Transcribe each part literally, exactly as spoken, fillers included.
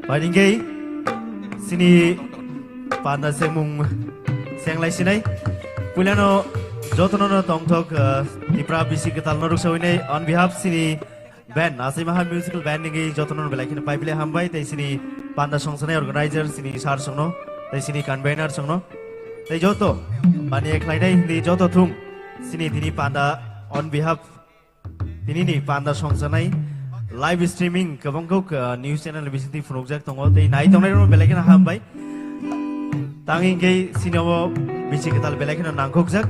Bai ningkhe sini panda sengmung senglai sinai. Puilano jotono no tongthok, ah, Tipra bisi kwtal no ruksa winai on behalf sini band, Asai Maha Musical Band ningkhe jotono no belai kheno pai belai hambai, tei sini panda songsanai organizer sini sir songno, tei sini convener songno, tei joto mani khlainai hindi joto thung sini tini panda on behalf Tini ni panda songsanai live streaming kwbang kok, uh, news channel bisingtwi phunukjak tongo tei nai tongnai rok belai kheno hambai. Tang hingkhe sini obo bisi kwtal belai kheno nangkukjak.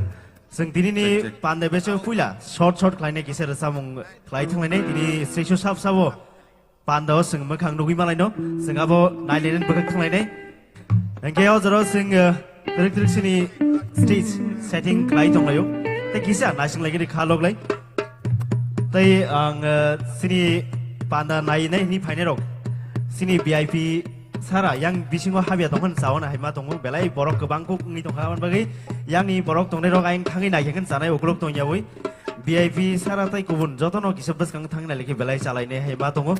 Chwng tini ni Check, check. Panda becho puila short short khlainai kisa rwchapmung khlai thanglainai tini seiso sab sabo. Panda o chwng mwkhang nugwi malaino, chwng abo nailainani bwkhak thanglainai. Hingke o jora chwng, eh, twrwk twrwk sini stage setting khlai tonglaio. Tei kisa naising laigini kha loglai. Tei ang, eh, sini panda nainai hini phainai rok. Sini V I P sara yang bisingo habya tongkha chao na hai ma tongo. Belai borok kwbang kuk wngwi tongkha, aboni bagwi yang ni borok tongnai rok ayang thangwi naikhe chanai ukulok tongyawi. V I P sara tei kubun jotono kisa bwskang thangna likhe belai chalainai hai ma tongo.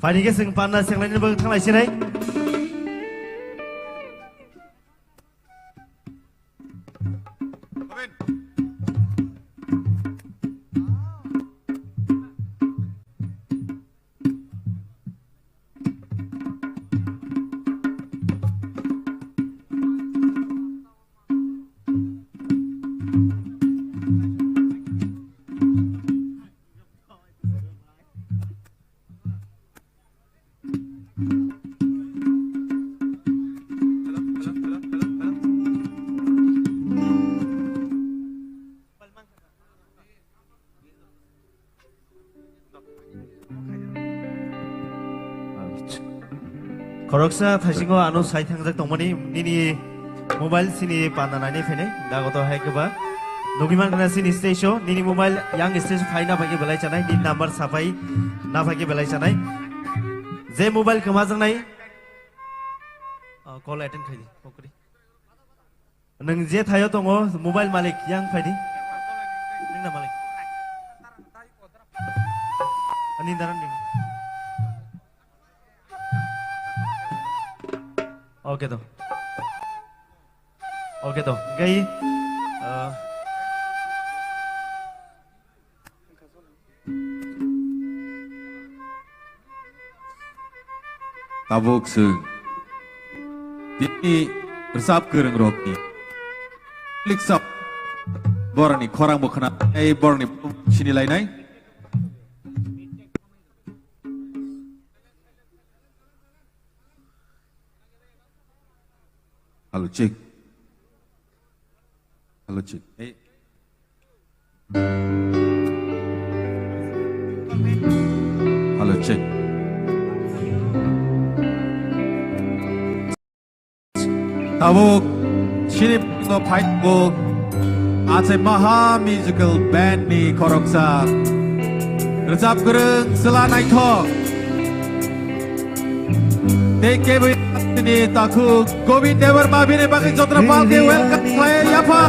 Phaini khe chwng panda senglainani bagwi thanglai sinai. Khoroksa thaisingo ano sai thangjak tongmani nini mobile sini panda nainai phainai dago to hai khe ba nugwi mankha sini stage o nini mobile yang stage o phai na phaikhe belai chanai nini number sapai na phaikhe belai chanai je mobile kwmajaknai, ah, call attend khaidi kokri. Nwng je thaio tongo, mobile malik, yang phaidi. Nwng na malik. Ani daran ni. Okay to. Okay to. Gai, ah, Tabuk chwng tini rwchap kwrwng rokni liksa borokni khorang bo khna, ei borokni sini lainai. Hello, check. Hello, check. Hey. Hello, check. Tabuk, sini no fight book. Asai Maha Musical Band ni khoroksa. Rwchap kwrwng, chwla naithok. Tei kebwi ni takhuk Govind Debbarma bini bagwi jotra pal khe welcome khlai yapha.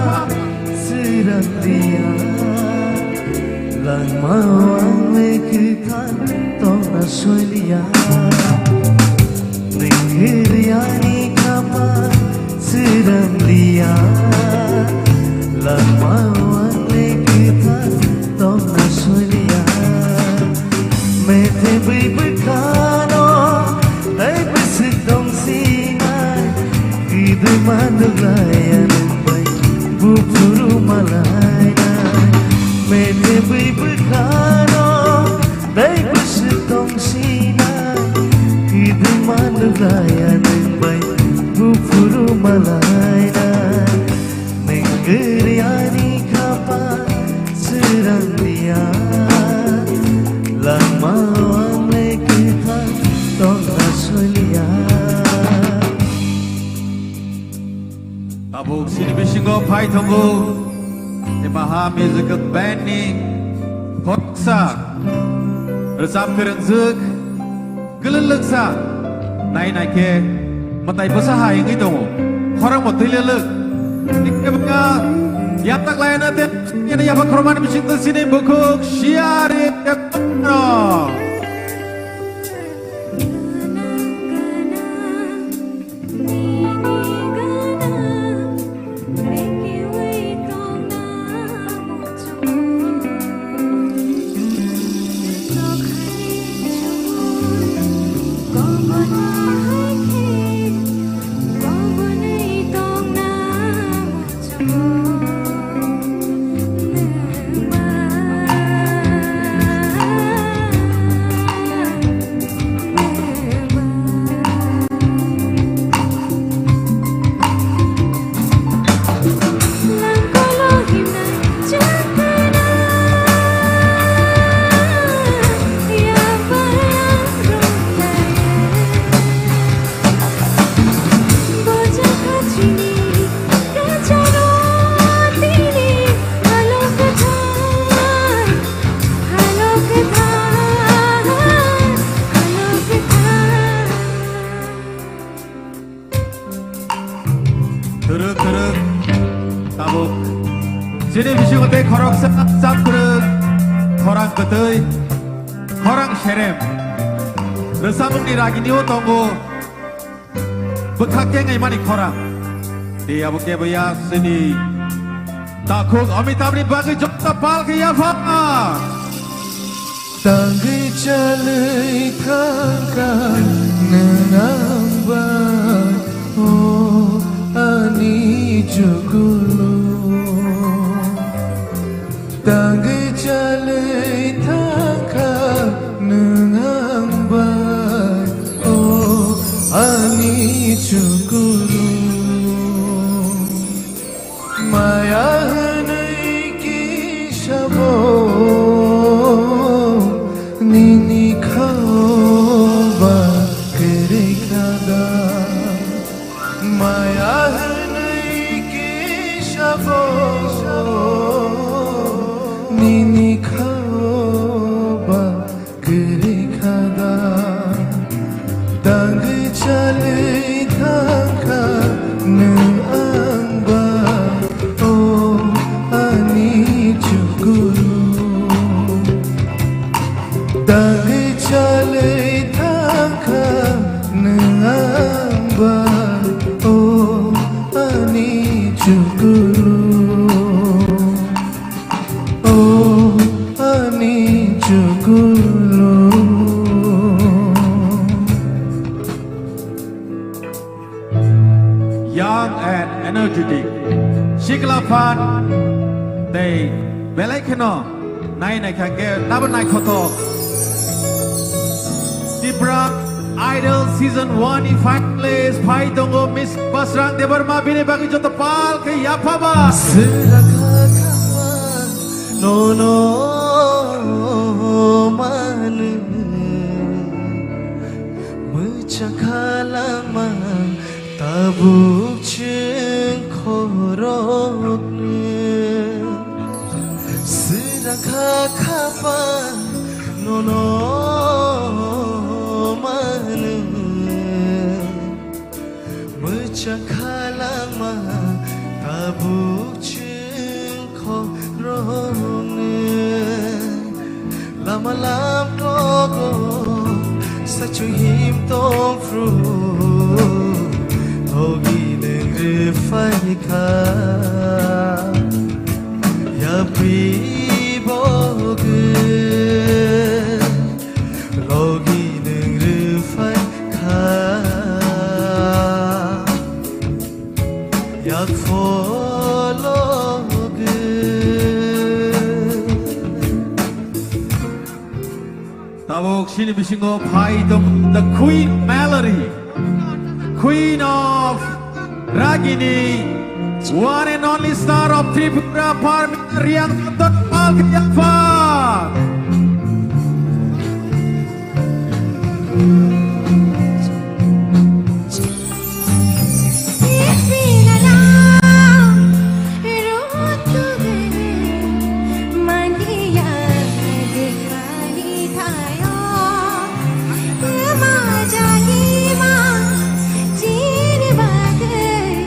Langmao ang le kwthang tongna soiliya. Nwng kwrwiyani khapang swrang liya. Langmao ang le kwthang tongna soiliya. Methe bwi bwkhano tei bwswk tong sinai. Kwdwma nuglaiya nwng bai buphuru malainai. Methe bwi bwkhano tei bwswk tong sinai. Kwdwma nuglaiya nwng bai buphuru malainai. Nwng kwrwiyani khapang swrang liya, langmao ang le kwthang tongna soiliya. Tabuk sini bisingo phai tongo, Asai Maha Musical Band ni khoroksa rwchap kwrwngjwk. Kwlwlwksa nai nai khe mwtai bwsa hai wngwi tongo, khorang bo twi lwlwk. Tei khe bwkha yapta khlai anw tei yapha khorokmani bisingtwi sini bukhuk siyari tei khorang. Khorang kwtwi, khorang serem. Rwchapmungni ragini o tongo bwkha kengaimani khorang. Tei abo kebo ya sini takhuk Amitabhni bagwi jota pal khe yapha. Tangwi chalwi thangkha nwng ang bai, o ani chukulu. Tangwi chalwi thangkha nwng ang bai, o ani chukulu. Maya hwnwi kisa bo nini khao ba kwrwi kha da. Maya hwnwi kisa bo nini khao ba kwrwi kha da. Tangwi chalwi thangkha nwng ang ba, o ani chukulu. Tangwi chalwi thangkha nwng ang ba, o ani chukulu. O ani chukulu. Young and energetic. Sikla phan tei belai kheno nai nai kha khe nabo naithothok. Tipra Idol Season one ni finalist phai tongo Miss Basrang Debbarma, bini bagwi joto pal khe yapha ba. Sera kha kha nono manu mwcha khalangma tabuk chwng khoroknwi. Sera kha kha pa nono manu mwcha khalangma tabuk chwng khoroknwi. Lama lam klogo sachu him tong phru logi neng rwphai kha. Yapri bogwi logi neng rwphai kha. Yak follow. Tabuk sini bisingo phai tong the Queen Mallory, Queen of Ragini, one and only star of Tripura, Parmita Reang Totpal Kiyapha.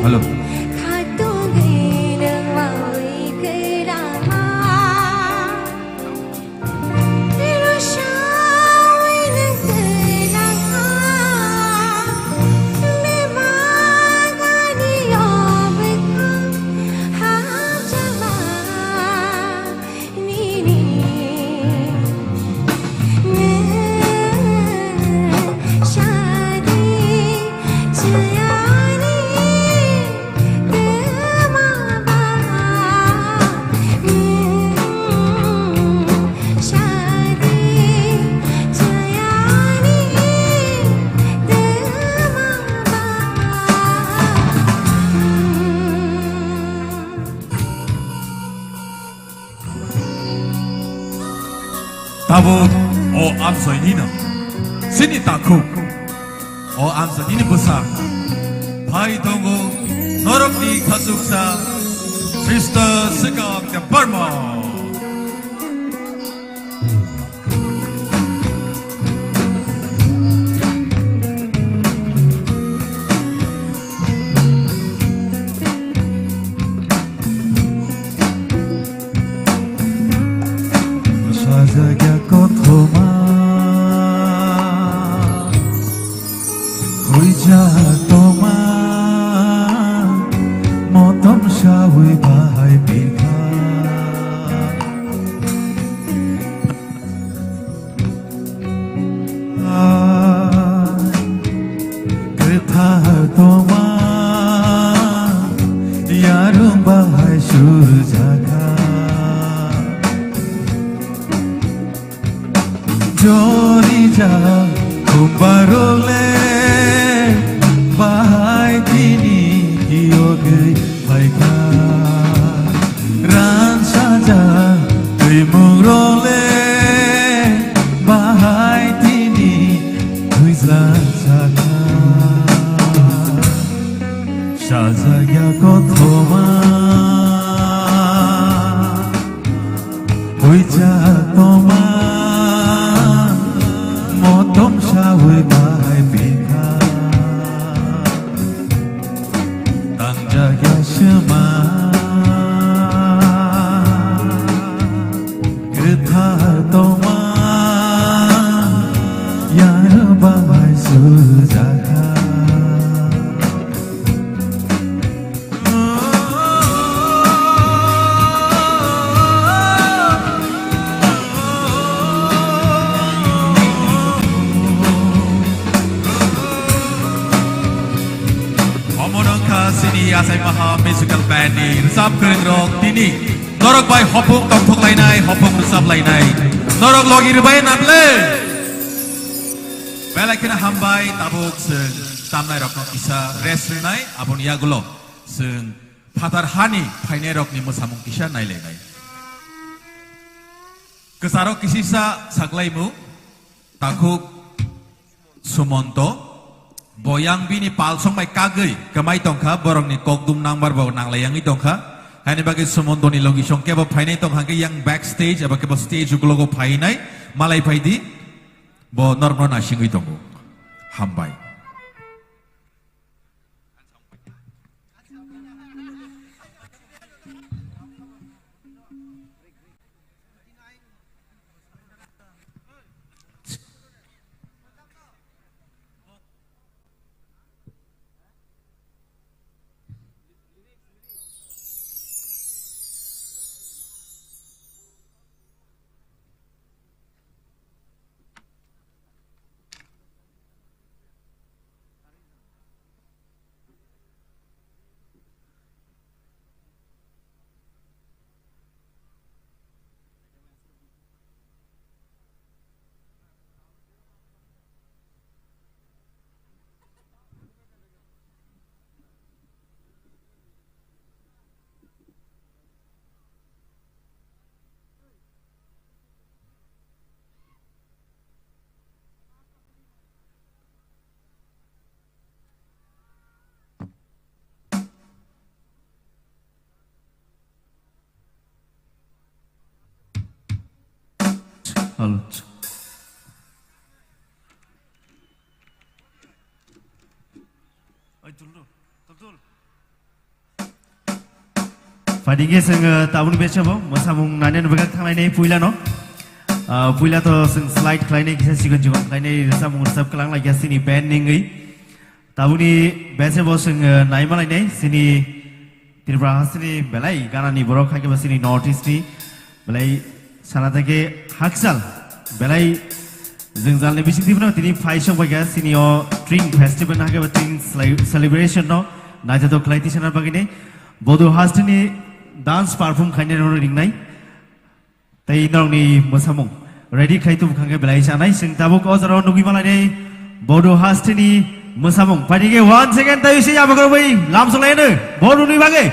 Hello. Tabuk o amsoinino sini takhuk, o amsoinini bwsa phai tongo norokni khachuksa Krista swkang Debbarma. Bwsa Jagya kothoma, huija toma, motom sawi bahai bikha. Kwthar toma, yarung bahai surjaka. Jorija kumbarole, bahai tini kiyogwi phaikha. Ransaja twimungrole, bahai tini twijla sakha. Sajagya kothoma, huija toma, motom sawi bahai bikha. Tangjagya sema, kwthar toma, yar bahai sujakha. Omo wngkha chini Achai Maha Musical Band ni rwchap kwrwng rok tini norok bai hopung tongthok lainai, hopung rwchap lainai. Norok logi rwbai na ble? Belai kheno hambai, tabuk chwng chamnai rokno kisa rest rwnai, aboni yagulo chwng phatar hani phainai rokni mwsamung kisa nailainai. Kwcharo kisisa saklaimu, takhuk Sumonto, bo yang bini palsong bai kagwi kwmai tongkha, borokni kokdum nangbar bo nanglai yangwi tongkha. Haini bagwi Sumontoni logi song kebo phainai tongkha, hwnkhe yang backstage eba kebo stage ukulogo phainai, malai phaidi, bo norokno naisingwi tongo. Hambai. Hello. Phaidi khe chwng, uh, tabukni bese bo mwsamung nainani bagwi thanglainai puila no. Uh, puila to chwng slide khlainai kisa chikon chikon khlainai rwchapmung rwchap kwlang laikya chini band ni wngwi. Tabukni bese bo chwng, uh, naima lainai chini Tripura hasteni belai ganani borok hai khe bo chini North East ni belai sana thai khe hakchal belai jwngjalni bisingtwi phano tini phaisok bai kha chini o Tring Festival no hai khe bo Tring Celebration no naithothok khlai tisana bagwi ni Bodo hasteni dance perform khainai rok ringnai. Tei norokni mwsamung ready khai tubukha khe belai sanai, chwng tabuk o jorao nugwi malainai Bodo hasteni mwsamung. Phaidi khe one second tei se yabagroi lamsok laino Bodoni bagwi.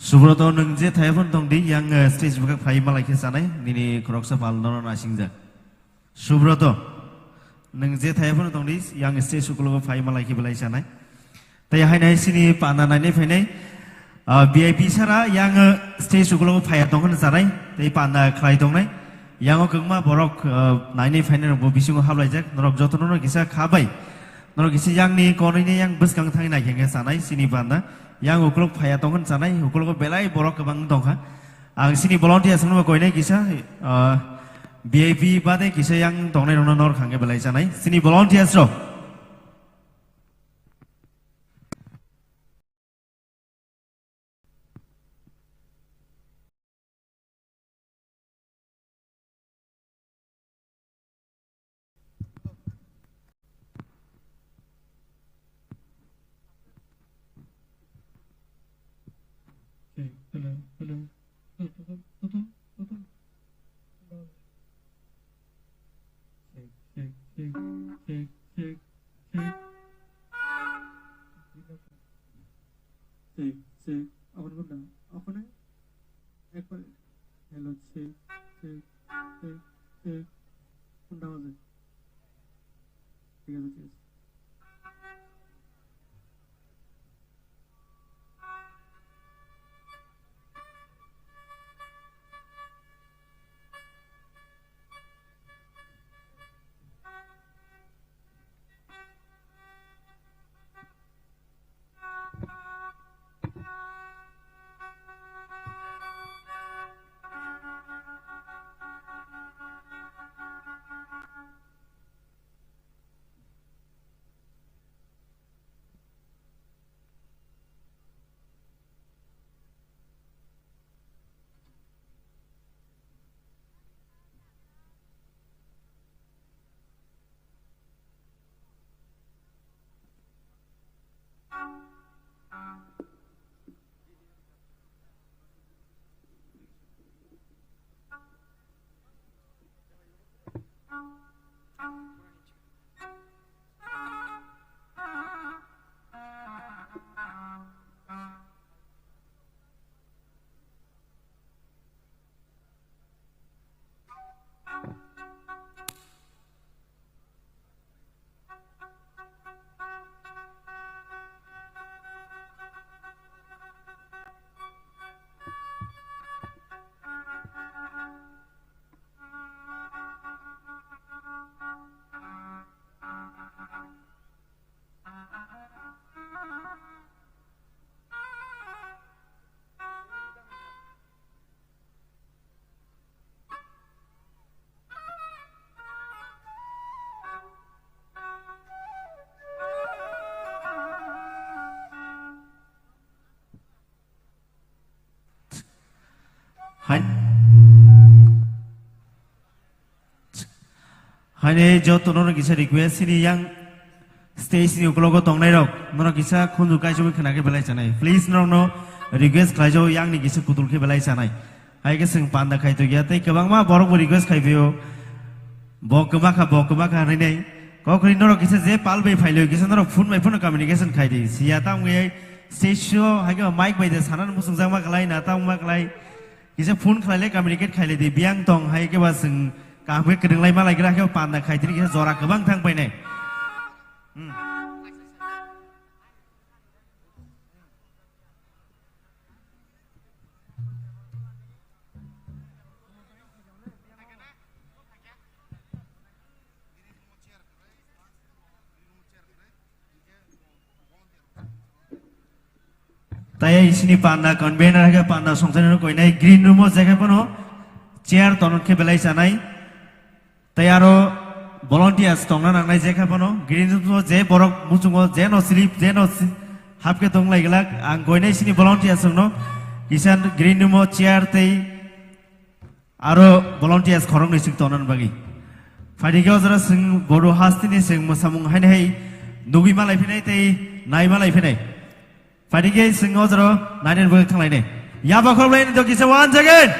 Subroto, nwng je thaya phano tong di, yang, eh, stage bwkhak phai malai khe chanai, nini khoroksa pal nono nasingjak. Subroto, nwng je thaya phano tong di, yang stage ukulogo phai malai khe belai chanai. Tei haino hai sini panda nainai phainai, ah, V I P sara yang, eh, stage ukulogo phaiya tong hwnwi chanai, tei panda khlai tongnai. Yango kwbangma borok, ah, nainai phainai rokbo bisingo hablaijak, norok jotono no kisa kha bai. Norok kisa yangni konwi ni yang bwskang thangwi nai khe chanai sini panda. Yang ukulok phaiya tong hwn chanai, ukulogo belai borok kwbang tongkha. Ang sini volunteers no koinai kisa, ah, V I P bade kisa yang tongnai rokno nor khangke belai chanai. Sini volunteers rok. Check, hello, hello. Hello, hello, hello, hello. Check, check, check, check, check, check. Check, check. Abar bunda. Okhone ekbar. Hello, check, check, check, check. Bunda baje. Thik ache, thik ache. Hai. Haine joto nono kisa request sini yang stage ni ukologo tongnai rok nono kisa khunju kaisomwi khna khe belai chanai. Please norokno request khlai jago yang ni kisa kutul khe belai chanai. Hai khe chwng panda khai tongya tei kwbangma borok bo request khai phio. Bo kwma kha, bo kwma kha hinwi nai. Kokri norok kisa je pal bai phailio kisa norok phone bai phone communication khai di. Siya ta wngwi stage show hai khe mic bai de sanani muchungjak ma khlai na ta wngma khlai. Kisa phone khlaile communicate khaile di, biyang tong hai khe ba chwng kaham khe kwrwng lai ma lai gra khe panda khai tini kisa jora kwbang thang painai. Hmm. Tai sini panda convener hai khe panda songchani no koinai green room o je khe bono chair tonon khe belai chanai. Tai aro volunteers tongna nangnai je khe bono green room o je borok muchungo je no sleep je no si-, hap khe tong lai glak ang koinai sini volunteers no kisa green room o chair tei Aro volunteers khoroknwi swk tongna bagwi. Phaidi khe o jora chwng bodo hasteni chwng mwsamung haino hai nugwi ma lai phinai tei nai ma lai phinai. Phaidi khe chwng o jora nainani bagwi thanglainai. Yaba khoroknwi do kisa once again.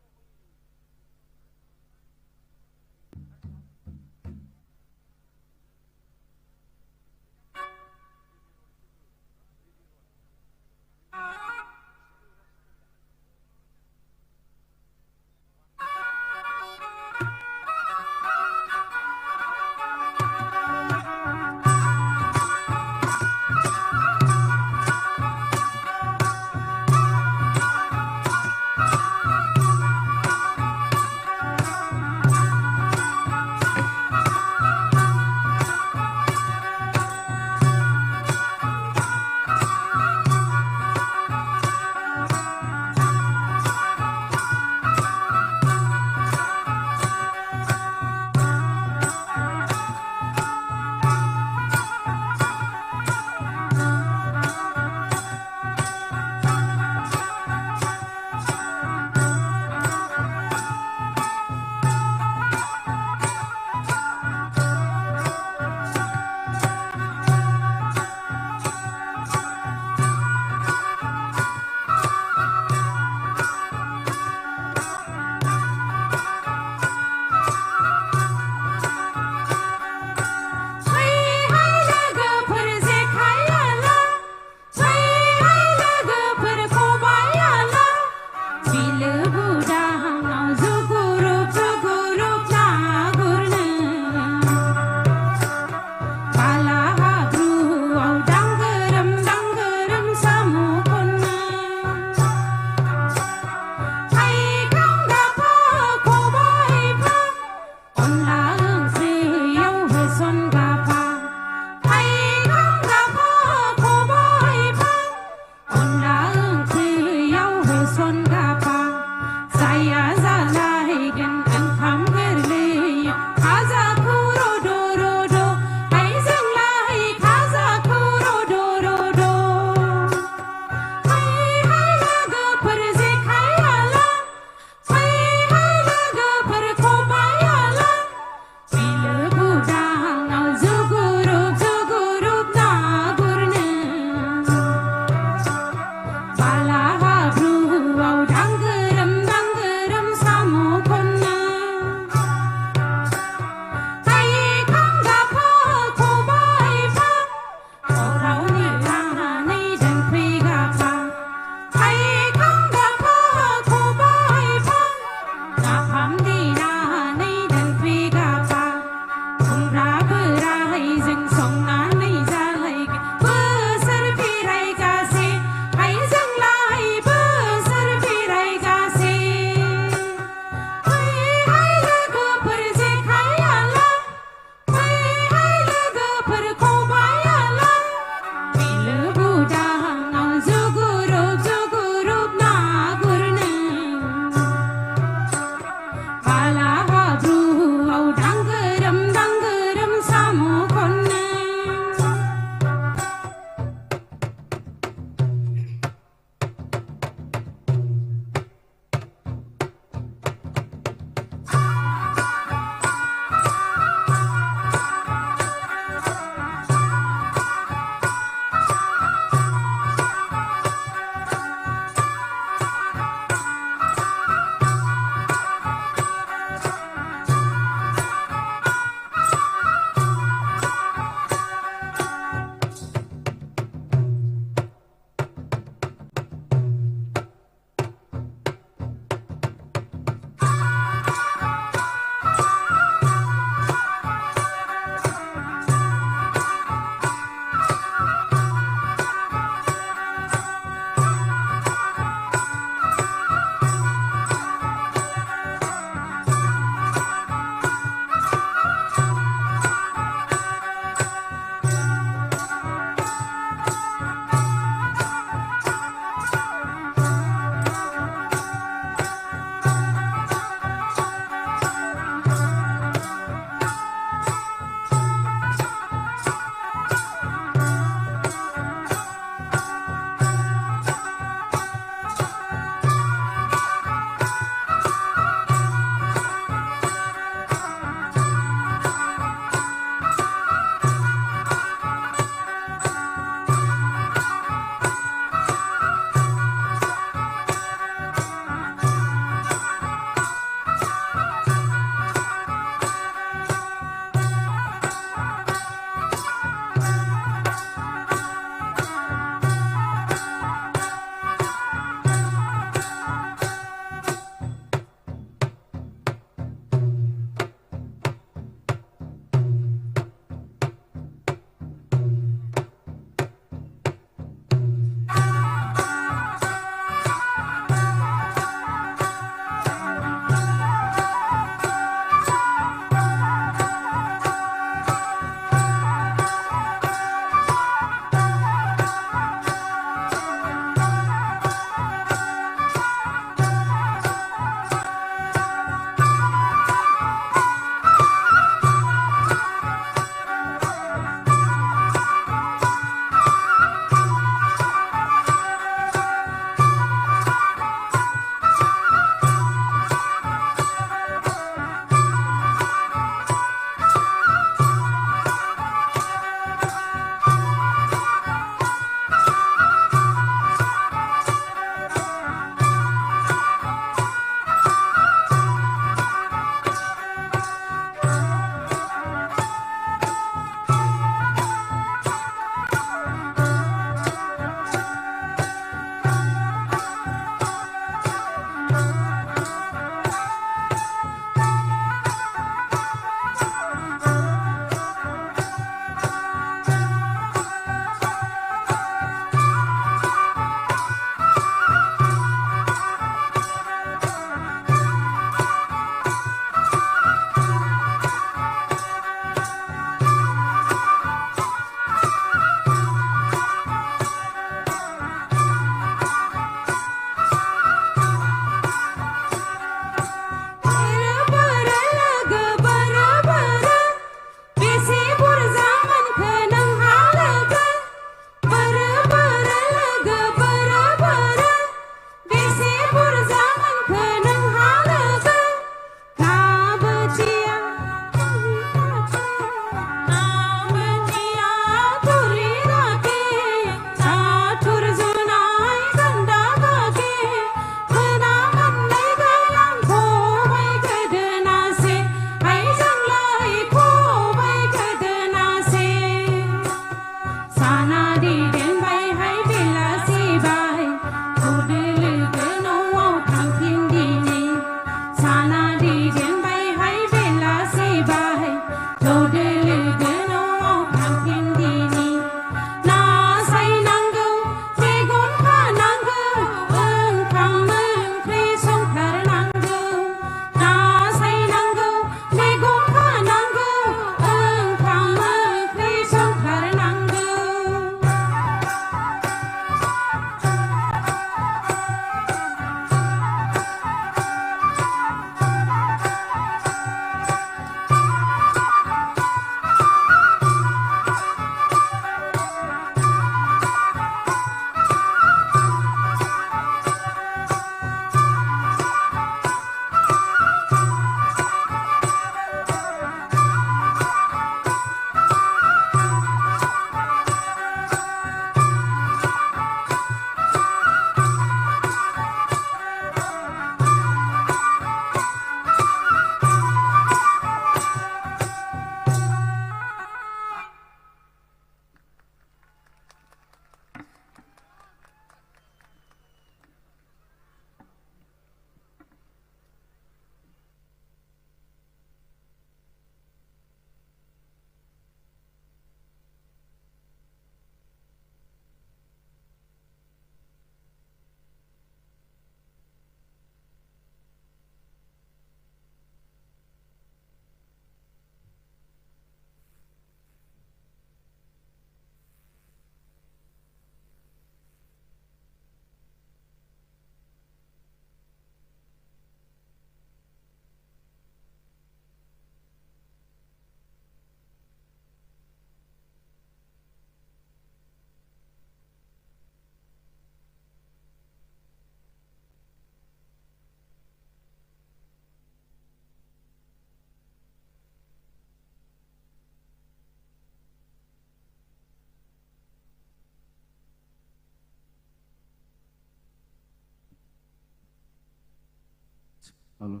Hello.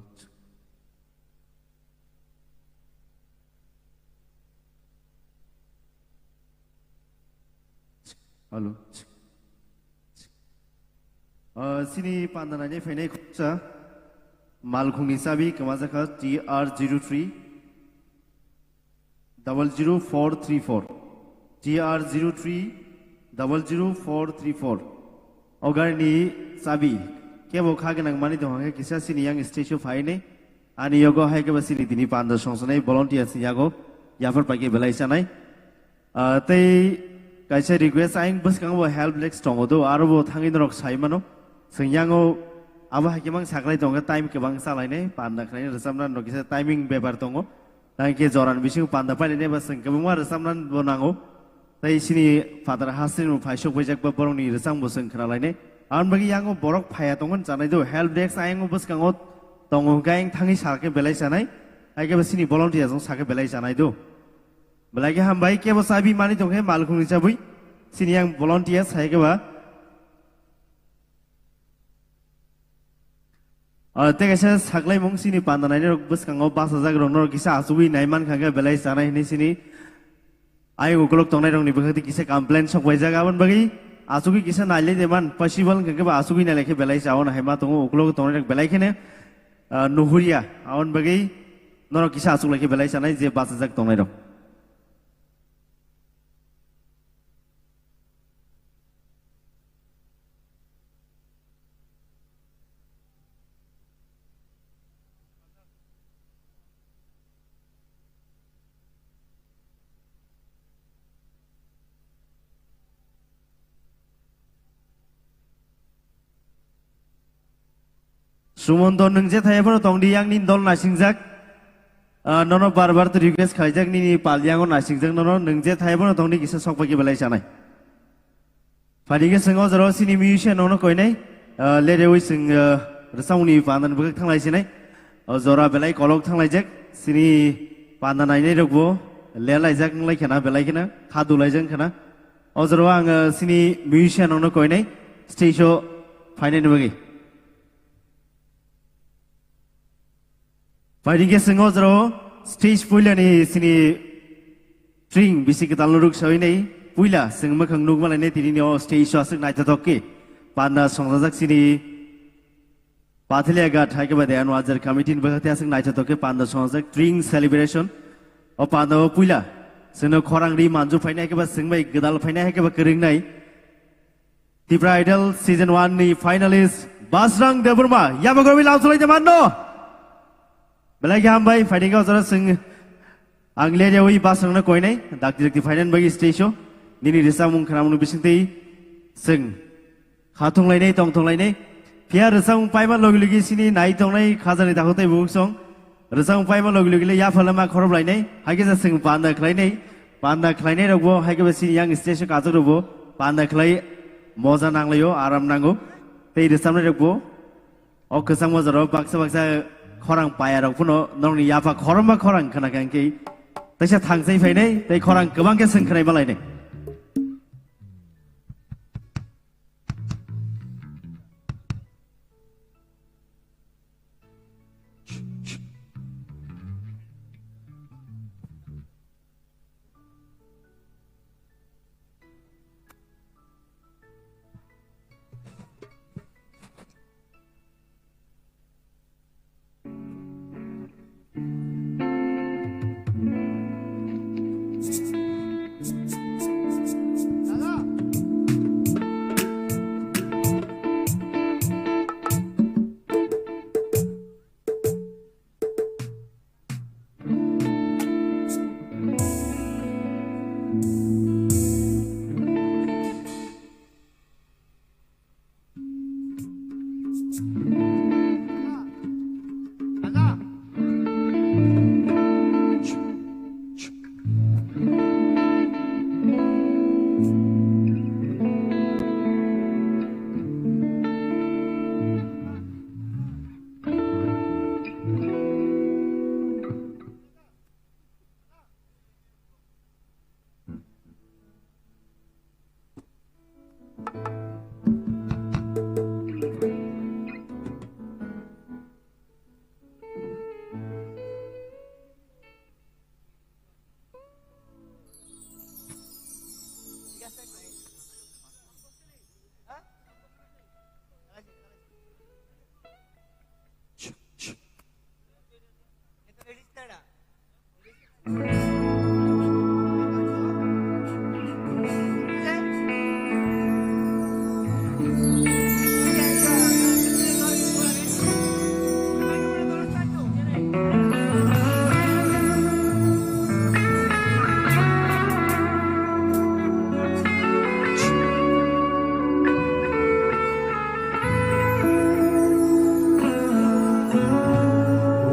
Hello. Ah, chini panda nainai phainai khoroksa malkhungni chabi kwmajakha T R zero three double zero four three four, T R zero three double zero four three four. O garini chabi kebo kha gwnang mani tong hwnkhe kisa chini yang stage o phainai. Ani yogo hai khe ba chini tini panda songsanai volunteers ni yago yaphar paikhe belai chanai. Ah, tei kaisa request, ayang bwskango bo help desk tongo do, aro bo thangwi norok sai mano. Chwng yango abo hai khe mang saklai tongo, time kwbang chalainai, panda khlainai, rwchapna no kisa timing bepar tongo. Tang khe jorani bisingo panda pailai neba chwng kwbangma rwchapna bo nango. Tei chini Father Hasrin bo phai sok paijak ba borokni rwchapmung bo chwng khna lainai. Aboni bagwi yango borok phaiya tongmani chanai do. Help desk ayang bwskango tongo hwnkhe ayang thangwi sa khe belai chanai. Hai khe bo chini volunteer jong sa khe belai chanai do. Belai khe hambai kebo chabi mani tong khe malkhungni chabwi. Chini yang volunteer hai khe ba Ah, tei kaisa saklaimung chini panda nainai rok bwskango bachajak rok norok kisa achugwi nai mankha khe belai chanai hinwi chini ayang ukulok tongnai rokni bwkhak twi kisa complain sok paijak aboni bagwi achugwi kisa nailai de man possible wngkha khe ba achugwi nailai khe belai cha ono hai ma tongo ukulok tongnai rok belai kheno ah, nuhurya aboni bagwi norok kisa achuklai khe belai chanai je bachajak tongnai rok. Sumonto, nwng je thaya phano tongdi, yang nini dol naisingjak. Ah, nono bar bar to request khaijak, nini pal yango naisingjak, nono nwng je thaya phano tongdi, kisa sok bai khe belai chanai. Phaidi khe chwng o jora o chini musician rokno koinai, ah, lereui chwng, ah, rwchapmungni panda ni bwkhak thanglai sinai. O jora belai kolok thanglaijak, chini panda nainai rokbo lelaijak wnglaikha na, belai kheno kha dulaijak wngkha na. O jora o ang, ah, chini musician rokno koinai stage o phainani bagwi. Phaidi khe chwng o jora o stage puila ni chini string bisi kwtal no ruk sawi nai. Puila chwng mwkhang nukma lainai tini ni o stage o aswk naithothok khe panda songjak chini Pathalia Ghat hai khe ba de ano ajar committee ni bwkhak tei aswk naithothok khe panda songjak string celebration. O panda o puila chwngno khorang ri manju phainai hai khe ba chwng bai gwdal phainai hai khe ba kwrwng nai. Tipra Idol Season one ni finalist Basrang Debbarma, yapha khoroknwi lam swlai de mano. Belai khe hambai, phaidi khe o jora chwng ang lereui Basrang no koinai, dakti dakti phainani bagwi stage o, nini rwchapmung khwnamung bisingtwi chwng kha thunglainai, tong thunglainai. Phiya rwchapmung paima logi logi chini nai tongnai khajani takhuk tei bukhuk song. Rwchapmung paima logi logi le yapha le ma khorob lainai, hai khe se chwng panda khlainai, panda khlainai rokbo, hai khe ba chini yang stage o kachuk rokbo panda khlai moja nanglaio, aram nango. Tei rwchapnai rokbo o kwchangma jora o baksa baksa khorang paya rok phano norokni yapha khorokma khorang khna khe hwnkhe teisa thangsai phainai, tei khorang kwbang khe chwng khnaima lainai.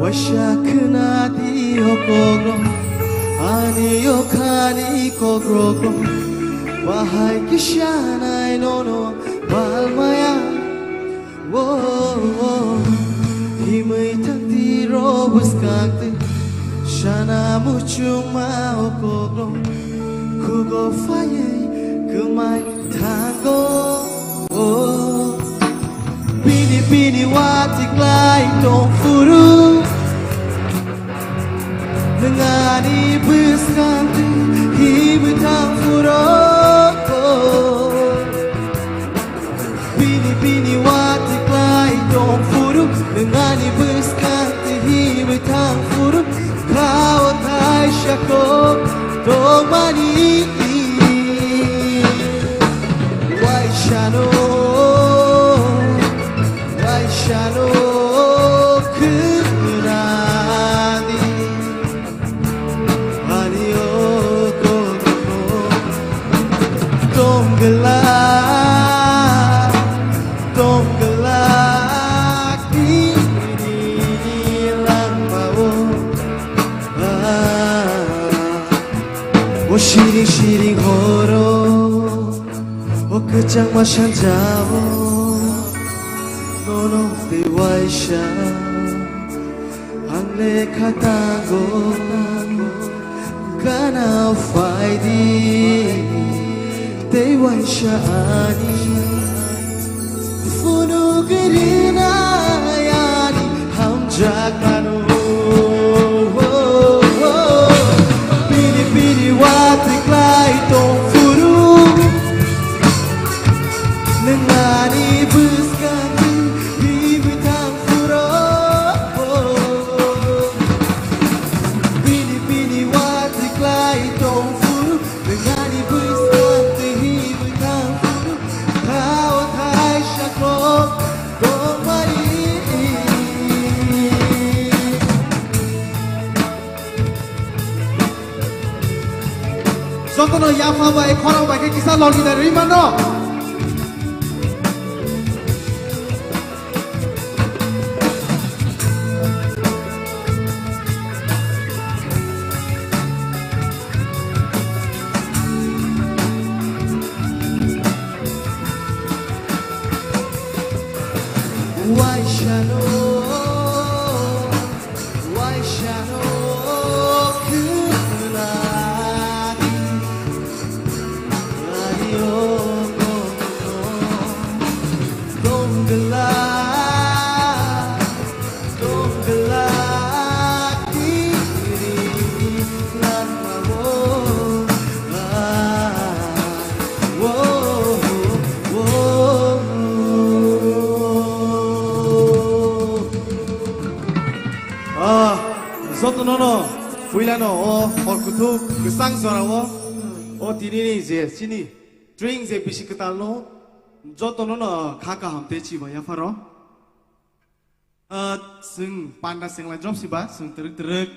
Waisa khwnadi o kokrok, ani o khani kokrok, bahai kisa nai nono palmaya. Wo, himwi thangdi ro bwskang twi, sana muchungma o kokrok, khugo phaiwi kwmai thango. O, bini, bini watwi klai tong phuru, nwng ani bwskang twi himwi thang phuru. Bini, bini watwi klai tong phuru, nwng ani bwskang twi himwi thang phuru, kha o thaisa kok tongmani. Waisano, waisano khwnadi. Ani o kokrok tong glak, tong glak nini langmao. Ah, o siring siring horo, o kwchangma sanjao, nono tei waisa. Ang lekha tango, gana phaidi, tei waisa ani phunuk rwna ani hamjakmano. Bini, bini watwi klai tong phuru, nwng ani bwskang twi himwi thang phuru. Bini, bini watwi klai tong phuru, nwng ani bwskang twi himwi thang phuru, kha o thaisa kok tongmani. Jotono yapha bai, khorang bai khe kisa logi da rwi mano. Waisano, waisano khwnadi. Ani o kokrok tong glak, tong glak tini langmao. Ah, wo, wo. Ah, jotono no puilano o hor kuthuk kwchang jorao o tinini je chini Tring je bisi kwtal no jotono no kha kaham tei chiba yapharo. Ah, chwng panda chenglai drop siba, chwng twrwk twrwk,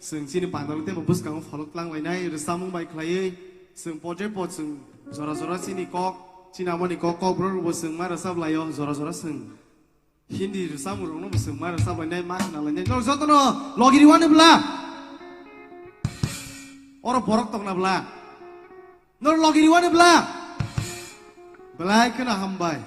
chwng chini panda no temo bwskango pholok tlang lainai, rwchapmung bai khlaiwi, chwng poje po chwng jora jora chini kok, chini amoni kok, kok borok rwbo chwng ma rwchap laio, jora jora chwng Hindi rwchapmung rokno bo chwng ma rwchap lainai, ma khna lainai. Norok jotono logi rwani bwla? Oro borok tongna bwla? Nor logi rwani bwla? Belai kheno hambai.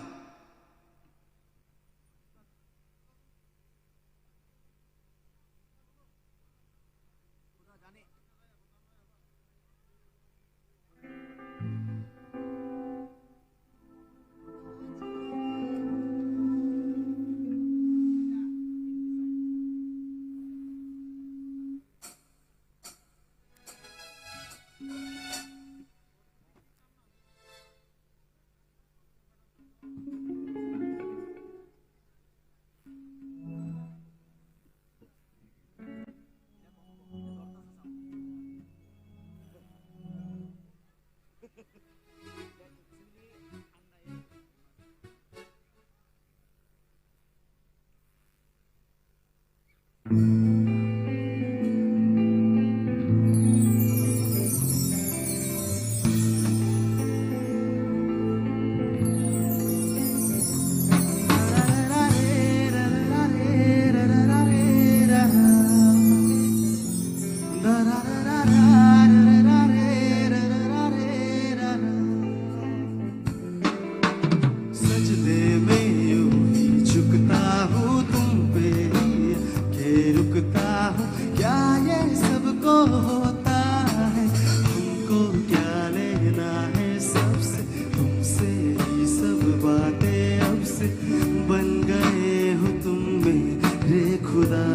बन गए हो तुम मेरे खुदा।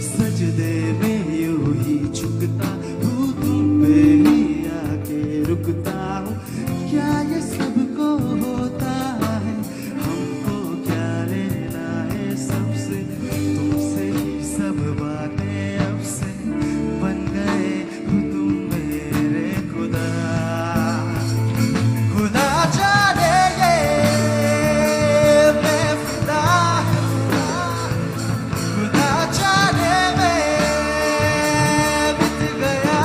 सजदे में यूं ही झुकता हूँ, तुम पे ही आके रुकता हूँ। क्या ये सबको होता है? हमको क्या लेना है सबसे? तुमसे ही सब बातें अब से। बन गए हो तुम मेरे खुदा। खुदा जाने ये मैं फिदा हूँ। खुदा जाने मैं मिट गया।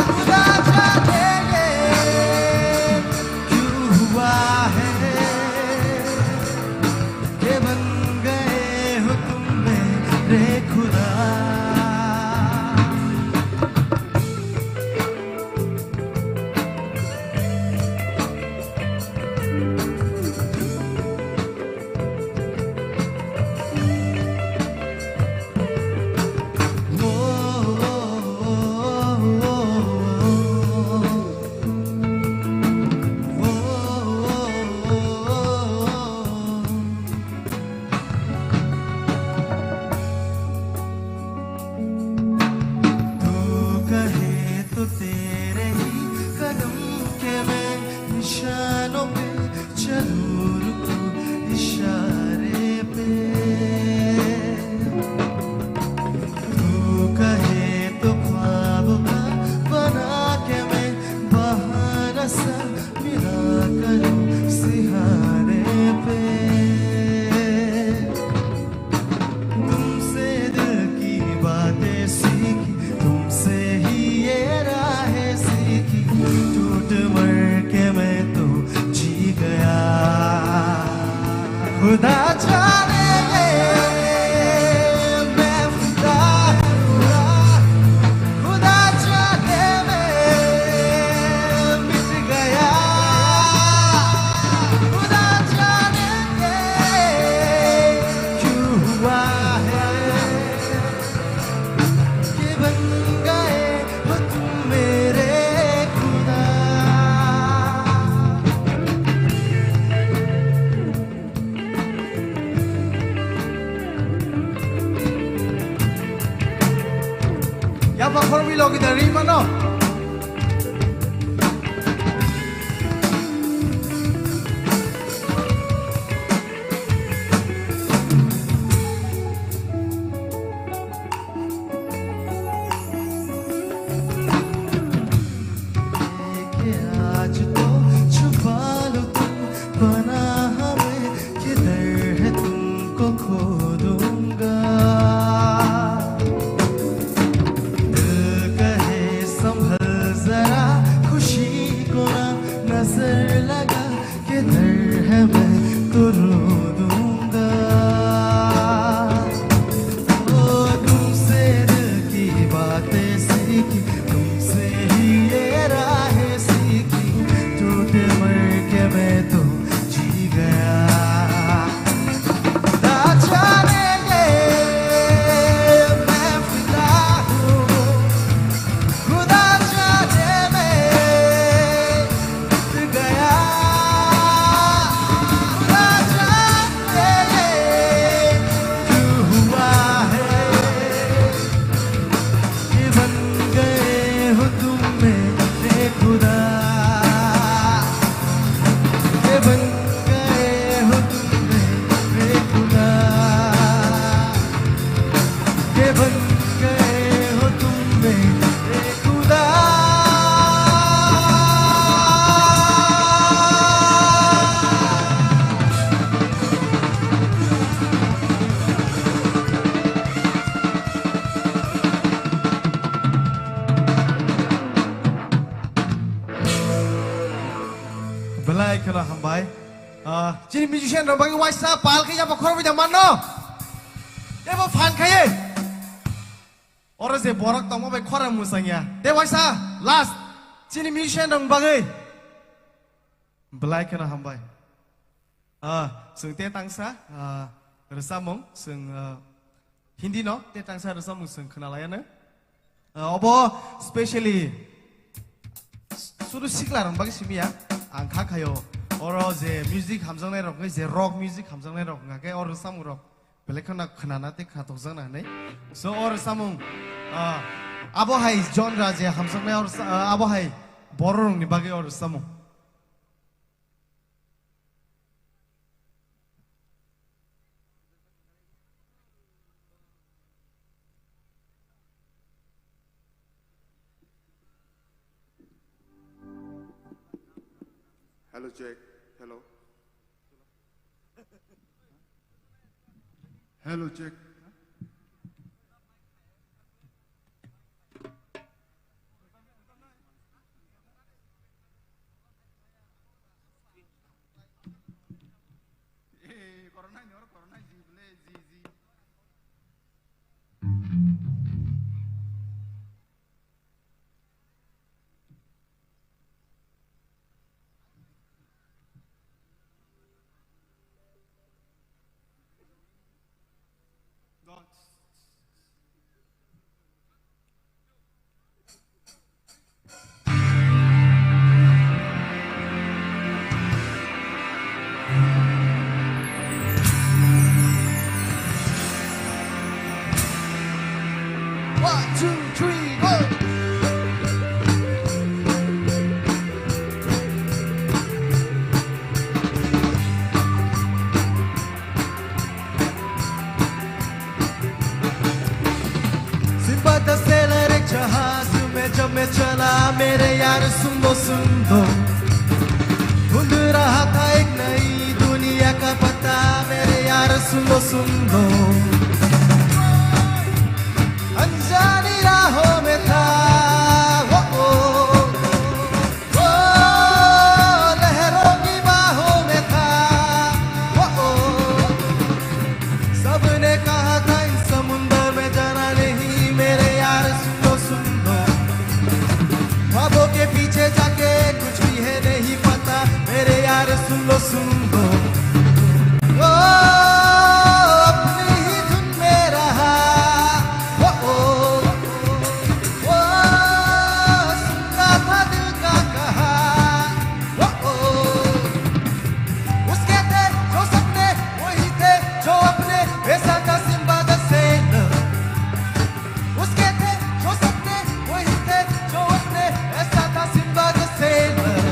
खुदा जाने ये क्यों हुआ है? के बन गए हो तुम मेरे खुदा। वो, वो, वो, वो, वो, वो, वो, वो, वो, वो, वो, वो, वो, वो, वो, वो, वो, वो, वो, तू कहे तो तेरे ही कदम के मैं निशानों पे चलूं, रुकूं इशारे पे। तू कहे तो ख्वाब का बना के मैं बहाना सा मिला करूं सिहारे पे। तुमसे दिल की बातें सीखी, तुमसे ही ये राहें सीखी। टूट मर के मैं तो जी गया। खुदा जाने मैं फिदा हुआ, खुदा जाने मैं मिट गया। खुदा जाने क्यों हुआ है कि बन गए हो तुम मेरे खुदा। Ya pa khorwi logi da ri mano. आज तो छुपा लो तुम पनाह में, किधर है तुमको खोदूंगा। दिल कहे संभल जरा, खुशी को ना नजर लगा, किधर है मैं तो रो दूंगा। ओ, तुमसे दिल की बातें सीखी, तुमसे ही ये राहें सीखी। टूट मर के मैं तो जी गया। ना जाने ये मैं फिदा हूँ, खुदा जाने मैं गया। खुदा जाने क्यों हुआ है कि बन गए हो तुम मेरे खुदा, कि बन गए हो तुम मेरे खुदा। के बन गए हो तुम मेरे खुदा। Belai kheno hambai. Ah, chini musician rok bagwi waisa pal khe yabo khorokbai da manno. Tebo phan khaye. Oro je borok tongma bai khorang mwsang ya. Tei waisa last chini musician rok bagwi. Belai kheno hambai. Ah, chwng tei tangsa, ah, rwchapmung chwng, ah, Hindi no tei tangsa rwchapmung chwng khwnalaiano. Ah, obo specially sudu sikla rok bagwi simi ya. Ang kha khayo, oro je music hamjaknai rok, je rock music hamjaknai rok, hwnkha khe oro samung rok belai kheno khnana tei khnatokjakna hinwi. So, oro samung, ah, abo hai genre je hamjaknai oro sa-, ah, abo hai borok rokni bagwi oro samung. Hello, check. Hello. Hello, check. Eh, corona ni oro, corona ji ble, ji, ji. One, two, three, go! Simba da sela re jahan mein jab main chala mere yaar, sun lo, sun lo. Dhundh raha tha ek nayi duniya ka pata mere yaar, sun lo, sun lo. Anjani raahon mein tha, oh, oh. वो लहरों की बाहों में था, वो, वो। सबने कहा था इस समुंदर में जाना नहीं, मेरे यार सुन लो, सुन लो। ख्वाबों के पीछे जाके कुछ भी है नहीं पता, मेरे यार सुन लो, सुन लो। वो अपनी ही धुन में रहा, वो, वो। वो सुनता था दिल का कहा, वो, वो। उसके थे जो सपने, वही थे जो अपने, ऐसा था सिम्बा द सेलर। उसके थे जो सपने, वही थे जो अपने, ऐसा था Simba the sailor.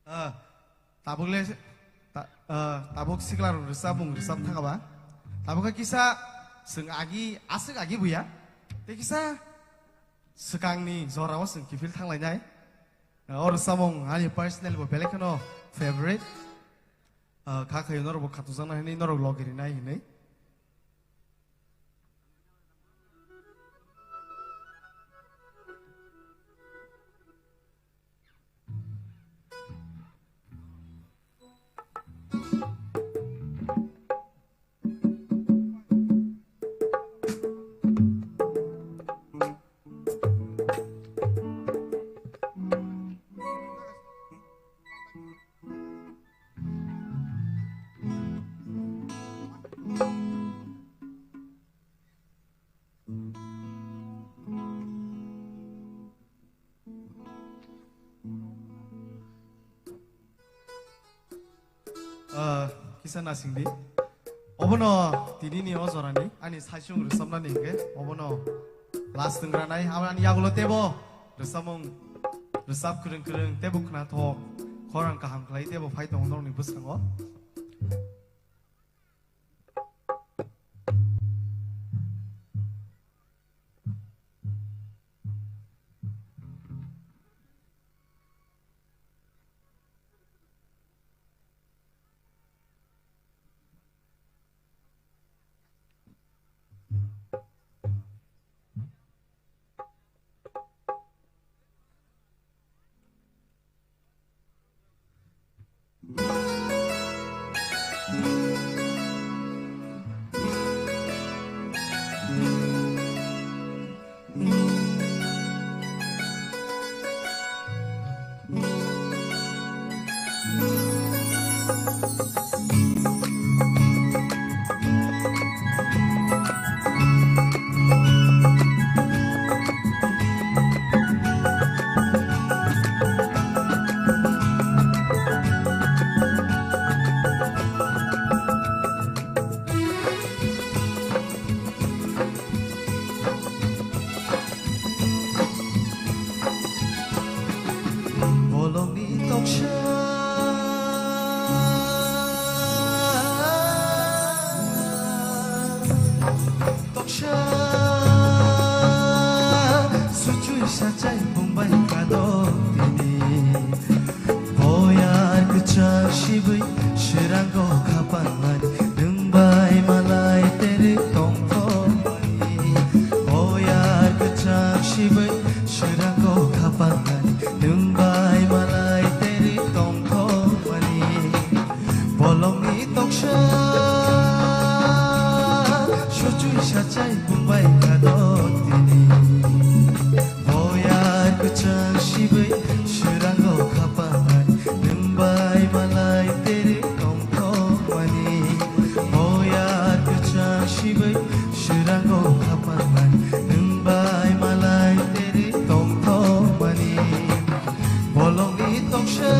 Ah, tabuk le, ta-, ah, tabuk sikla rok rwchapmung rwchap thaka ba. Tabuk khe kisa chwng agi, aswk agi buya. Tei kisa swkangni jorao chwng kiphil thanglainai. Ah, o rwchapmung ani personal bo belai kheno favorite. Ah, kha khayo norok bo khatungjaknai hwnwi, norok logi rinai hwnwi. Ah, kisa nasing di. Obono tini ni o jorani ani saichung rwchapnani hingke obono last wngranai, abo ani yagulo tebo rwchapmung, rwchap kwrwng kwrwng tebo khwnathok, khorang kaham khlai tebo phai tongo norokni bwskango. Bolongni toksa, toksa, suchui sachai bumbai kadok tini. Boyar kwchak sibui swrango khapangmani, nwng bai malai terwi tongthokmani. Boyar kwchak sibui swrango khapangmani, nwng bai malai terwi tongthokmani. Bolongni toksa suchui sachai bumbai kadok tini. Boyar kwchak sibui swrango khapangmani, nwng bai malai terwi tongthokmani. Boyar kwchak sibui swrango khapangmani, nwng bai malai terwi tongthokmani. Bolongni toksa.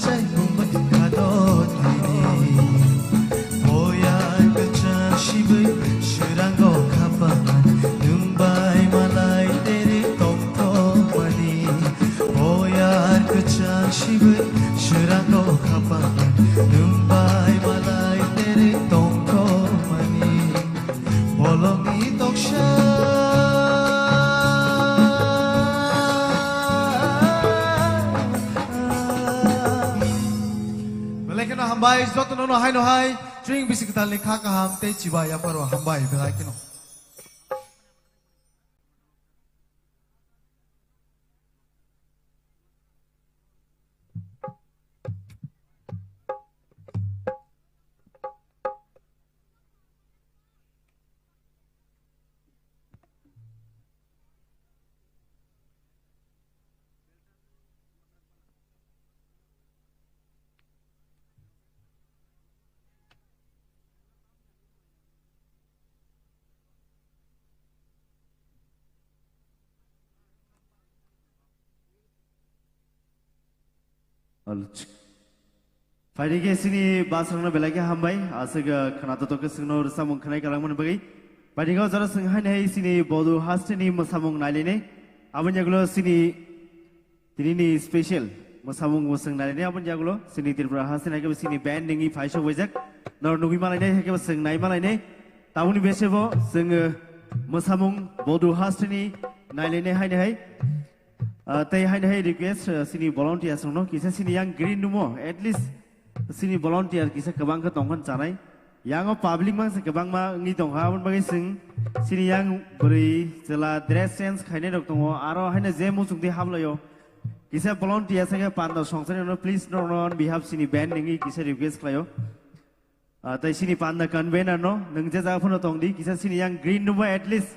Chai bumbai khado tini. Boya kwchang sibui swrango khapang. Nwng bai malai teri tongthokmani. Boya kwchang sibui swrango khapang. Nwng bai malai teri tongthokmani. Bolongni toksa. Belai kheno hambai, jotono no haino hai, chwng bisi kwtalni kha kaham tei chiba yapharo hambai, belai kheno. Alch. Phaidi khe chini basrokno belai khe hambai, aswk, ah, khwnatok khe chwngno rwchapmung khwnai kwlangmani bagwi. Phaidi khe o jora chwng haino hai chini Bodo hasteni mwsamung nailainai. Aboni yagulo chini tinini special mwsamung bo chwng nailainai. Aboni yagulo chini Tripura hasteni hai khe bo chini band nungwi phaisok baijak. Norok nugwi malainai, hai khe bo chwng nai malainai. Tabukni bese bo chwng, ah, mwsamung Bodo hasteni nailainai haino hai. Ah, tei haino hai request, ah, chini volunteers rokno kisa chini yang green room o, at least chini volunteer kisa kwbang khe tongkha chanai. Yang o public mangsa kwbangma wngwi tongkha, aboni bagwi chwng chini yang bwrwi chwla dress change khainai rok tongo, aro haino je muchungtwi haplaio kisa volunteer se khe panda songchani rokno please norokno on behalf chini band nungwi kisa request khlaio. Ah, tei chini panda convener no nwng je jaga phano tongdi, kisa chini yang green room o at least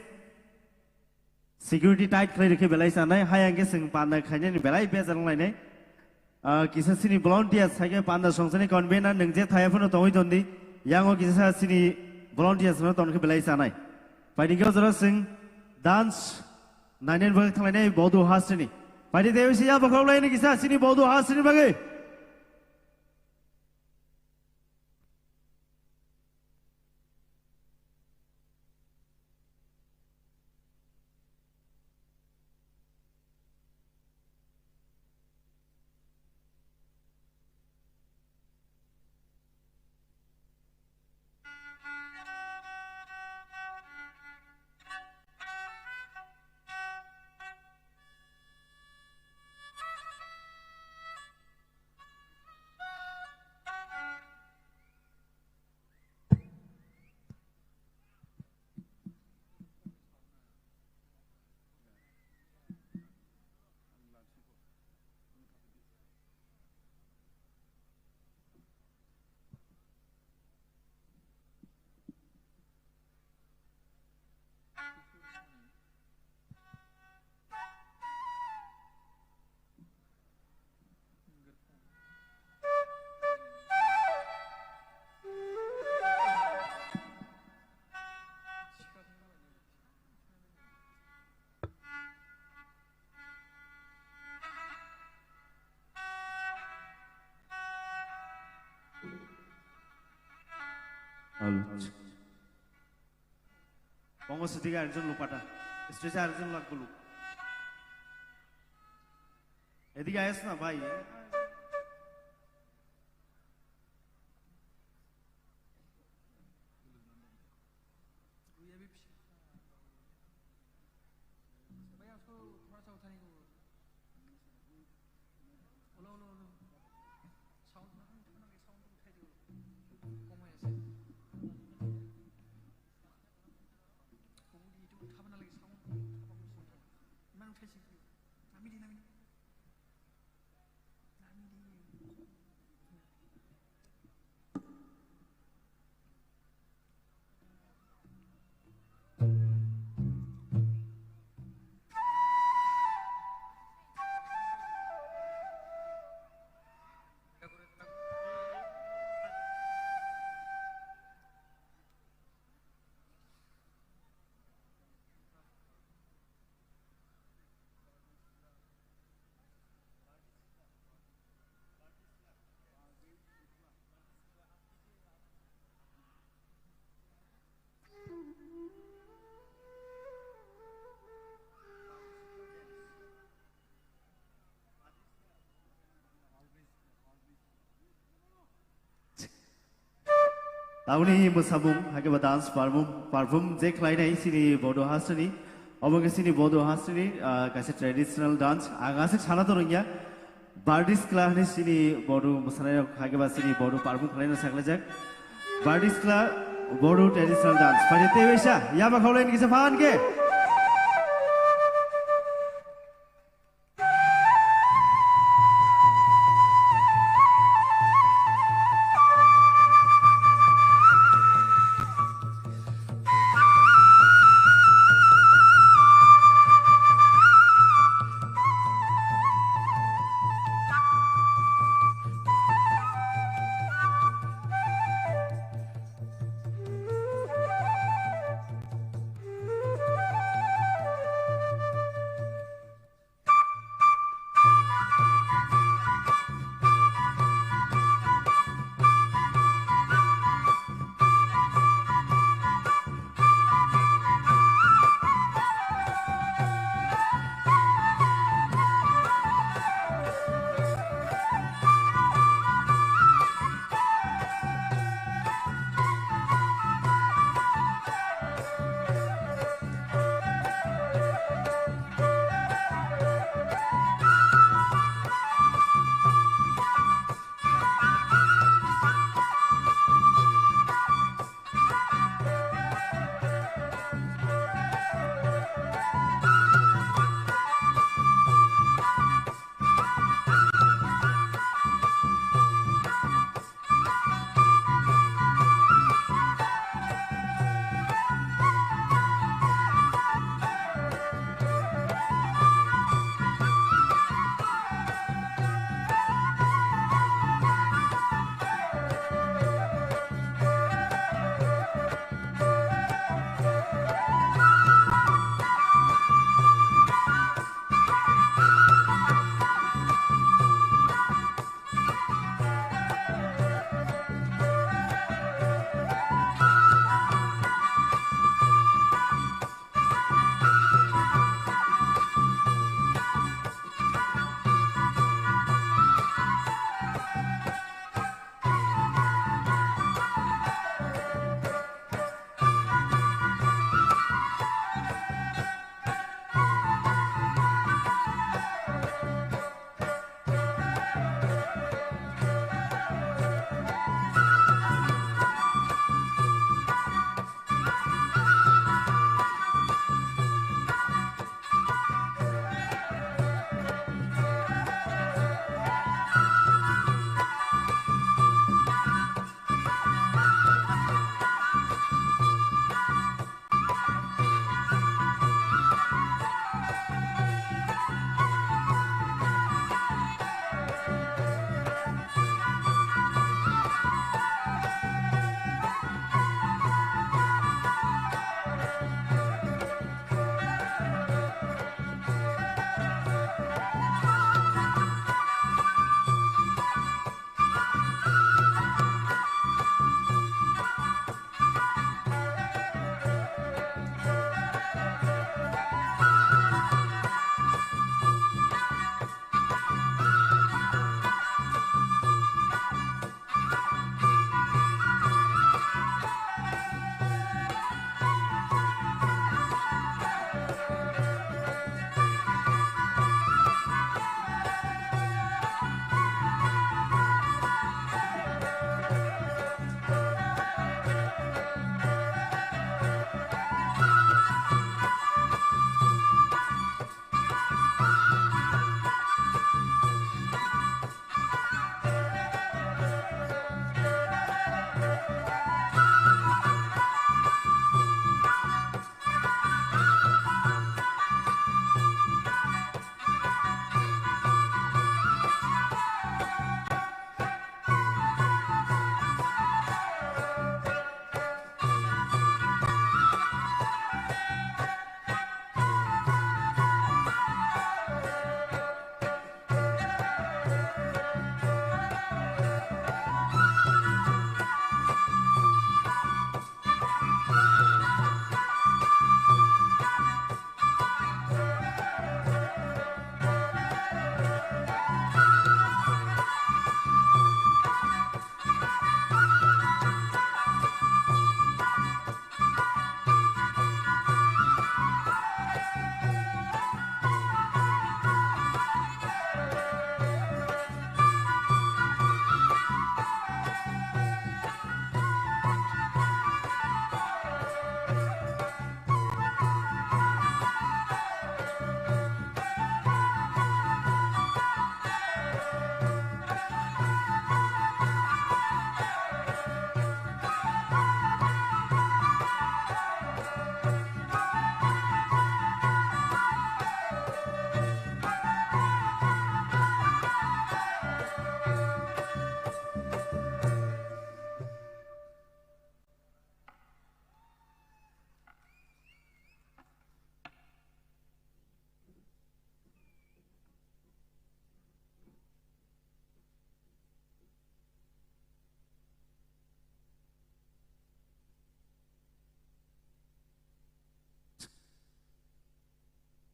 security tight khlai rwkhe belai chanai, hai hwnkhe chwng panda khainani belai bejal wnglainai. Ah, kisa chini volunteers hai khe panda songchani convener nwng je thaya phano tongwi tondi, yango kisa chini volunteers no tongkhe belai chanai. Phaidi khe o jora chwng dance nainani bagwi thanglainai Bodo hasteni. Phaidi tei bisi ya bokhorok laini kisa chini Bodo hasteni bagwi. Bongo sitike arjon lupata. Stage arjon lak bulu. Edike ayas na bhai. Tamoni mwsamung, hakhe ba dance perform, perform je khlainai chini Bodo hasteni, obo khe chini Bodo hasteni, ah, kaisa traditional dance. Ang aswk sana to rwngya, Bardi Sikla hwnwi chini Bodo mwsanairok, hakhe ba chini Bodo perform khlaina saklaijak. Bardi Sikla, Bodo traditional dance. Phaidi tei waisa, yaba khaulaini kisa phan khe.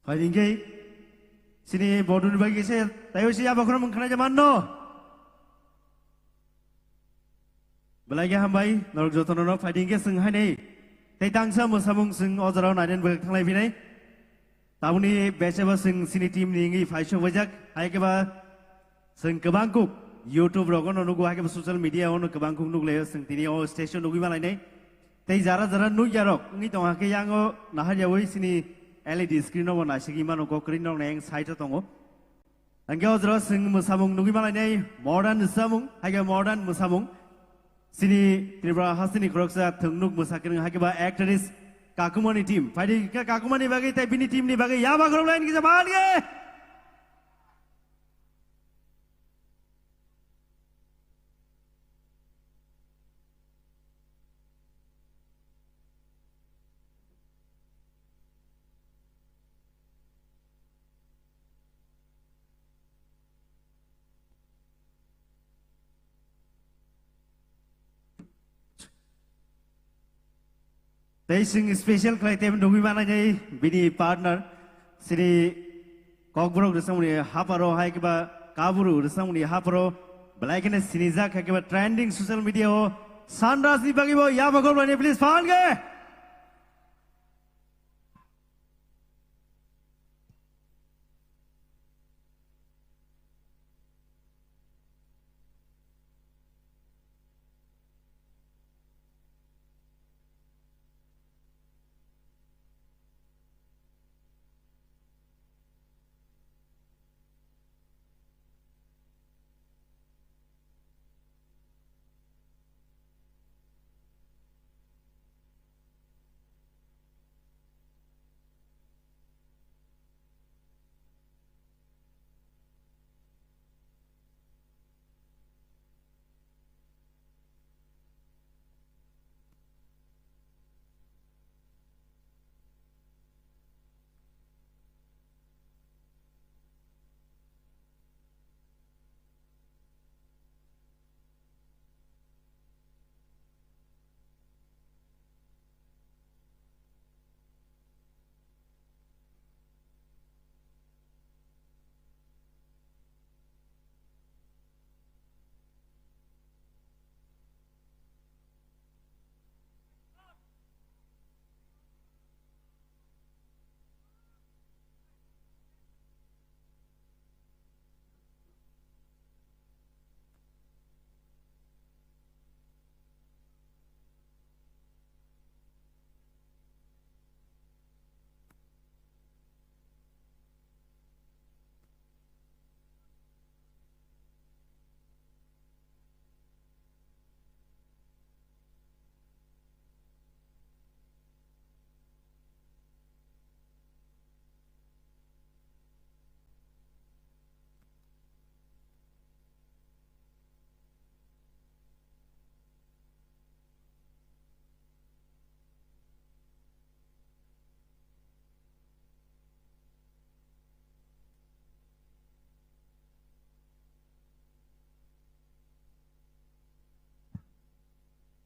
Phaidi hwnkhe chini bodoni bagwi se taiwi se yabakhorok mung khwnai manno. Belai khe hambai, norok jotono no phaidi hwnkhe chwng hainai. Tei tangsa mwsamung chwng o jorao nainani bagwi thanglai phinai. Tabukni bechebo chwng chini team ni wngwi phai sok baijak. Hai khe ba chwng kwbang kuk YouTube rogo no nugo, hai khe ba social media o no kwbang kuk nuglaio, chwng tini o stage o nugwi malainai. Tei jara jara nukya rok wngwi tong hakhe yango naharyawi chini L E D screen o bo naisigwi mano, kok kwrwi nok nai ang side o tongo. Hingke o jora chwng mwsamung nugwi malainai modern samung, hai khe modern mwsamung. Chini Tripura hasteni khoroksa thwngnuk mwsakwrwng hai khe ba actress Kakumani team. Phaidi khe Kakumani bagwi tei bini team ni bagwi yaba khorok line kisa man khe. Tei chwng special khlai tei nugwi manai bini partner chini Kokborok rwchapmungni hapharo hai khe ba Kaburu rwchapmungni hapharo belai kheno sinijak hai khe ba trending social media o Sunrise ni bagwi bo yaba khorok lainai, please phan khe.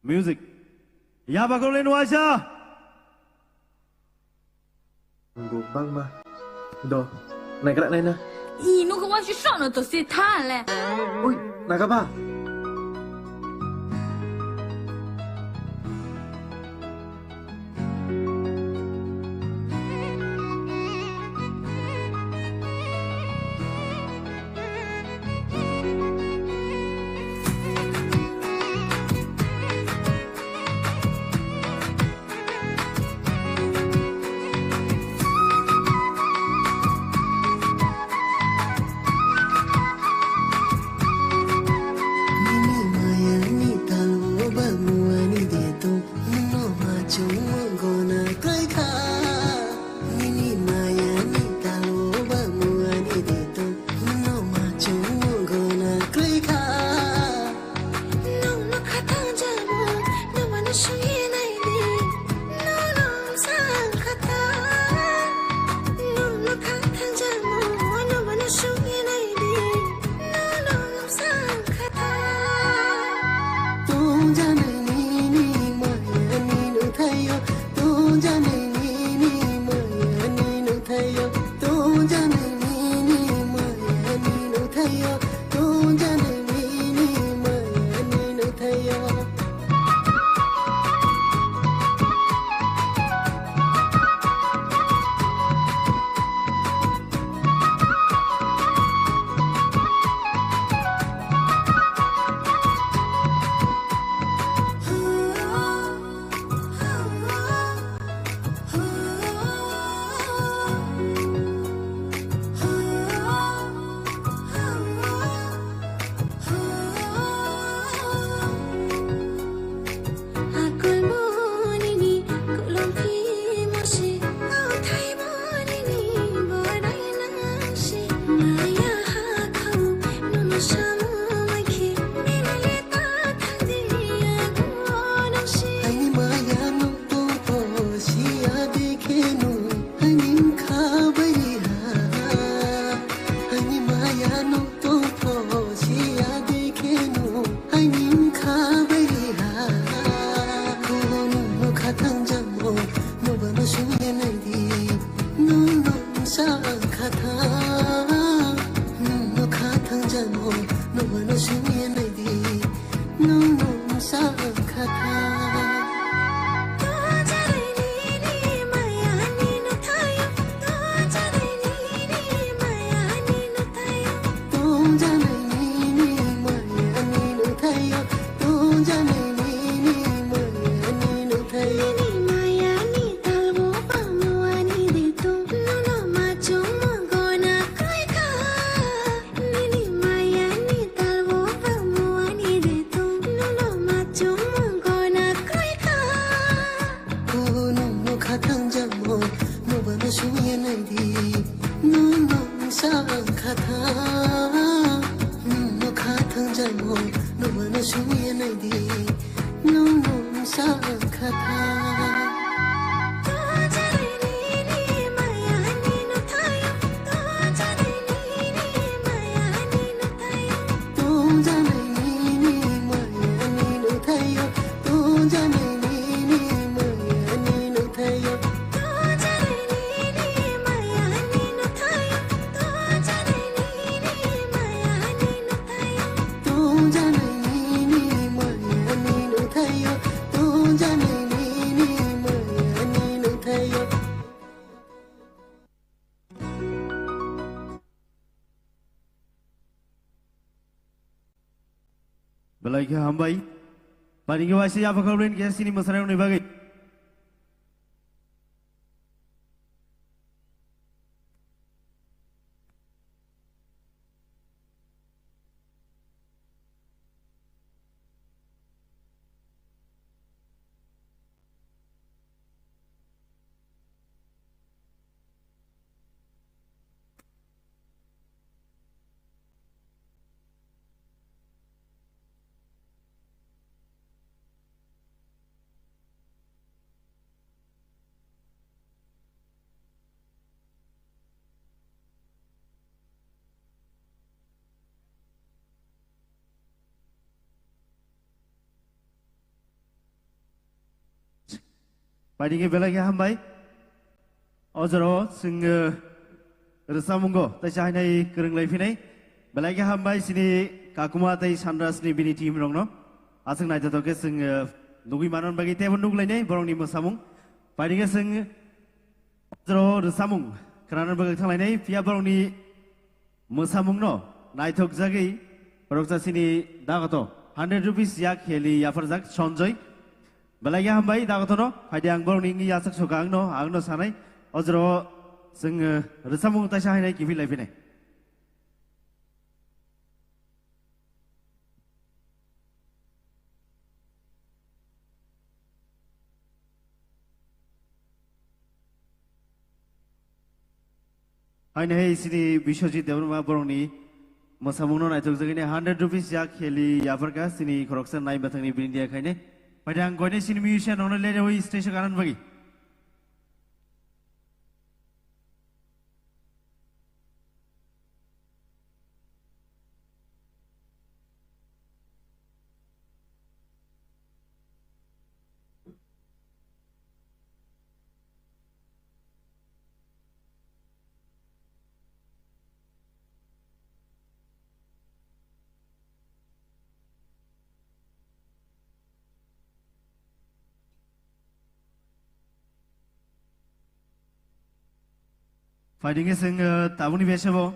Music. Yaba golin waisa. Nunggu bangma. Do. Naikrak naina. I, nunggu waisa sono to se thale. Ui, naga ba. Belai khe hambai. Paini khe waisa yapha khabrwini khe sini mwsarokni bagwi. Paini khe belai khe hambai. O jorao chwng, eh, rwchapmungo teisa hainai kwrwng lai phinai. Belai khe hambai chini Kakuma tei Sandrasni bini team rokno. Aswk naithothok khe chwng, eh, nugwi manna bagwi teibo nuglainai borokni mwsamung. Paini khe chwng o jorao rwchapmung khwnana bagwi thanglainai. Phiya borokni mwsamungno naithokjagwi khoroksa chini dagoto hundred rupees yak heli yapharjak Sanjoy. Belai khe hambai dagotono, phaidi ang borokni wngwi yachak soka angno, angno sanai. O jorao chwng, eh, rwchapmung taisa hainai kiphil lai phinai. Haino hai chini Biswajit Debbarma borokni mwsamungno naithokjagwi hundred rupees yak heli yapharkha chini khoroksa nai bathangni bini diya khaine. Phaidi ang koine chini musician rokno lerwi stage o ganan bagwi. Phaidi khe chwng, eh, tabukni bese bo.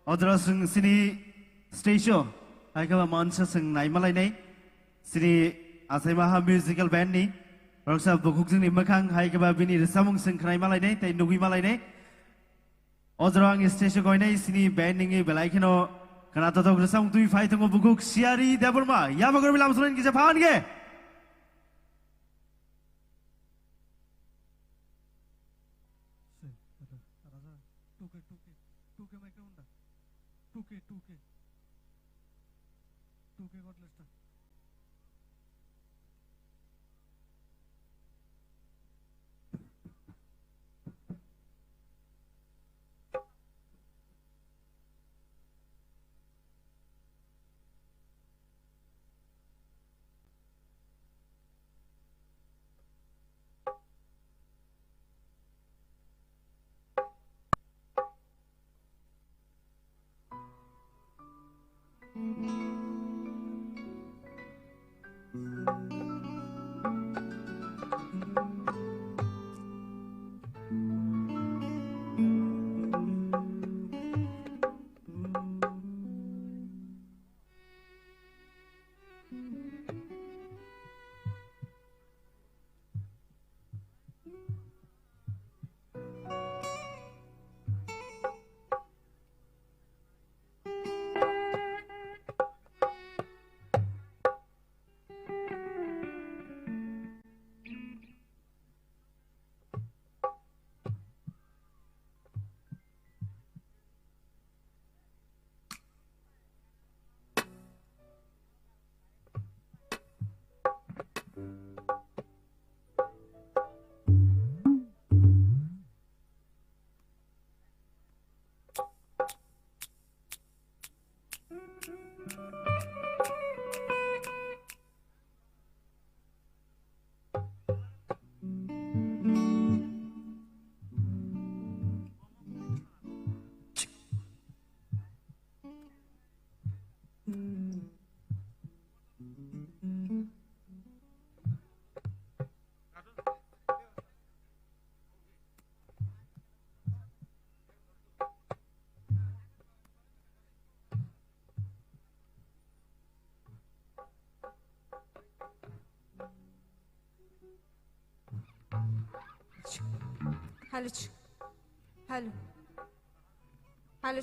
O jorao chwng chini stage o, hai khe ba mansa chwng naima lainai. Chini Achaima Ha Musical Band ni, khoroksa bukhuk chwngni mwkhang, hai khe ba bini rwchapmung chwng khwnaima lainai, tei nugwi ma lainai. O jorao ang stage o koinai chini band ni wngwi belai kheno khwnathok rwchapmung twi phai tongo bukhuk Siyari Debbarma. Yapha khoroksa lam swnamwi kisa phan khe. Two K, two K, two K microphone da. Two K, two K. Two K cordless da. Halo. Halo. Halo.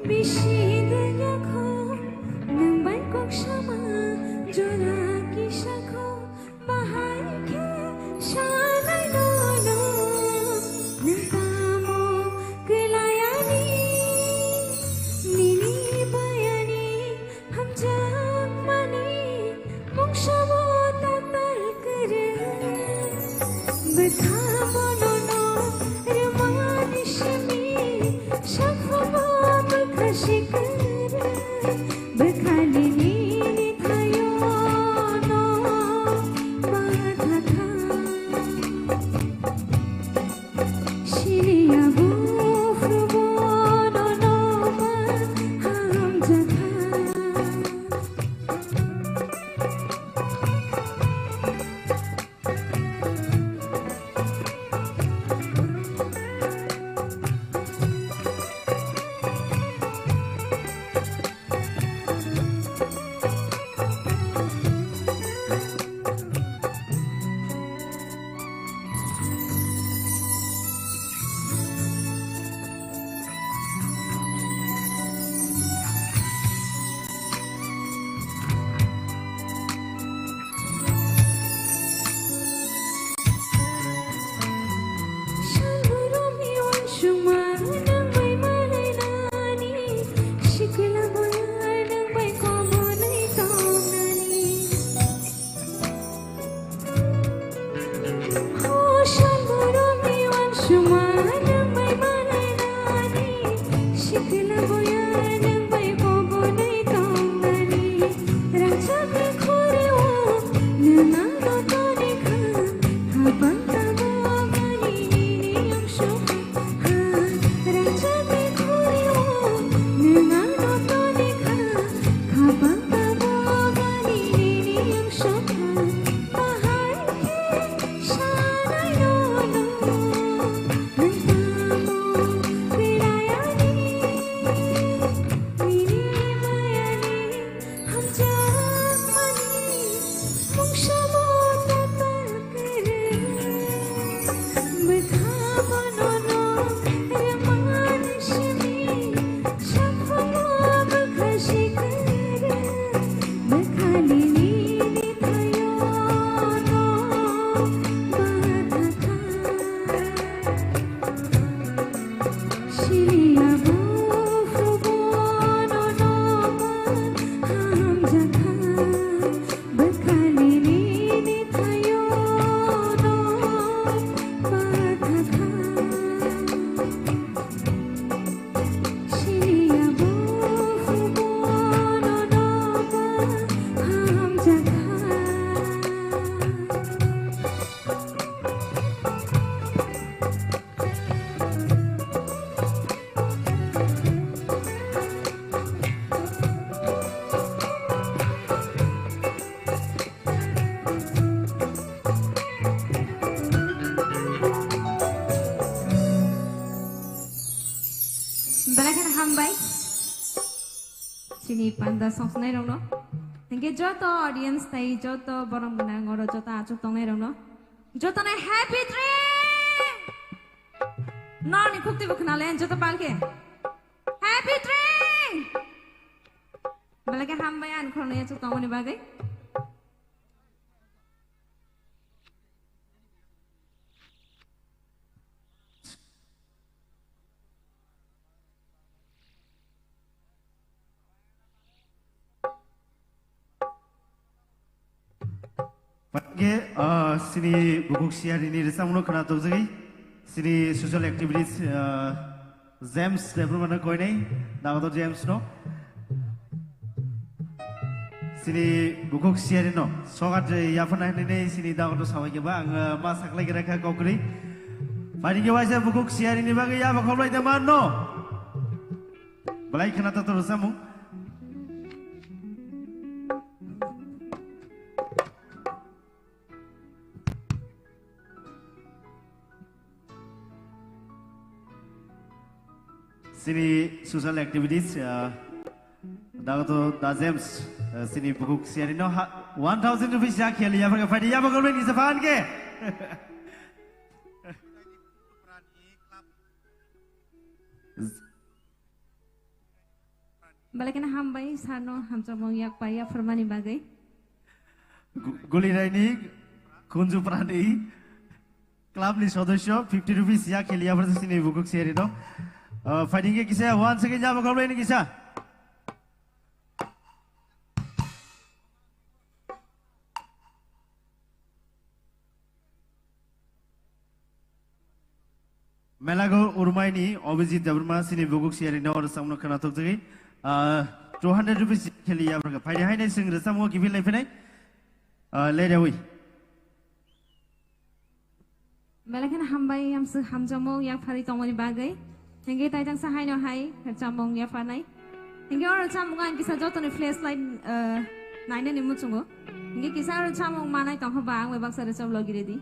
Bisi duyakho, nwng bai kok sama jora kisakho, bahai khe sanai nono, nwng tamo kwlayani, nini bayani, hamjakmani mungsabo tatal kwrwi. Bwkha bonono rwmani simi, sakhumo bwkha si kwrwi. Bwkhani nini thayono bathatha. Siriya bukhrubo nono ma hamjakha. ni panda songsnai rokno. Hinkhe joto audience tai joto borom gwnang oro joto achuk tongnai rokno. Jotono happy train! Noni khukti bo khwnale joto palke. Happy train! Belai khe hambai ani khoroknwi achuk tongmani bagwi. Hwnkhe, ah, sini bukhuk siyarini rwchapmungno khwna tokjagwi, sini social activities, ah, James Debbarma no koinai, Dagotro James no. Sini bukhuk siyarino sokat yaphana hinwi sini Dagotro sabai khe ba ang, ah, ma saklai khe rakha kokri. Phaidi khe waisa bukhuk siyarini bagwi yaba khoblai de man no. Belai khwna tokto rwchapmung. Sini social activities, ah, Dagotro Da James, ah, sini bukhuk siyarino ha, one thousand rupees ya kheli ya bagi phaidi ya bagi ni sepan ke. Belai kheno hambai, sir no hamjakmung yak pai ya phormani bagwi. Gu-, Guliraini Kunju Prani club ni sodosyo fifty rupees ya kheli ya phormani sini bukhuk siyarino. Uh, fighting ke kisa one second ya bagi ni kisa. Melago Urmaini Abhijit Debbarma sini bukhuk siyarino rwchapmungno khwna tokjagwi, ah, two hundred rupees kheli ya bagi. Phaidi hainai sing rwchapmungo kiphil lai phinai, ah, le rewi. Belai kheno hambai, hamswk hamjakmung yak pharwi tongmani bagwi. Hinkhe tai tangsa haino hai rwchapmung yapharnai. Hinkhe oro rwchapmungo ang kisa jotoni flashlight, ah, nainani muchungo. Hinkhe kisa oro rwchapmung manai tongkha ba ang bai baksa rwchap logi redi.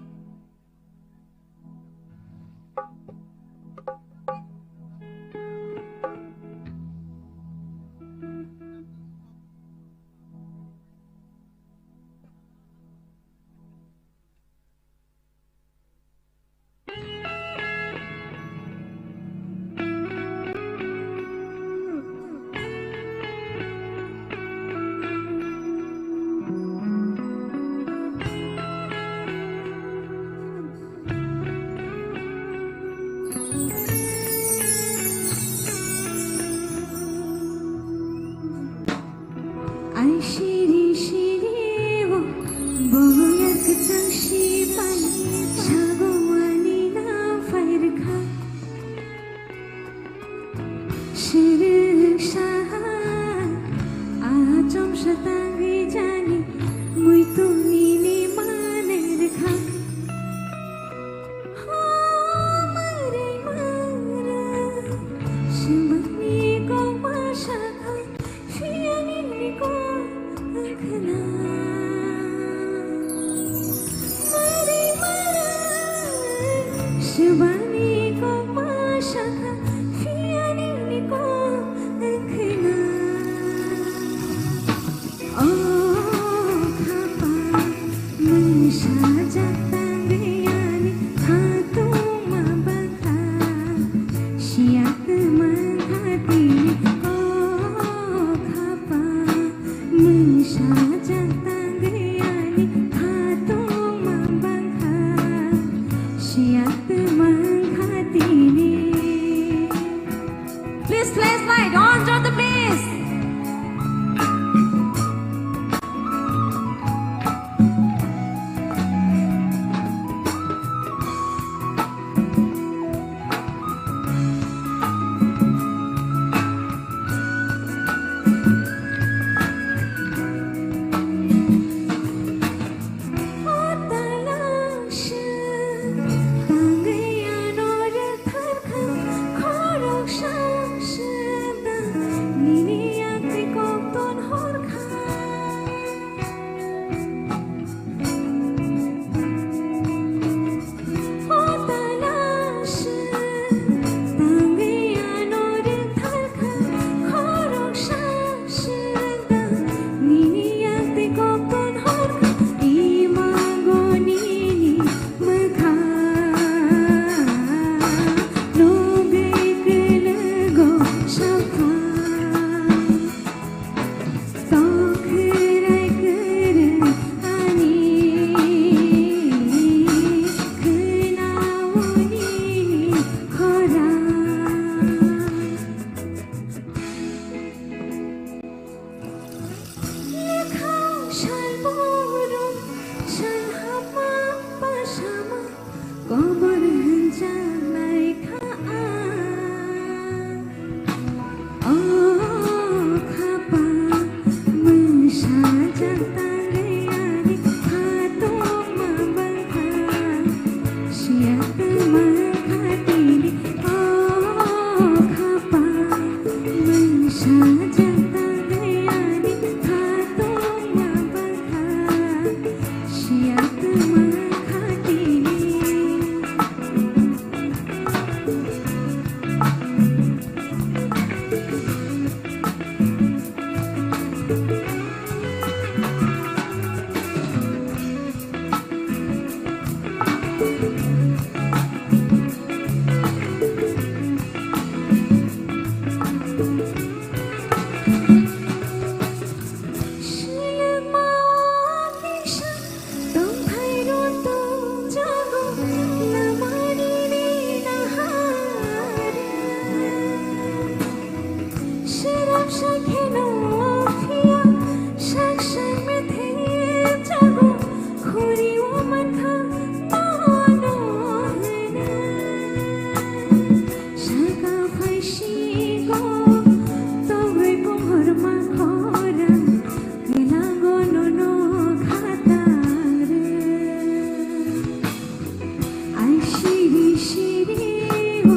Siri o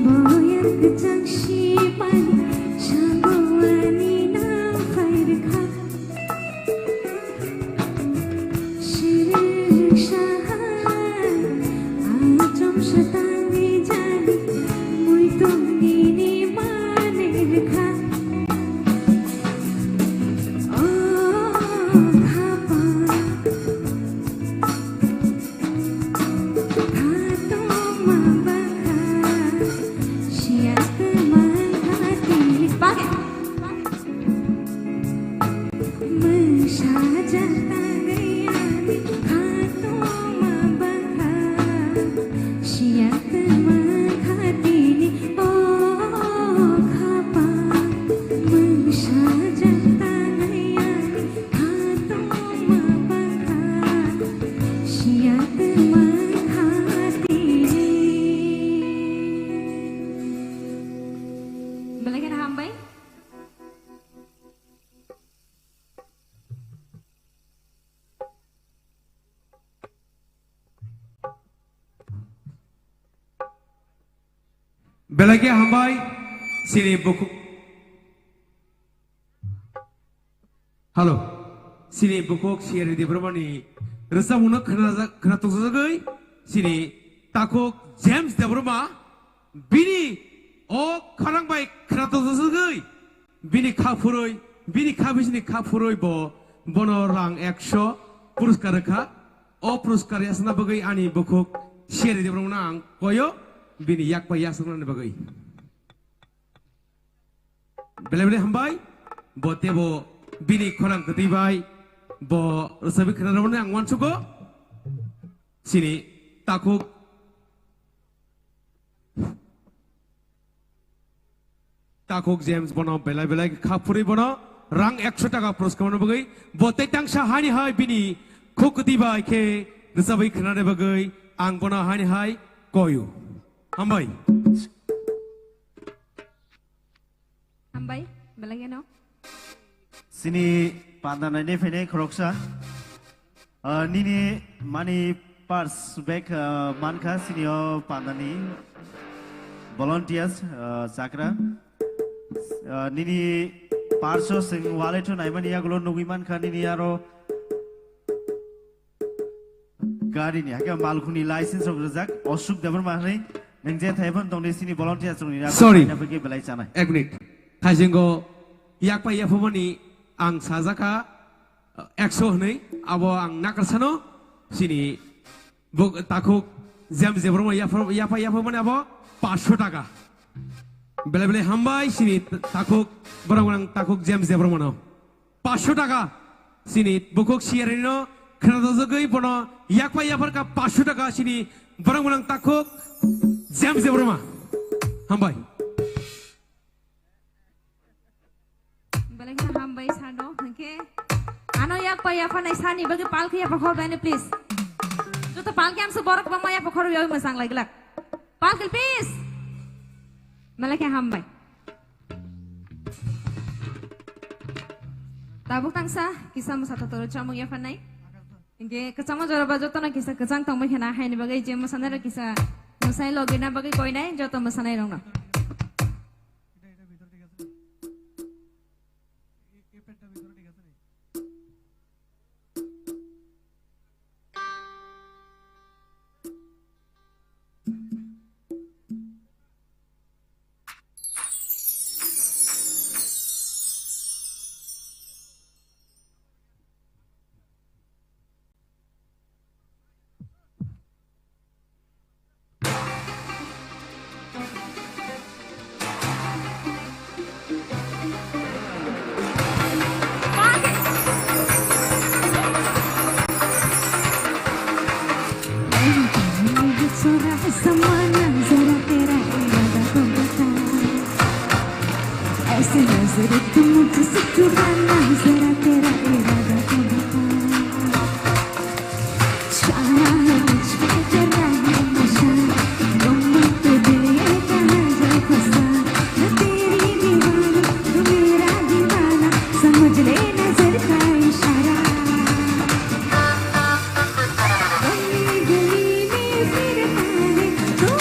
boyang kwchang sipani sango ani na phairwkha. Siri saha achom satani jani muitungni ni mane rwkha. O khapa. Belai kheno hambai. Belai khe hambai, chini bukhuk. Hello. Chini bukhuk Siyari Debbarmani rwchapmungno khna-, khna tongjakgwi chini takhuk James Debbarma bini o khorang bai khna tongjakgwi bini kha phurwi, bini kha bisini kha phurwi bo bono rang ekso puruskar rwkha. O puruskar yasakna bagwi ani bukhuk Siyari Debbarmano ang koyo bini yak bai yasaknani bagwi. Belai belai hambai, bo teibo bini khorang kwtwi bai, bo rwchapwi khna rwmani ang uansugo. Chini takhuk, takhuk James bono belai belai kha phurwi bono rang ekso taka puruskar rwna bagwi, bo tei tangsa hani hai bini khuk kwtwi bai khe rwchapwi khna rwna bagwi ang bono hani hai koyo. Hambai. Hambai, belai kheno. Chini panda nainai phainai khoroksa. Ah, nini money purse bag, ah, mankha chini o pandani volunteers, ah, chakra. Ah, nini purse o chwng wallet o naimani yagulo nugwi mankha nini aro Gari ni, hakhe malkhungni license rok rijak, Ashok Debbarma hwnwi, nwng je thaiphano tongdi chini volunteers rokni rago Sorry. Khaina bagwi belai chanai. Ek minute. Khaisingo yakpai yaphumani ang sajakha, ekso hwnwi, abo ang nakarsano, chini bo takhuk James Debbarma yapha-, yapha-, yaphumani abo paanch sho taka. Belai belai hambai, chini takhuk, borok ang takhuk James Debbarmano. Paanch sho taka. Chini bukhuk Siyarino khwnajagwi bono yakpa yapharkha paanch sho taka chini borok mwnang takhuk James Debbarma. Hambai. Belai kheno hambai sano, hwnkhe ano yakpa yapharnai sani bagwi palki yapha khorbaini, please. Joto palki amsa borok bangma yapha khorwi yawi mwchang lai glak. Palki, please. Belai khe hambai. Tabuk tangsa kisa mwsa totoro chamung yapharnai. Hinkhe kwchangma jora ba jotono kisa kwchang tongbai khna haini bagwi je mwsanairok kisa mwsai logina bagwi koinai joto mwsanairokno. ऐसे नजर तुम मुझसे चुराना, जरा तेरा इरादा तो बता। छाया है मुझ पे तेरा है नशा, गुम तो दिल ये कहाँ जा फंसा। मैं तेरी दीवानी, तू मेरा दीवाना, समझ ले नजर का इशारा। गली गली में फिरता है तू,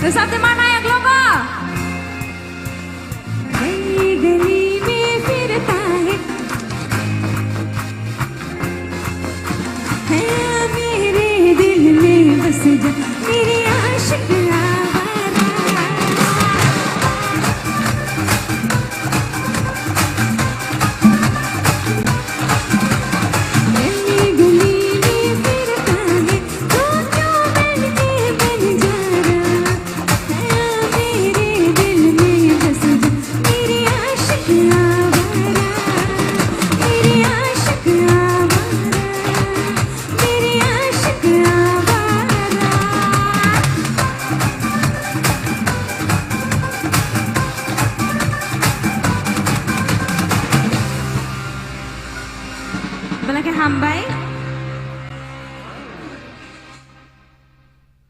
Rwchapdi ma nayok logo. गली गली में फिरता है, है मेरे दिल में बस जा, मेरे आशिक आवारा। गली गली में फिरता है, तू क्यों बन के बन जा रहा। मेरे दिल में बस जा, मेरे आशिक आवारा, मेरे आशिक आवारा, मेरे आशिक आवारा। Belai khe hambai.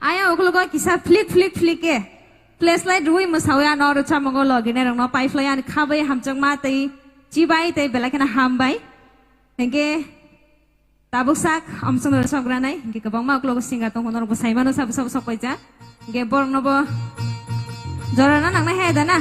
Ayang uklogo kisa flick flick flick khe flashlight rwi mwsawi ano rwchapmungo loginai rokno paiphlai ani khabai hamjakma tei chibai tei belai kheno hambai. Hinkhe tabuk sak omsong rwchapgranai hinkhe kwbangma uklogo singer tongkha norokbo saimano sabo sabo sok paijak. Hinkhe boroknobo jorana nangnai hai da na.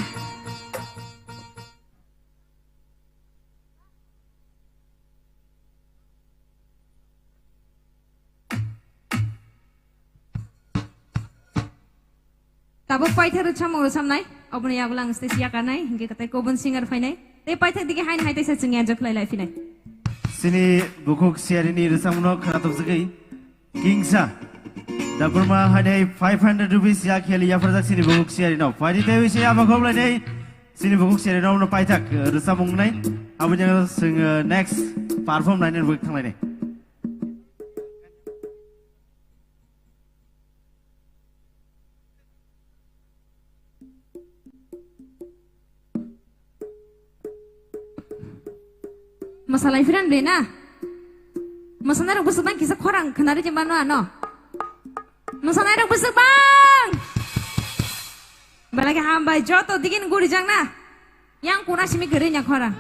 Tabuk paithak rwchapmung rwchapnai, oboni yagulang stage yakarnai, hinkhe kwtai kubun singer phainai. Tei paithak digi haino hai teisa chwngya jok khlai lai phinai. Chini bukhuk siyarini rwchapmungno khwnathokjagwi kingsa. Dakurma hainai five hundred rupees ya kheli yapharjak chini bukhuk siyarino. Phaidi tei wi se ama khoblai nei chini bukhuk siyarino paithak rwchapmung nai. Aboni jagao chwng next perform nainani bagwi thanglainai. Mwsalai phiran de na? Mwsanai rok bwswk bang kisa khorang khwnari je mano ano. Mwsanai rok bwswk bang. Belai khe hambai, joto digin guri jang na. Yang kuna simi kwrwi nya khorang.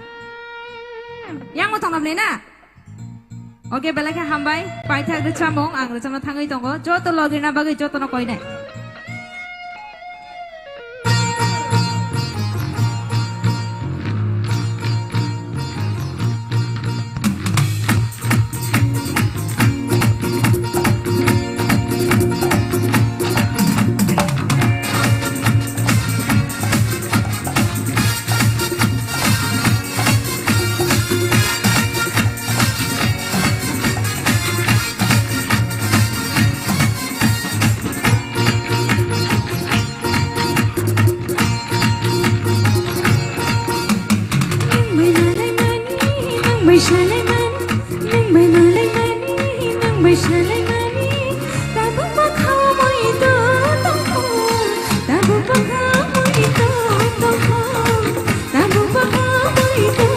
Yang mo tonglam le na? Oke, belai khe hambai. Paithak rwchapmung ang rwchapna thangwi tongo. Joto logirna bagwi jotono koinai. Nang bai malai mani, nang bai salai mani, nang bai malai mani, nang bai salai mani. Tabuk bwkha moi to tongkho, tabuk bwkha moi to tongkho, tabuk bwkha moi to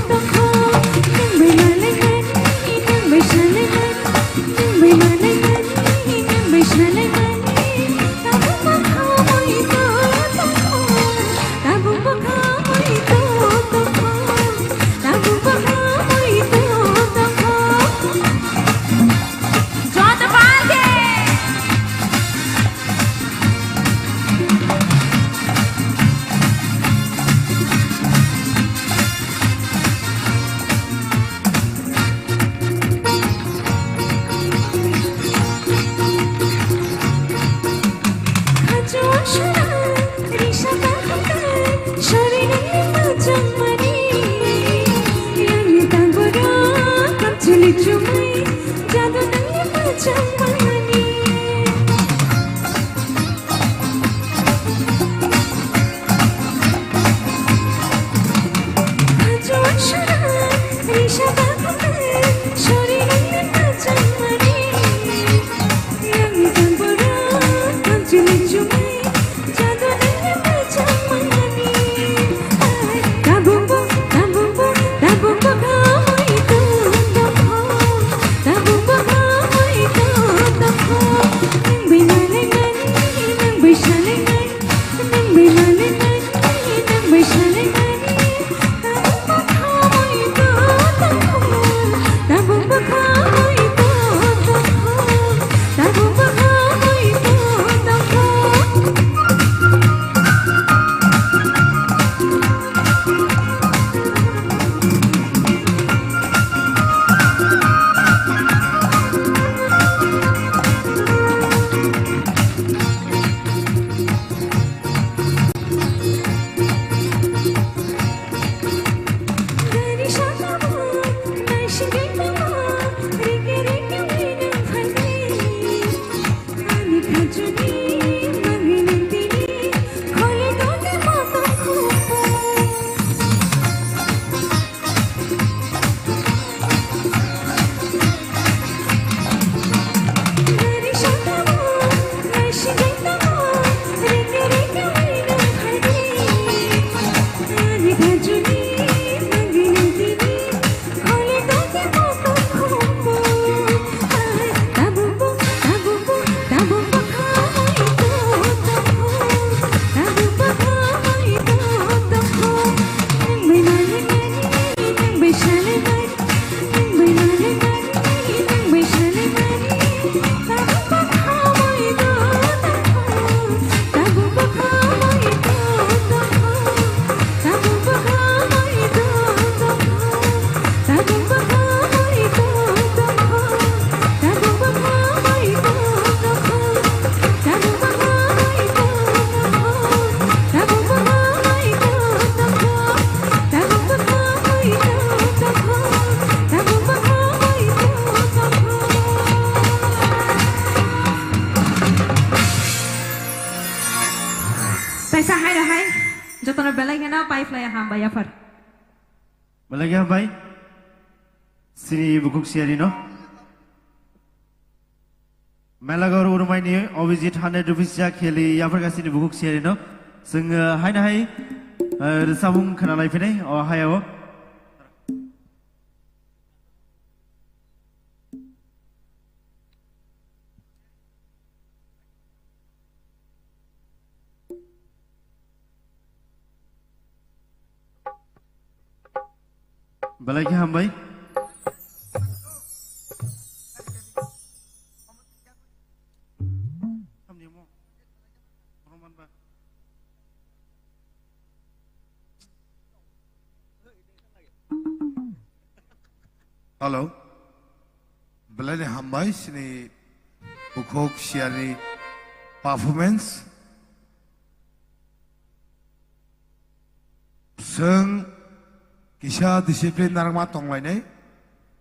tongkho. Nang bai malai mani, nang bai salai mani, nang bai malai mani, nang bai salai mani. Tabuk bwkha moi to tongkho, tabuk bwkha moi to tongkho, tabuk bwkha moi to tongkho. Joto party! Hambai aphar. Belai khe hambai. Sini bukhuk siyari no. Melagor Urumai ni Abhijit hundred rupees ya kheli yapharga sini bukhuk siyari no. Sing, eh, haina hai, eh, rwchapmung khna lai phinai o haya o. Belai khe hambai. Hello. Belai ni hambai sini bukhuk siyari performance. Chwng kisa discipline narwkma tonglainai,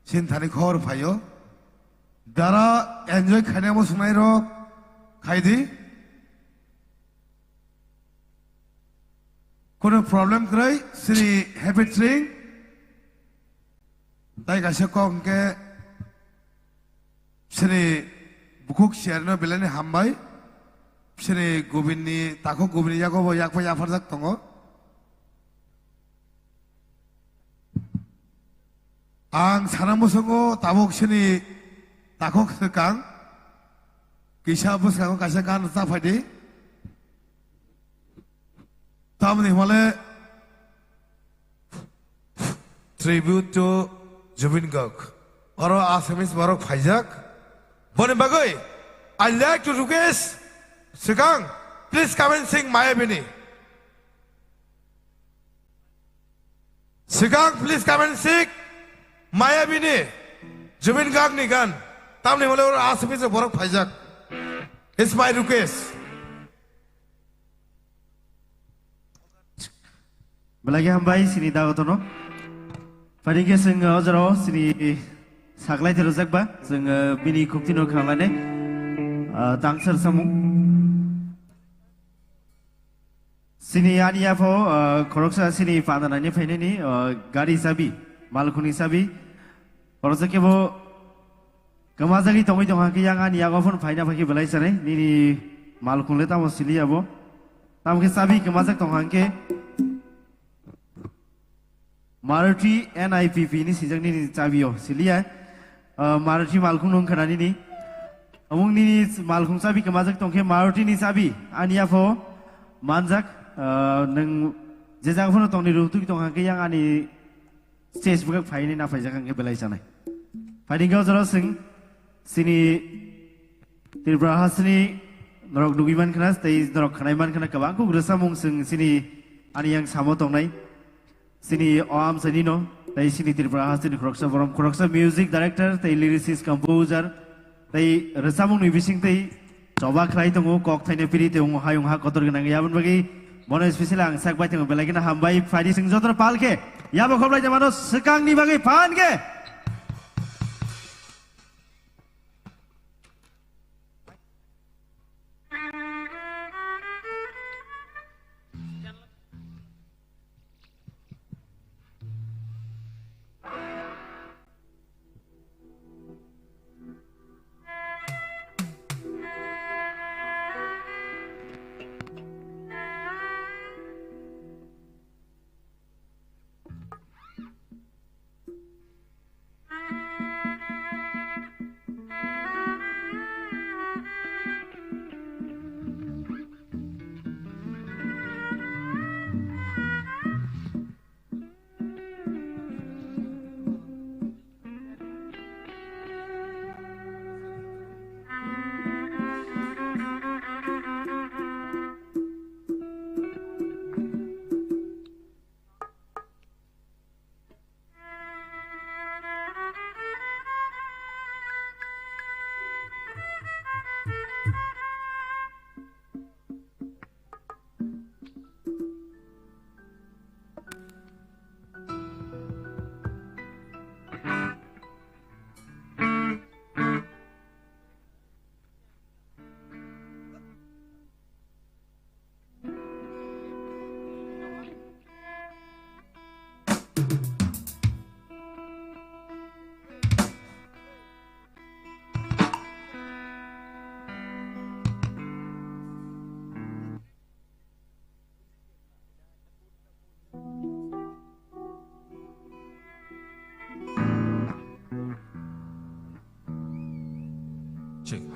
sini thani khor phaio. Dara enjoy khainai mo swngnai rok khaidi. Kono problem kwrwi, sini habit ring. Tai kaisa kok hwnkhe sini bukhuk siyarno belai ni hambai. Sini gubinni, takhuk gubinni yago bo yakpai yapharjak tongo. Ang sana musungo tabuk sini takhuk swkang. Kisa bwskango kaisa gan rwchap phaidi. Tamni hwnle Tribute to Zubeen Garg. Oro Assamese borok phaijak. Boni bagwi, I like to request, Swkang, please come and sing Mayabini. Swkang, please come and sing Mayabini. Zubeen Garg ni gan. Tamni hwnle oro Assamese borok phaijak. It's my request. Belai khe hambai sini dagotono. Phaidi khe chwng o jorao sini saklai thwrwjakba, chwng, uh, bini khuktino khnalainai, uh, tangsa rwchapmung. Sini ani yapho, uh, khoroksa sini panda naini phainani, uh, gari chabi, malkhungni chabi. Khoroksa khe bo kwmajagwi tongwi tongkha khe yang ani yago phone phaina phaikhe belai sanai. Nini malkhungle tamo siliya bo. Tamo khe chabi kwmajak tongkha khe Maruti N I P P ni sijak nini chabi o siliya. Ah, Maruti malkhung nung khana nini. Amung nini malkhung chabi kwmajak tongkhe Maruti ni chabi ani yapho manjak, ah, nwng je jaga phano tongni rutwi tongkha khe yang ani stage bwkhak phaini na phaijak ang khe belai sanai. Phaidi khe o jora chwng sini Tripura hasini norok nugwi man khna tei norok khnai man khna kwbang kuk rwchapmung chwng sini ani yang samo tongnai. Sini o amchaini no tei sini Tripura hasini khoroksa borom khoroksa music director tei lyricist composer tei rwchapmungni bising tei choba khlai tongo, kok thaino piri tongo, hayung ha kotor gwnang ya. Aboni bagwi bono special ang sak bai tongo, belai kheno hambai. Phaidi chwng jotono pal khe yabo khoblai de mano swkangni bagwi phan khe.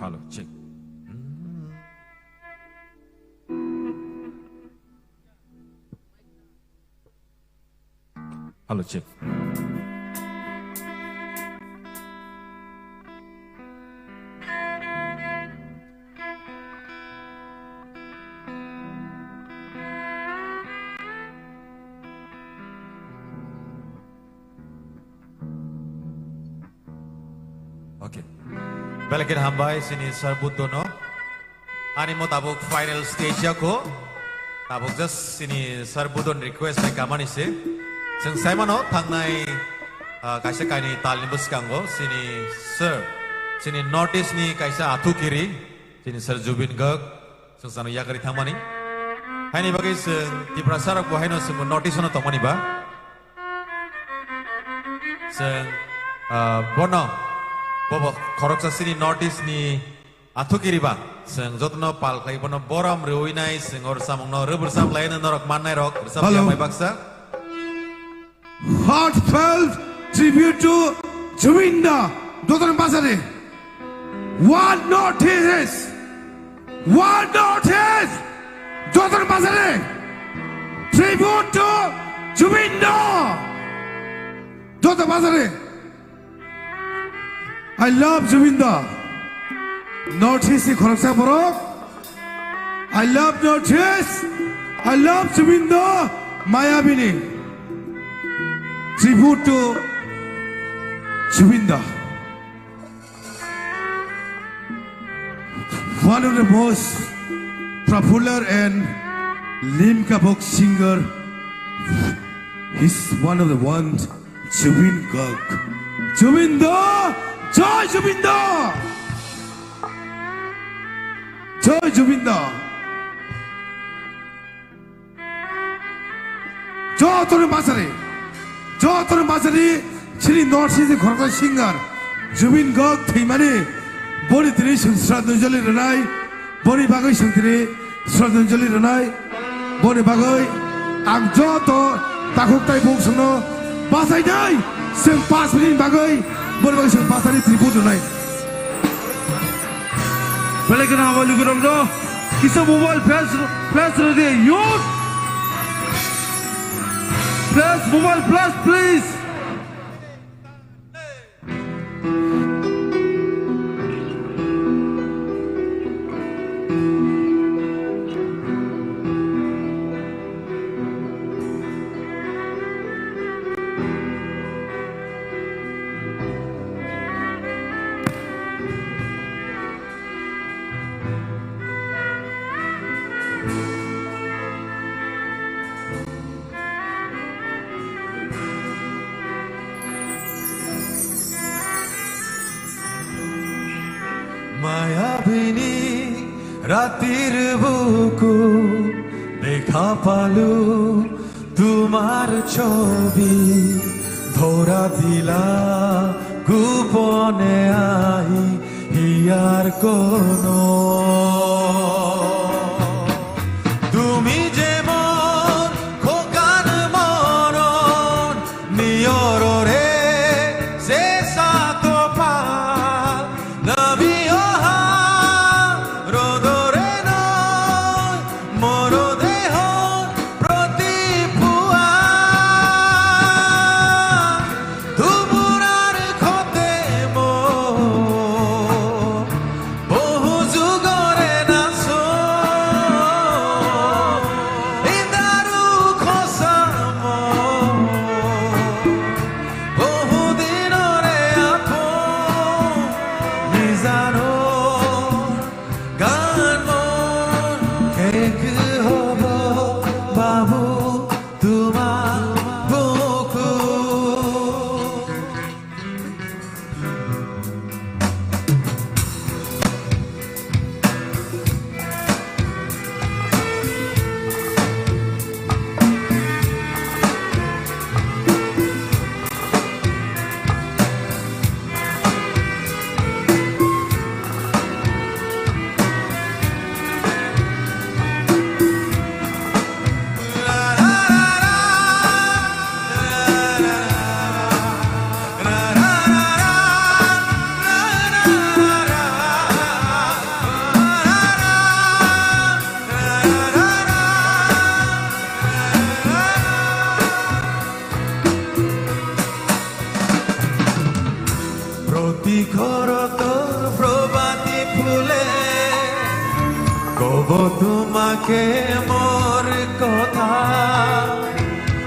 Hello, check. Hello, check. Okay. Belai kheno hambai chini Sir Buddho no. Ani mo tabuk final stage ya kho. Tabuk just chini Sir Buddho ni request bai kamani se. Chwng sai mano thangnai, ah, kaisa kainwi tal ni bwskango chini Sir, chini North East ni kaisa athu kiri, chini Sir Zubeen Garg, chwng chano yakarwi thangmani. Haini bagwi chwng Tiprasa rok bo haino chwng North East no tongmani ba. Chwng, ah, bono, bobo khoroksa chini North East ni athu kiri ba. Chwng jotono pal khlai bono borom rwui nai, chwng o rwchapmung no rwbwrwchap lai no norok mannai rok, rwchap Hello. Yamai baksa. Heartfelt tribute to Zubeen Da, Dotan Basari. One North East. One North East. Dotan Basari. Tribute to Zubeen Da. Dotan Basari. I love Zubeen Da. North East ni khoroksa borok. I love North East. I love Zubeen Da. Mayabini. Tribute to Zubeen Da. One of the most popular and limkabok singer. He's one of the ones, Zubeen Garg. Zubeen Da! Jai Zubeen Da! Jai Zubeen Da! Jotono basari, jotono basari, chini North East ni khoroksa singer Zubeen Garg thwimani, boni tini chwng sraddhanjali rwnai, boni bagwi chwng tini sraddhanjali rwnai, boni bagwi ang joto takhuk tai bung chwngno basainai, chwng panch minute ni bagwi boni bagwi chwng basari tribute rwnai. Belai kheno hambai lugurok no. Kisa mobile flash, flash ready, youth. Flash, mobile flash, please. মায়াবিনী রাতির বুকু দেখা পালু তোমার ছবি ধরা দিলা গোপনে আহি হিয়ার কোনো। তুমি যেমন খোকার মরণ নিয়ররে সে সাত পাল নবী ওহা রোদরে নয় মোর দেহ প্রতি পুয়া তুমরার খতে মো বহু যুগ প্রতি খরতর প্রভাতী ফুলে কব তোমাকে মোর কথা,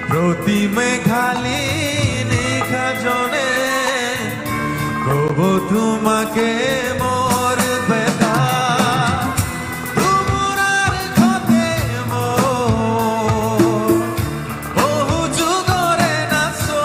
প্রতি মেঘালি নিশা জনে কব তোমাকে মোর ব্যথা। তোমার খতে মোর বহু যুগরে নাচো।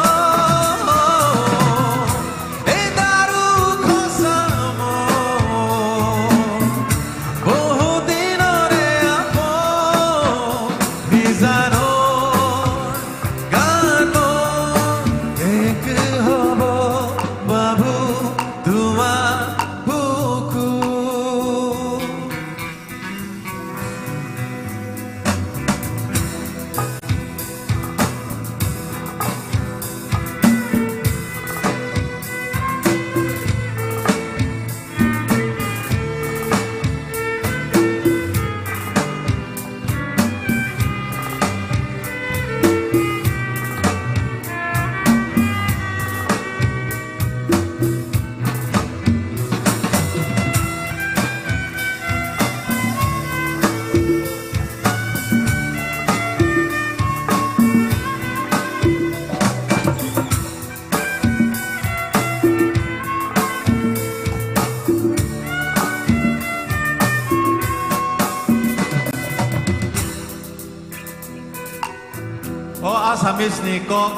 O Assamese ni kok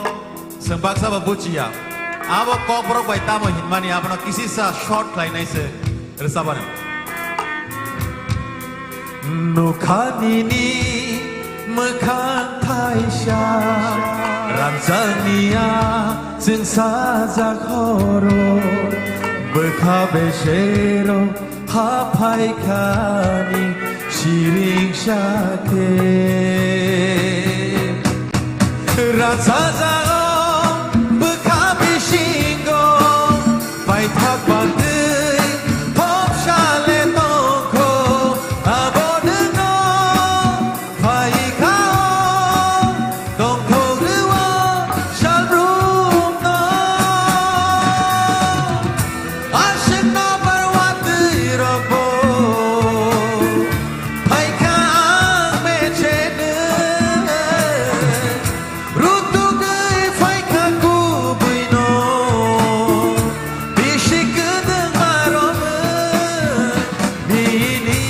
chwng baksa bo buchiya. Abo kok borok bai tamo hinmani abono kisisa short khlainai se rwchapani. Nokhanini mwkhang thaisa, ranjaniya chwng sajak horo, bwkha besero ha phaikani siring sakhe. Rasajago bwkha bisingo paithak bantwi thopsale tongkho, abo nwngno phaikha o tongthok rwo salbrumno. Aswkno barwatwi rokbo phaikha ang mecheno. Rutugwi phaikha kubui no, bisi kwdwng ma romwi nini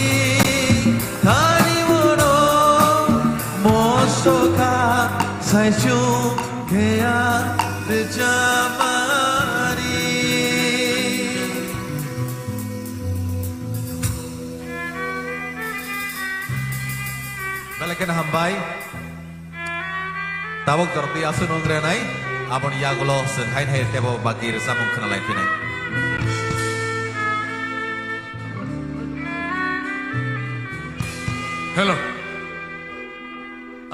thani uano moso kha saichung khe ang rwchapmani. Belai kheno hambai. Tabuk jorokdi aswk nung renai, aboni yagulo chwng hain hai tebo bagi rwchapmung khwnalai phinai. Hello.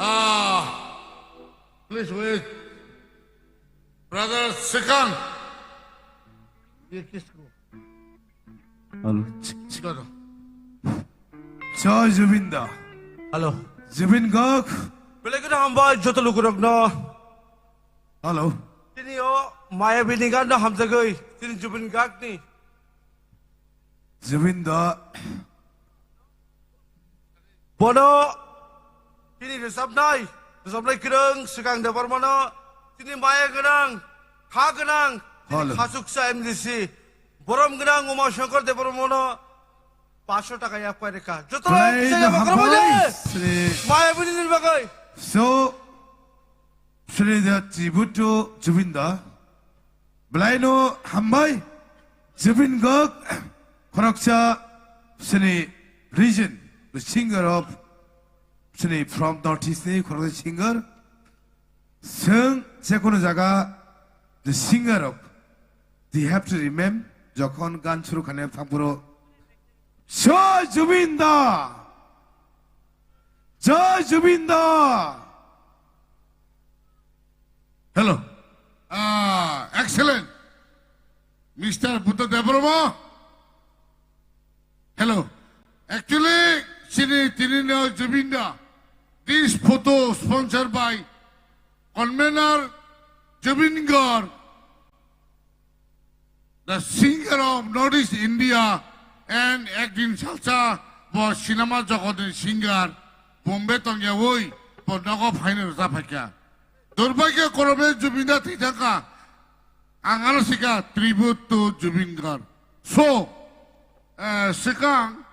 Ah, please wait. Brother Sikang. Ye kisko? Hello. Joy Zubin da. Hello. Zubin Garg. Belai kheno hambai joto lukurokno. Hello. Tini o Mayabini ganno hamjagwi, tini Zubin Garg ni. Zubin da. Bono tini rwchapnai, rwchapnai kwrwng Swkang Debbarmano, tini maya gwnang, kha gwnang, tini Hello. Khachuksa M D C, borom gwnang Uma Shankar Debbarmano paanch sho taka yak pai rwkha. Joto Belai kisa no yabo hambai, kwrwngmani. Sri. Maya bini ni bagwi. So, Sri the Chibuto Zubin da. Belaino hambai, Zubin Garg, khoroksa sini region, the singer of sini from North East ni khoroksa singer. Seng, jekono jaga, the singer of, they have to remember, jokhon gan shuru khane phangpuro, Joy Zubin da! Joy Zubin da! Hello. Ah, excellent. Mister Buddha Debbarma. Hello. Actually, sini tini no Zubin da. This photo sponsored by convener Zubin Garg. The singer of Northeast India and ekdin salsa bo cinema jogotni singer Bombay tongyawi bo nogo phaino rwchap phaikha. Durbhagya krome Zubin da thwithangkha. Ang ano sikha tribute to Zubin Garg. So, eh, swkang,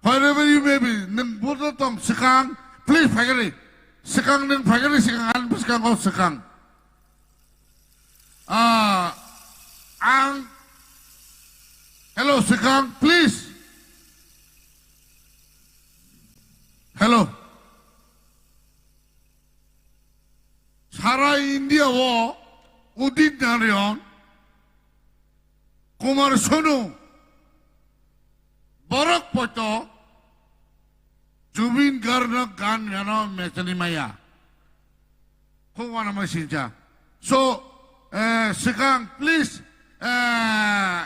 wherever you may be, nwng bodo tong swkang, please phaikari. Swkang nwng phaikari swkang, ang swkang o swkang. Ah, ang, hello, swkang, please. Hello. Sara India o Udit Narayan, Kumar Sanu, borok poito Zubin Gargno gan gano mechani maya. Khub wanama sincha. So, eh, swkang, please, eh,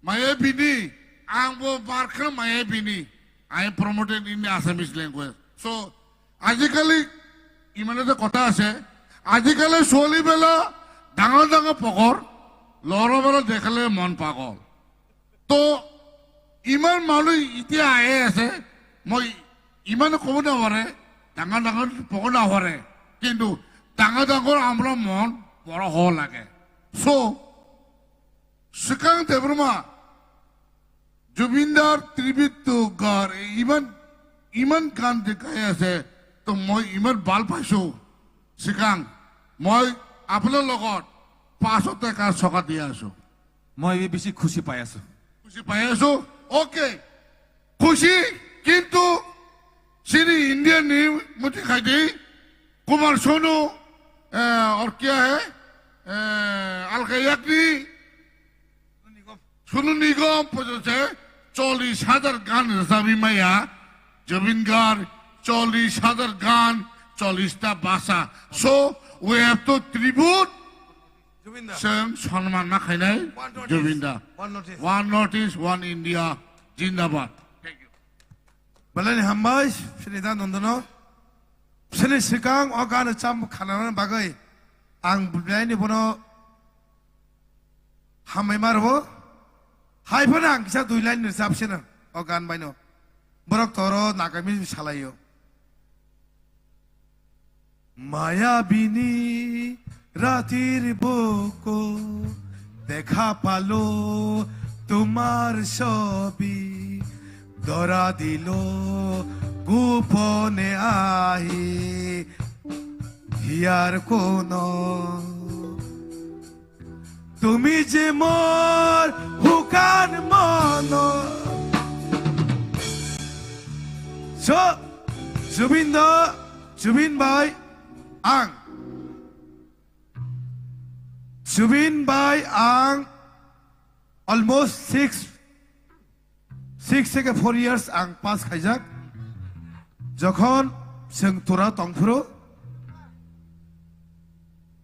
maya bini, ang bo bar kheno maya bini. I am promoted in the Assamese language. So, আজিকালি, ইমানে তো কথা আছে, আজিকালি ছোৱালী বেলা ডাঙৰ ডাঙৰ পকৰ, ল'ৰা বেলা দেখালে মন পাগল। তো ইমান মানুহ এতিয়া আহি আছে, মই ইমানো ক'ব নোৱাৰে, ডাঙৰ ডাঙৰ ক'ব নোৱাৰে, কিন্তু ডাঙৰ ডাঙৰ আমাৰ মন বড় হ'ব লাগে। So, Swkang Debbarma, Zubeen Dar tribute to Garg, iman, iman gan je gai ase, to moi iman bal paisu. Swkang, moi apnalok logot paanch sho taka soka di asu. Moi bisi khusi pai asu. Khusi pai asu? Okay. Khusi, kintu chini India ni muti khai di, Kumar Sanu, eh, aur kya hai, eh, Alka Yagnik, Sonu Nigam porjonto chollish hajar gan rwchapwi maya, Zubeen Garg chollish hajar gan, chollish ta bhasha. So, we have to tribute, Zubeen Da. Chwng sonman ma khainai, One North East. Zubeen Da. One North East. One North East, One India, Zindabad. Thank you. Belai ni hambai, Sri Da Nondono. Sini swkang o gan cham khanani bagwi ang belai ni bono hambai ma rwo. Hai phano ang kisa dui line rwchap sino o gan baino. Borok toro nagami salaio. মায়াবিনী রাতির বুকো দেখা পালো তোমার ছবি, ধরা দিল গোপনে আহি হিয়ার কোন। তুমি যে মোর হুকান মন। So, Zubeen Da, Zubeen bai ang. Zubeen bai ang almost six Six থেকে four years ang pass khaijak. Jokhon chwng tura tongphuru,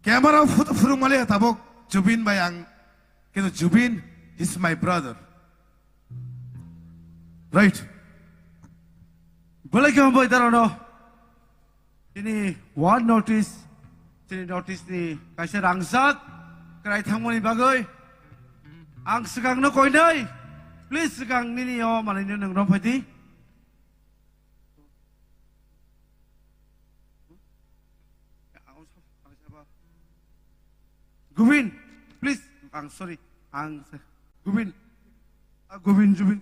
camera photo phuru mali tabok Zubeen bai ang, kintu Zubeen is my brother. Right. Belai khe hambai darano. Chini One North East, chini North East ni kaisa rangchak kwrai thangmani bagwi ang swkangno koinai, please swkang nini o manwino nwng romphai di. Gubin, please, ang sorry, ang Gubin, ah, Gubin, Jubin.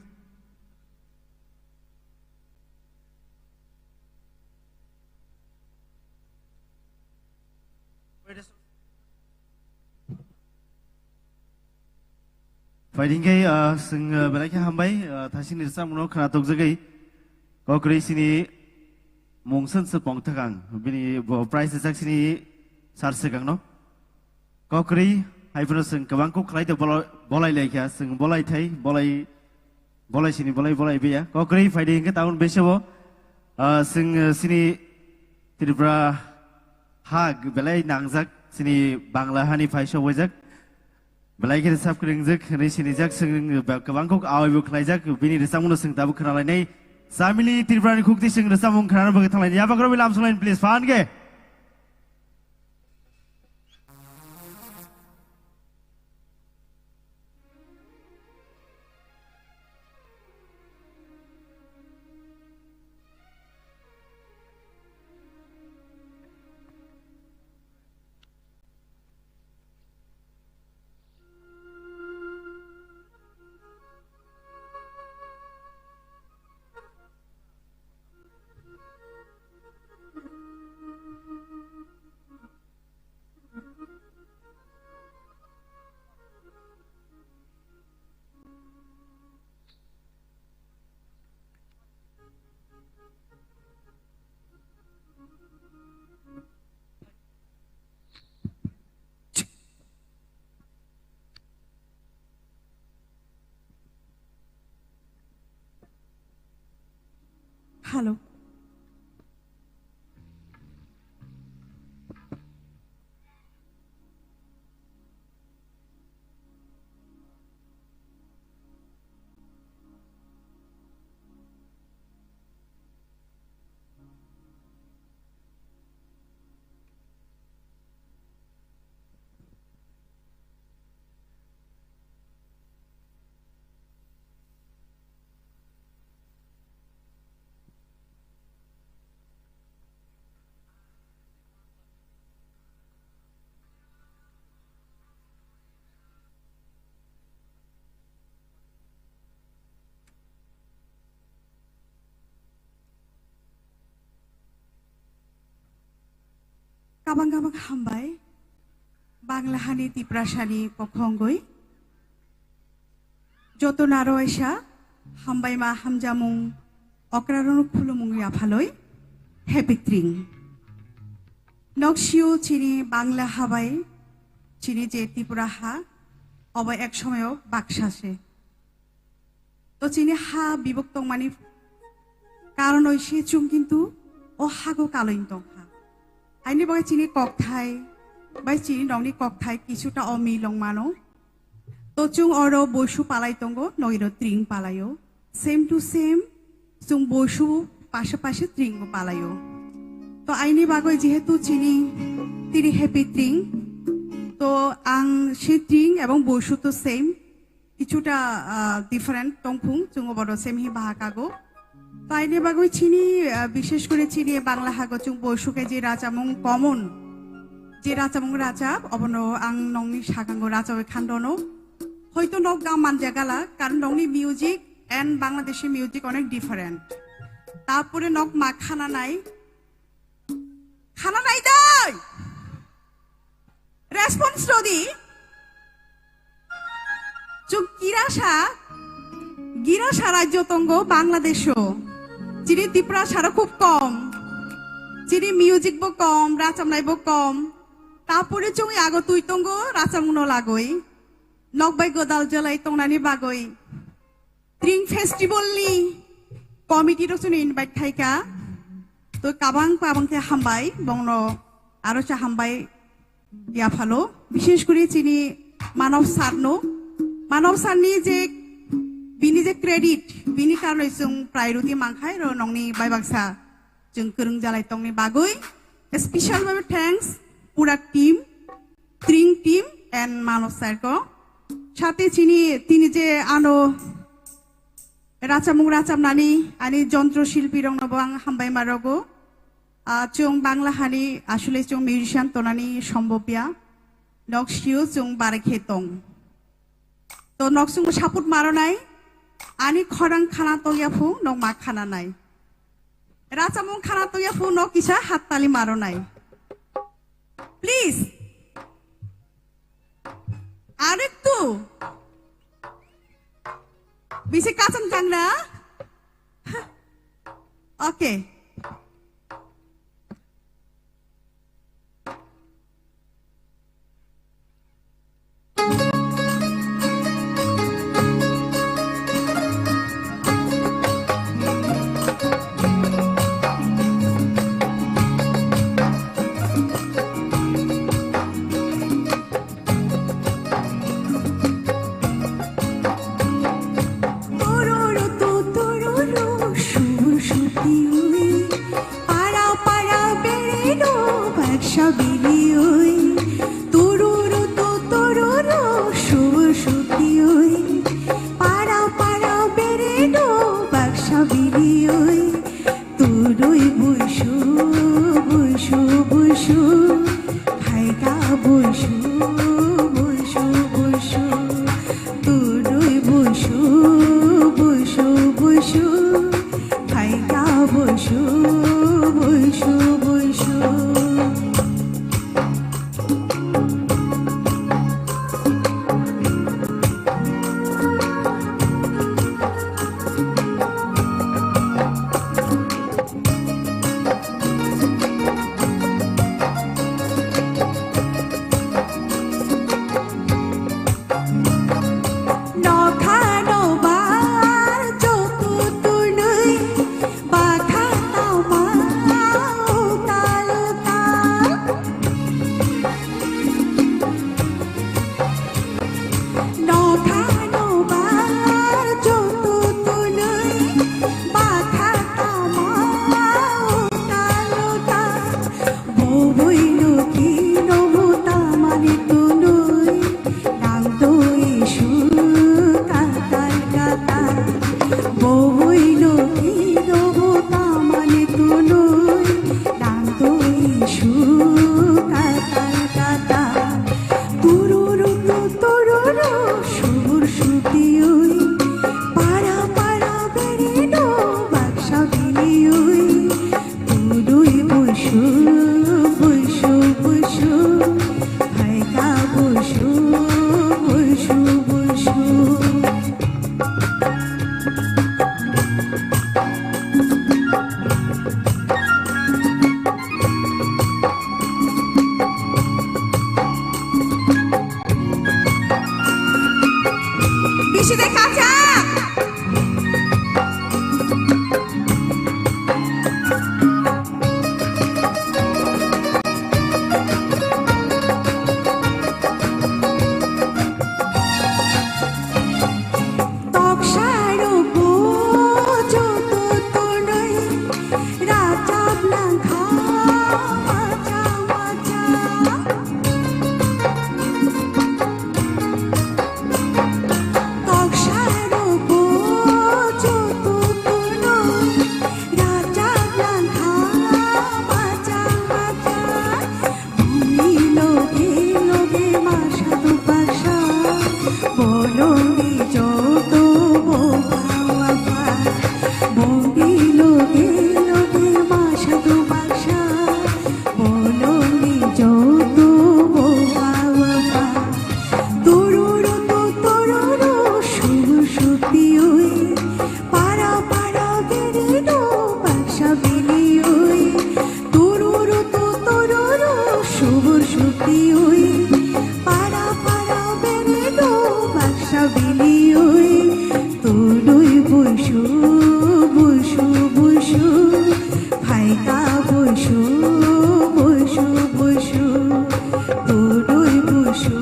Phaidi khe, ah, chwng, ah, belai khe hambai, ah, thasini rwchapmungno khna tokjagwi. Kokrwi sini mung swn se pongthakang, bini bo price sak sini sar swkangno. Kokrwi, hai phano chwng kwbang kuk khlai tei bolo-, bolai lai kha, chwng bolai thai, bolai, bolai sini, bolai, bolai biya. Kokrwi phaidi hwnkhe tabun bese bo, ah, chwng, ah, sini Tripura ha belai nangjak, sini Bangla hani phai sobaijak. Belai khe rwchap kwrwngjak, hwnwi sinijak, chwng ba-, kwbang kuk awaibo khlaijak, bini rwchapmungno chwng tabuk khna lainai. Chamili Tripurani khuktwi chwng rwchapmung khnana bagwi thanglaini. Yabakrok lam songlaini, please, phan khe. Hello. Kabang kabang hambai, Bangla hani Tiprasani pokhongoi. Joto naro aisa, hambai ma hamjamung, okrarok khulumung yaphaloi, happy tring. Noksio chini Bangla habai, chini je Tripura ha, obo ek somoyo baksa se. To chini ha bibok tongmani karon oi se chung kintu o hago kaloi tongkha. Aini bagwi chini kokthai bai chini nokni kokthai kisuta o milong mano. To chung oro boisu palai tongo, nogino tring palaio. Same to same, chung boisu pashe pashe tring bo palaio. To aini bagwi jehetu chini tini happy tring, to ang se tring ebong boisu to same. Kisuta, ah, different tongphung, chwng obono same hi baha kago. Taini bagwi chini, ah, bishesh kore chini Bangla hago chwng boisu khe je rachamung common, je rachamung rachap, obono ang nokni sagango rachawi khandono. Hoito nok gam manja gala, karon nokni music and Bangladeshi music onek different. Tapore nok ma khana nai, khana nai dai. Response rodi. Chuk kirasa, girasa rajyo tongo Bangladesho. Chini Tiprasa ro khub kom. Chini music bo kom, rachamnai bo kom. Tapore chwng yago twi tongo rachamungno lagoi. Nok bai godal jolai tongnani bagoi. Tring Festival ni committee rok chwngno invite khaika. To kabang kabang khe hambai, bongno aro cha hambai yaphalo. Bishesh kori chini Manav sir no. Manav sir ni je bini je credit, bini karone chwng priority mankhai ro nokni bai baksa chwng kwrwng jalai tongni bagwi. Special babe thanks pura team. Tring team and Manav sir ko. Sate chini tini je ano rachamung rachamnani ani jontro shilpi rokno bo ang hambai marogo. Ah, chwng Bangla hani asole chwng musician tonani sombobya. Nok sio chwng bare khe tong. To nok chwng support maronai. Ani khorang khana tongya phu nok ma khana nai. Rachamung khana tongya phu nok kisa hattali maronai. Please. Arektu. Bisi kacham jangna. Okay. Para para bereno baksa bilioi. Tururu tu tururu shu shu tioi. Para para bereno baksa bilioi. Turui buisu buisu buisu. Phaika buisu buisu buisu. Turui buisu buisu buisu. Phaika buisu buisu buisu. Chide kachak. Tok saro bo joto tonoi rajab langkha macha macha. Tok saro bo joto tonoi rajab langkha macha macha. Bongni loge loge ma sadhu baksa, bolongni joto bo hawa pha. Bongni loge loge ma sadhu baksa, bolongni joto bo hawa pha. Tororo to tororo subu suti oi, para para gere do baksa bini oi. Tororo to tororo subur suti oi, para para bere do baksa bini oi. Toroi busu busu busu, phaika busu busu busu. Toroi busu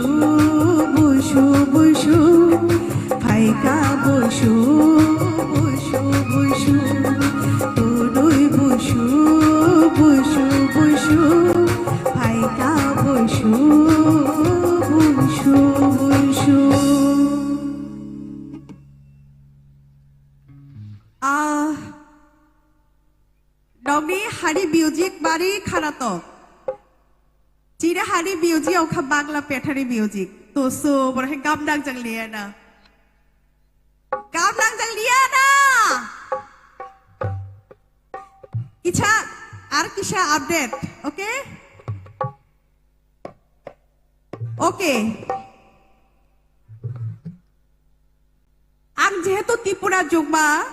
busu busu, phaika busu busu busu. Toroi busu busu busu, phaika busu busu busu. Ah, nokni hani music bari khanatok. Chini hani music wngkha Bangla pethani music. To so, borok khe gam nangjak liya na. Gam nangjak liya na. Kisa, ar kisa update, okay? Okay. Ang jehetu Tripura jungma,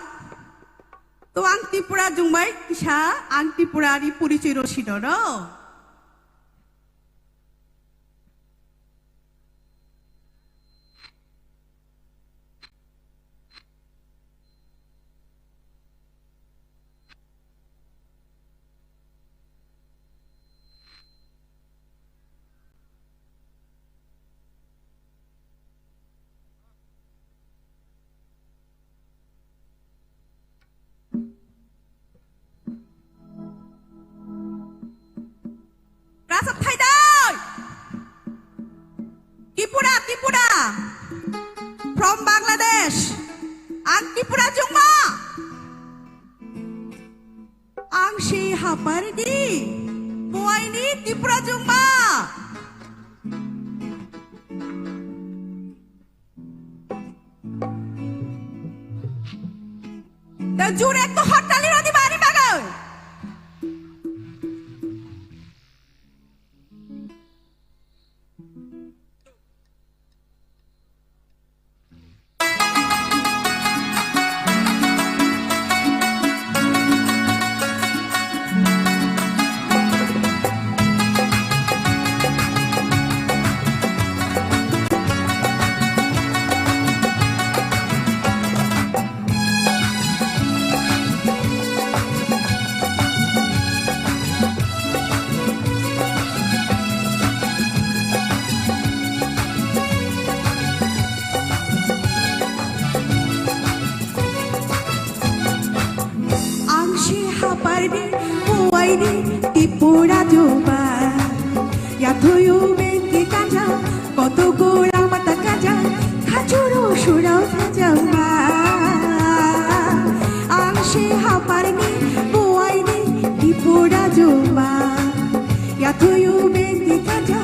to ang Tripura jungmai kisa, ang Tripura ni porichoi rw sino no. Rasa thaidai. Tripura, Tripura. From Bangladesh. Ang Tripura jungma. Ang si haparni, buaini Tripura jungma. Da jure to hotali rodi bari bagai. Ang si haparni, buaini, Tripura jungma. Yathuyu bengki kaja, koto gora mata kaja, khachuru surau thajama. Ang si haparni, buaini, Tripura jungma. Yathuyu bengki kaja,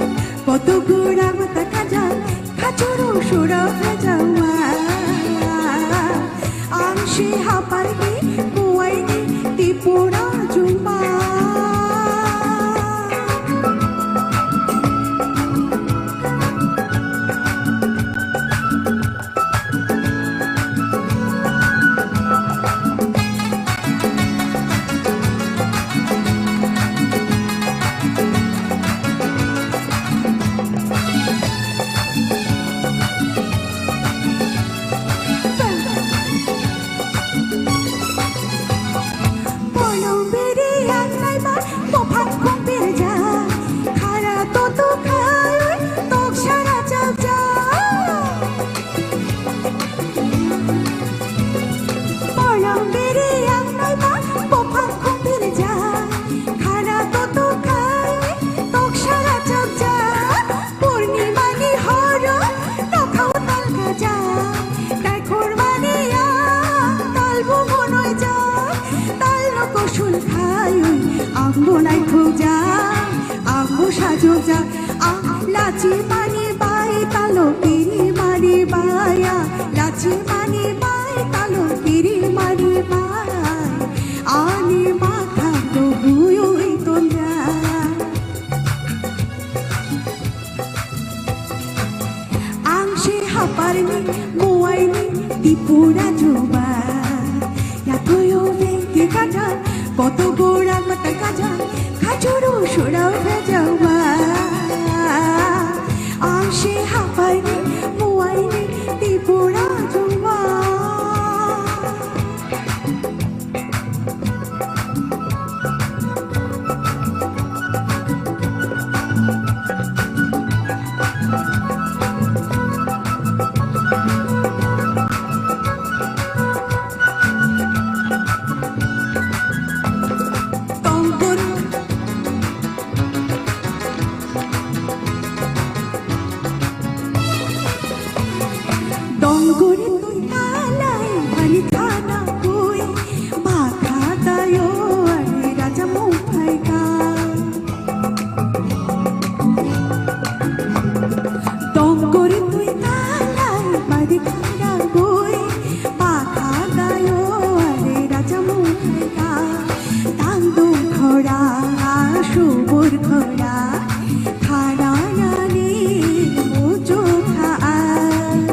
koto gora mata kaja, khachuru surau thajama. Ang si haparni, buaini, Tripura jungma. Ang lachimani bai talo kirimani bai, ang lachimani bai talo kirimani bai, ani makha do huyui tonja. Ang se haparni muaini Tripura juba. Yathuyo bengke kaja, koto gora mata kaja, kachuru surau bejama. Ang se haparni muaini Tripura juba. Tongkor. Dongkor twi talai bari thana koi, makha dayo ani raja mung phaika. Dongkor twi talai bari thana koi, makha dayo ani raja mung phaika. Tangdung khora, subur khora, Khananani muchukha ang.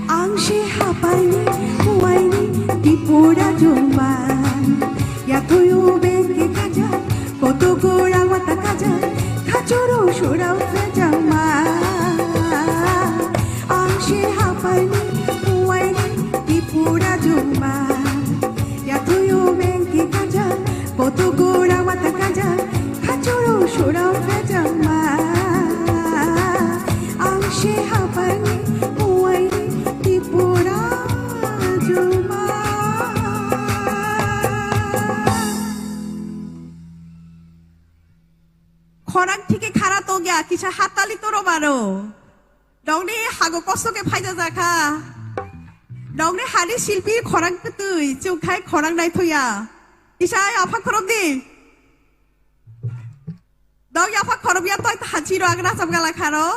Ang se hapaini, muaini, Tripura juma. Yathuyo bengke kaja, koto gora mata kaja, khachuru surau kajama. Ang se hapaini, muaini, Tripura juma. Yathuyo bengke kaja, koto gora mata kaja, khachuru surau kajama. Ang se hapaini, muaini, Tripura juma. Khorang thike khara tongya, kisa hattali toro mano. Nokni hago kosto khe phaijak jakha. Nokni hani silpi khorang kwtwi, chwng khai khorang naithoya. Kisa ai aphak khorok di. Nok yaphak khorok ya toi ta hanchi ro agra cham gala kharo.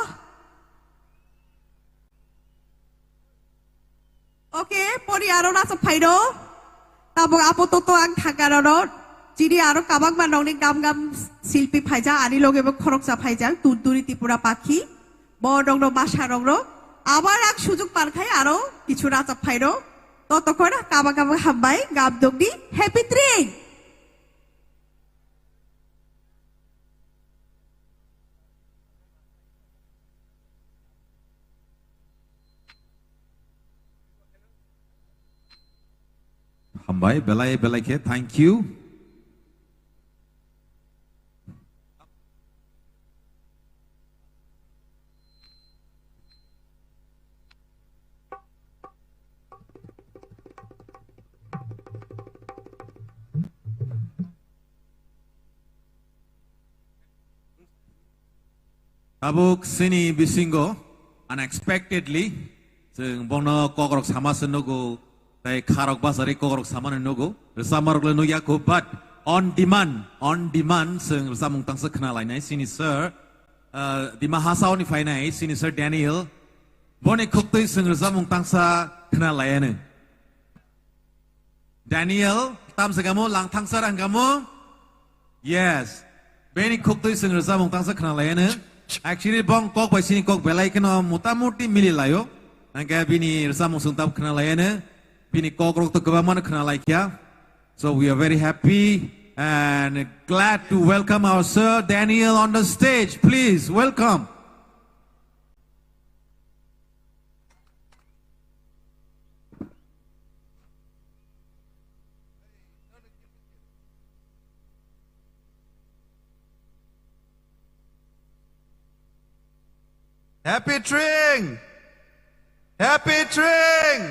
Oke, pori aro nacha phairo. Tabuk apo toto ang thangkar oro. Chini aro kabangma nokni gam gam silpi phaijak, ani loge bo khoroksa phaijak, Tunduri Tripura Pakhi. Bo nokno masa rokno. Abar ang sujuk pankhai aro kichu nacha phairo. Totokon kabang kabang hambai, gam dongni happy train. Hambai, belai belai khe, thank you. Tabuk chini bisingo unexpectedly chwng bono kokrok sama se nugo, tei kharok bachari kokrok samani nugo, rwchapmarok le nukya kho, but on demand, on demand chwng rwchapmung tangsa khna lainai chini sir, uh, Dima Hasao ni phainai chini sir Daniel, boni khuktwi chwng rwchapmung tangsa khna laianw. Daniel, tam se kamo, lang thangsar ang kamo? Yes. Bini khuktwi chwng rwchapmung tangsa khna laianw. Actually, bong kok bai sini kok belai kheno motamuti mili laio. Hingke bini rwchapmung chwng tab khna laianw. Bini kok rok to kwbangma no khna laikya. So we are very happy and glad to welcome our sir Daniel on the stage. Please welcome. Happy Tring! Happy Tring!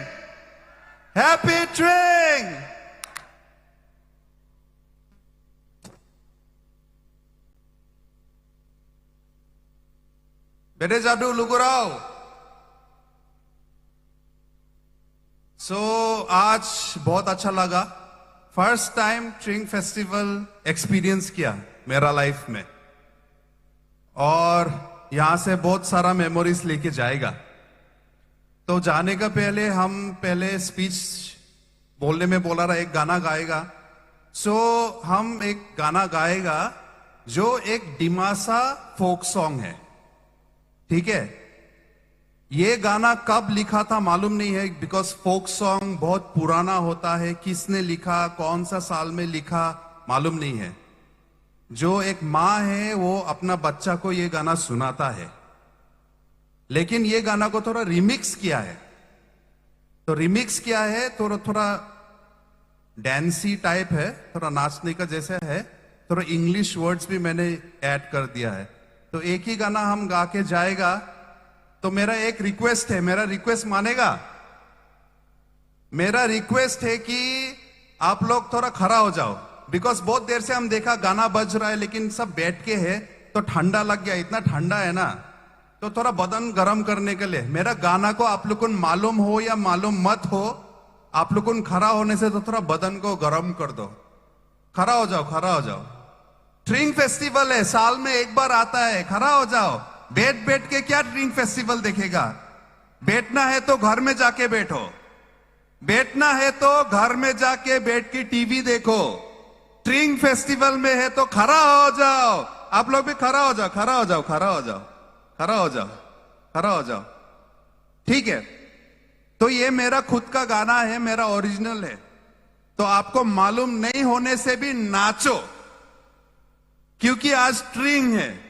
Happy Tring! Bede jadu lugurao. So, aaj bahut acha laga. First time ट्रिंग festival experience किया मेरा लाइफ में, और यहाँ से बहुत सारा मेमोरीज लेके जाएगा। तो जाने का पहले हम पहले स्पीच बोलने में बोला रहा, एक गाना गाएगा। सो हम एक गाना गाएगा जो एक डिमासा फोक सॉन्ग है, ठीक है? ये गाना कब लिखा था मालूम नहीं है, बिकॉज फोक सॉन्ग बहुत पुराना होता है। किसने लिखा, कौन सा साल में लिखा, मालूम नहीं है। जो एक माँ है, वो अपना बच्चा को ये गाना सुनाता है, लेकिन ये गाना को थोड़ा रिमिक्स किया है। तो रिमिक्स किया है, थोड़ा थोड़ा डांसी टाइप है, थोड़ा नाचने का जैसा है, थोड़ा इंग्लिश वर्ड्स भी मैंने ऐड कर दिया है। तो एक ही गाना हम गा के जाएगा। तो मेरा एक रिक्वेस्ट है, मेरा रिक्वेस्ट मानेगा? मेरा रिक्वेस्ट है कि आप लोग थोड़ा खड़ा हो जाओ, बिकॉज बहुत देर से हम देखा गाना बज रहा है लेकिन सब बैठ के है, तो ठंडा लग गया, इतना ठंडा है ना। तो थोड़ा बदन गर्म करने के लिए मेरा गाना को आप लोग को मालूम हो या मालूम मत हो, आप लोग को खड़ा होने से तो थोड़ा बदन को गर्म कर दो। खड़ा हो जाओ, खड़ा हो जाओ। ट्रिंग फेस्टिवल है, साल में एक बार आता है, खड़ा हो जाओ। बैठ बैठ के क्या ट्रिंग फेस्टिवल देखेगा? बैठना है तो घर में जाके बैठो, बैठना है तो घर में जाके बैठ के टीवी देखो। ट्रिंग फेस्टिवल में है तो खड़ा हो जाओ। आप लोग भी खड़ा हो जाओ, खड़ा हो जाओ, खड़ा हो जाओ, खड़ा हो जाओ, खड़ा हो जाओ। ठीक है, तो ये मेरा खुद का गाना है, मेरा ओरिजिनल है। तो आपको मालूम नहीं होने से भी नाचो, क्योंकि आज ट्रिंग है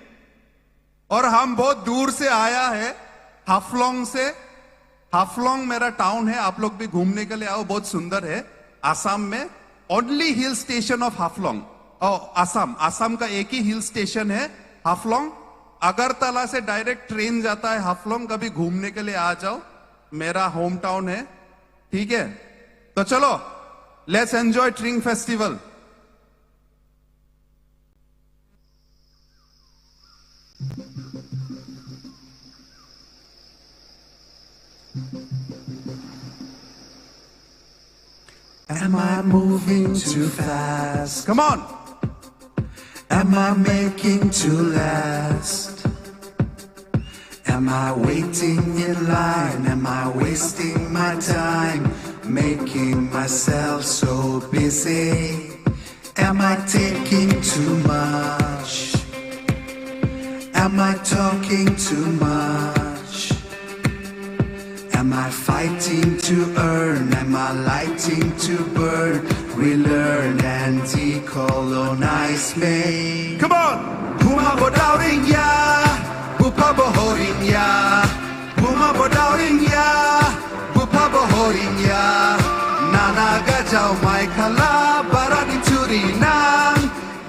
और हम बहुत दूर से आया है, हाफलोंग से। हाफलोंग मेरा टाउन है, आप लोग भी घूमने के लिए आओ, बहुत सुंदर है। आसाम में only hill station of Haflong. ओ, आसाम, आसाम का एक ही हिल स्टेशन है हाफलोंग। अगरतला से डायरेक्ट ट्रेन जाता है हाफलोंग, कभी घूमने के लिए आ जाओ, मेरा होम टाउन है। ठीक है, तो चलो, लेट्स एंजॉय ट्रिंग festival. Am I moving too fast? Come on. Am I making too last? Am I waiting in line? Am I wasting my time making myself so busy? Am I taking too much? Am I talking too much? Am I fighting to earn? Am I lighting to burn? Relearn and decolonize me. Come on! Buma bo dauring ya, bupa bo horing ya. Buma bo dauring ya, bupa bo horing ya. Nana gajao mai khala barani churi nang.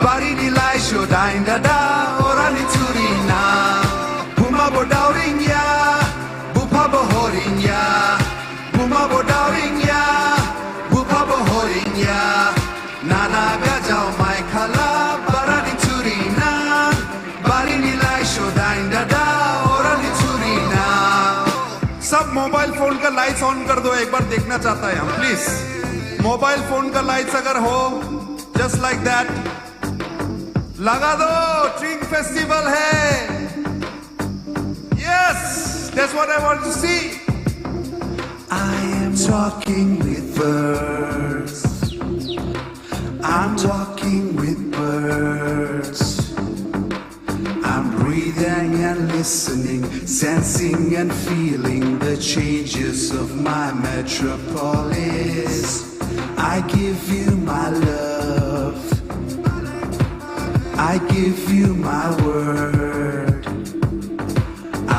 Barini laisho dain dada orani churi nang. Buma bo dauring ya, bupa bo horing ya. Buma bo dauring ya, bupa bo horing ya. Nana gajao mai khala barani churi nang. Barini laisho dain dada orani churi nang. सब mobile phone का lights on कर दो, एक बार देखना चाहता है हम, please. Mobile phone का लाइट्स अगर हो, जस्ट लाइक दैट, लगा दो, ट्रिंग फेस्टिवल है। Yes, that's what I want to see. I am talking with birds. I'm talking with birds. I'm breathing and listening, sensing and feeling the changes of my metropolis. I give you my love. I give you my word.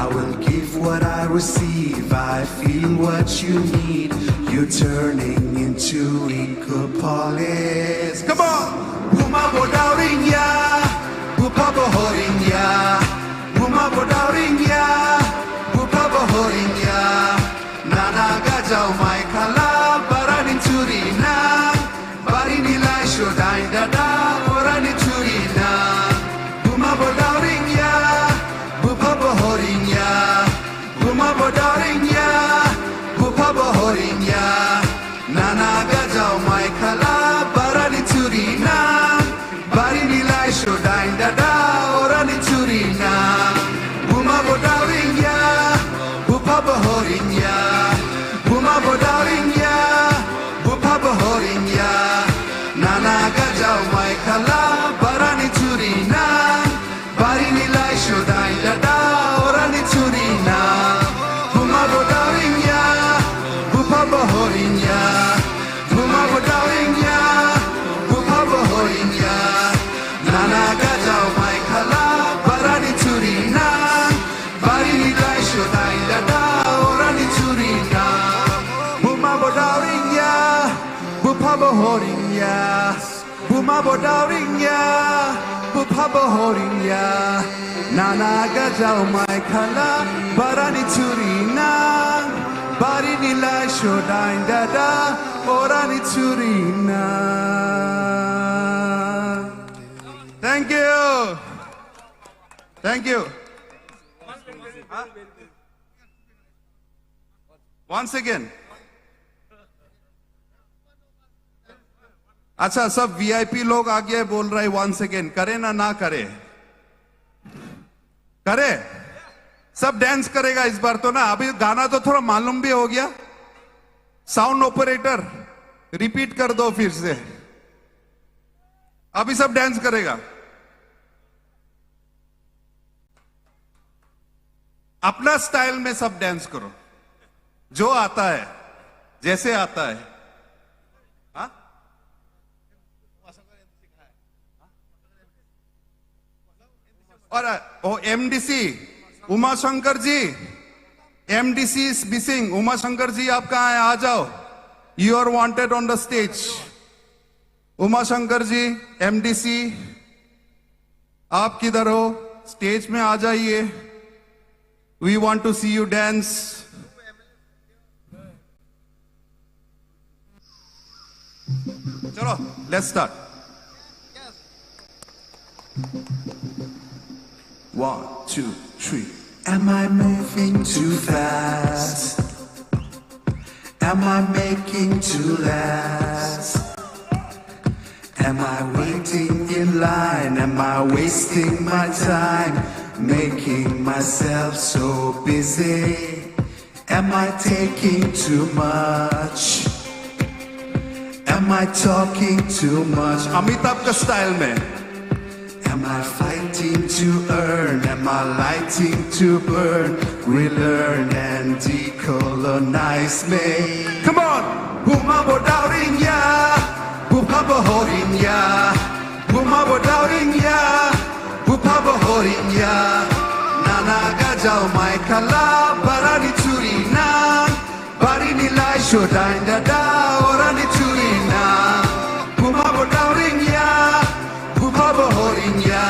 I will give what I receive. I feel what you need. You're turning into Ecopolis. Come on! Buma bo dauring ya, bupa bo horing ya. Buma bo dauring ya, bupa bo horing ya. Nana gajao mai khala barani churi nang. Barini laisho dain dada orani churi nang. Buma bo dauring ya, bupa bo horing ya. Buma bo dauring ya, bupa bo horing ya. Nana gajao mai khala Horingya, buma bo dauringya, bupha bo horingya. Nana gajao mai khala, barani churi na, barini lai sho dain dada, orani churi na. Thank you. Thank you. Once again. अच्छा, सब वीआईपी लोग आगे बोल रहे, one second, करे ना ना करे? करे? सब डांस करेगा इस बार तो ना? अभी गाना तो थोड़ा मालूम भी हो गया। साउंड ऑपरेटर, रिपीट कर दो फिर से। अभी सब डांस करेगा। अपना स्टाइल में सब डांस करो, जो आता है, जैसे आता है। हाँ? और ओ एमडीसी उमा शंकर जी, एमडीसी बिसिंग, उमा शंकर जी आप कहाँ हैं? आ जाओ, you are wanted on the stage। Uma Shankar ji, MDC, आप किधर हो? स्टेज में आ जाइए। We want to see you dance। चलो, let's start। One, two, three। Am I moving too fast? Am I making too less? Am I waiting in line? Am I wasting my time making myself so busy? Am I taking too much? Am I talking too much? Amitabh का स्टाइल में। Am I fighting to earn? Am I lighting to burn? Relearn and decolonize me. Come on! Buma bo dauring ya, bupha bo horing ya. Buma bo dauring ya, bupha bo horing ya. Nana gajao mai khala, barani churi na. Barini lai sho dain dada, orani churi na. Buma bo dauring ya, bupha bo horing ya.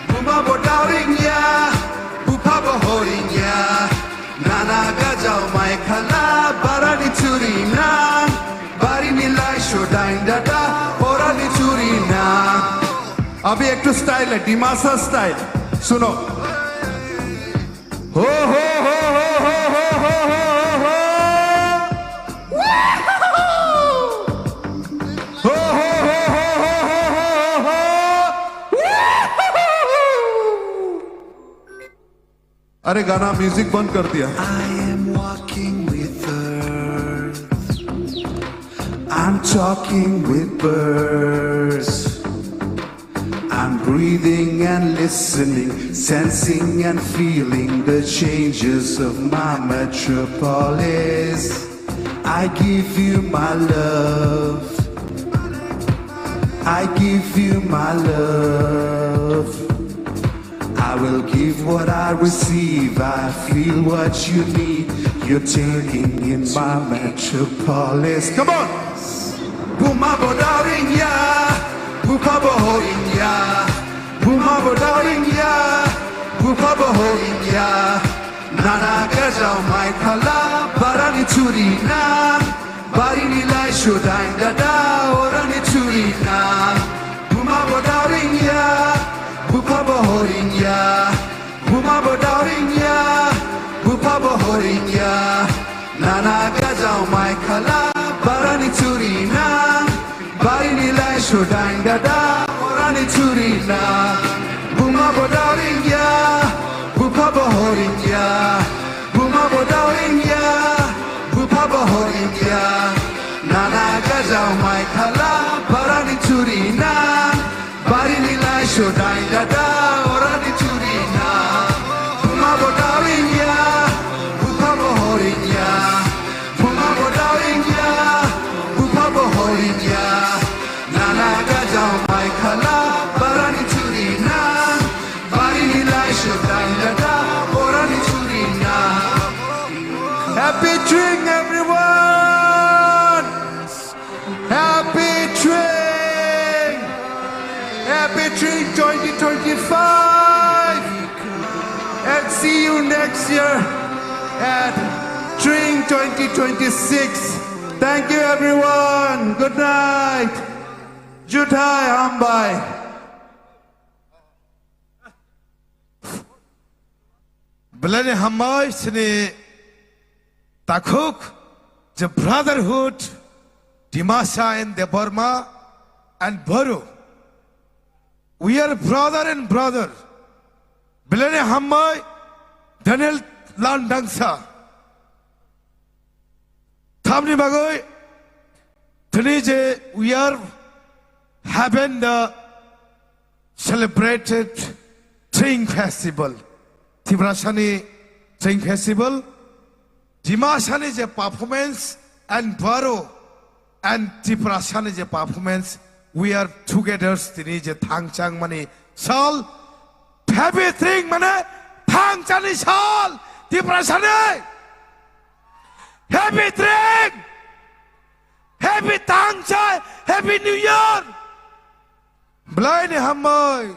Buma bo dauring ya, bupha bo horing ya. Nana gajao mai khala, barani churi na. Barini lai sho dain dada, orani churi na. अभी एक तो स्टाइल है, डिमासा स्टाइल। सुनो। Ho, ho, ho, ho, ho, ho, ho, ho, ho, ho. Ho, ho, ho, ho, ho, ho, ho, ho, ho. अरे गाना म्यूजिक बंद कर दिया। I am walking with earth. I'm talking with birds. I'm breathing and listening, sensing and feeling the changes of my metropolis. I give you my love. I give you my love. I will give what I receive. I feel what you need. You're taking in my metropolis. Come on! Buma bo dauring ya, bupha bo horing ya. Buma bo dauring ya, bupha bo horing ya. Nana gajao mai khala, barani churi na. Barini lai sho dain dada, orani churi na. Buma bo dauring ya, bupha bo horing ya. Buma bo dauring ya, bupha bo horing ya. Nana gajao mai khala, barani churi na. Barini lai sho dain dada, orani churi na. Buma bo dauring ya, bupha bo horing ya. Buma bo dauring ya, bupha bo horing ya. Nana gajao mai khala, barani churi na. Barini lai sho dain dada, orani churi na. Buma bo dauring ya, bupha bo horing ya. Buma bo dauring ya, bupha bo horing ya. Nana gajao mai khala, barani churi na. Barini lai sho dain dada, orani churi na. Happy drink, everyone! Happy twenty twenty-five, and see you next year at Tring twenty twenty-six. Thank you, everyone. Good night. Juthai Hambai. Belai ni hambai chini takhuk je brotherhood, Dimasa and Debbarma and Boro. We are brother and brother. Belai ni hambai Daniel Landangsa. Tamni bagwi tini je we are having the celebrated Tring Festival. Tiprasani Tring Festival, Dimasani je performance and Boro and Tiprasani je performance, we are together tini je thangchang mani sal, Happy Tring mane thangchani sal, Tiprasani. Happy Tring! Happy Tangchai! Happy New Year! Belai ni hambai.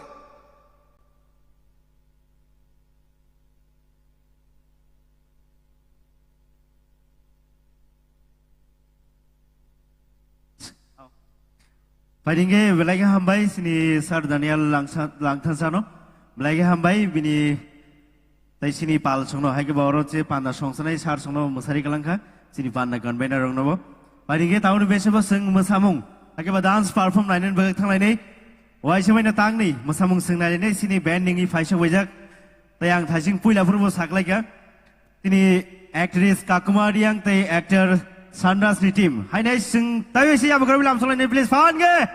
Phaidi hwnkhe belai khe hambai chini Sir Daniel Langsa-, Langthansano. Belai khe hambai bini tei chini pal songno, hai khe bo oro je panda songsanai sir songno mwsari kwlangkha, chini panda convener rokno bo. Phaidi hwnkhe tabukni bese bo chwng mwsamung, hai khe bo dance perform nainani bagwi thanglainai. Waisa maina tangni mwsamung chwng nainani chini band ningwi phaisok waijak. Tei ang thaising puila phuru bo saklaikha. Tini actress Kakuma Riang tei actor Sandas ni team. Hainai chwng taiwi se abo kwrwi lamsalainai, please, phan khe.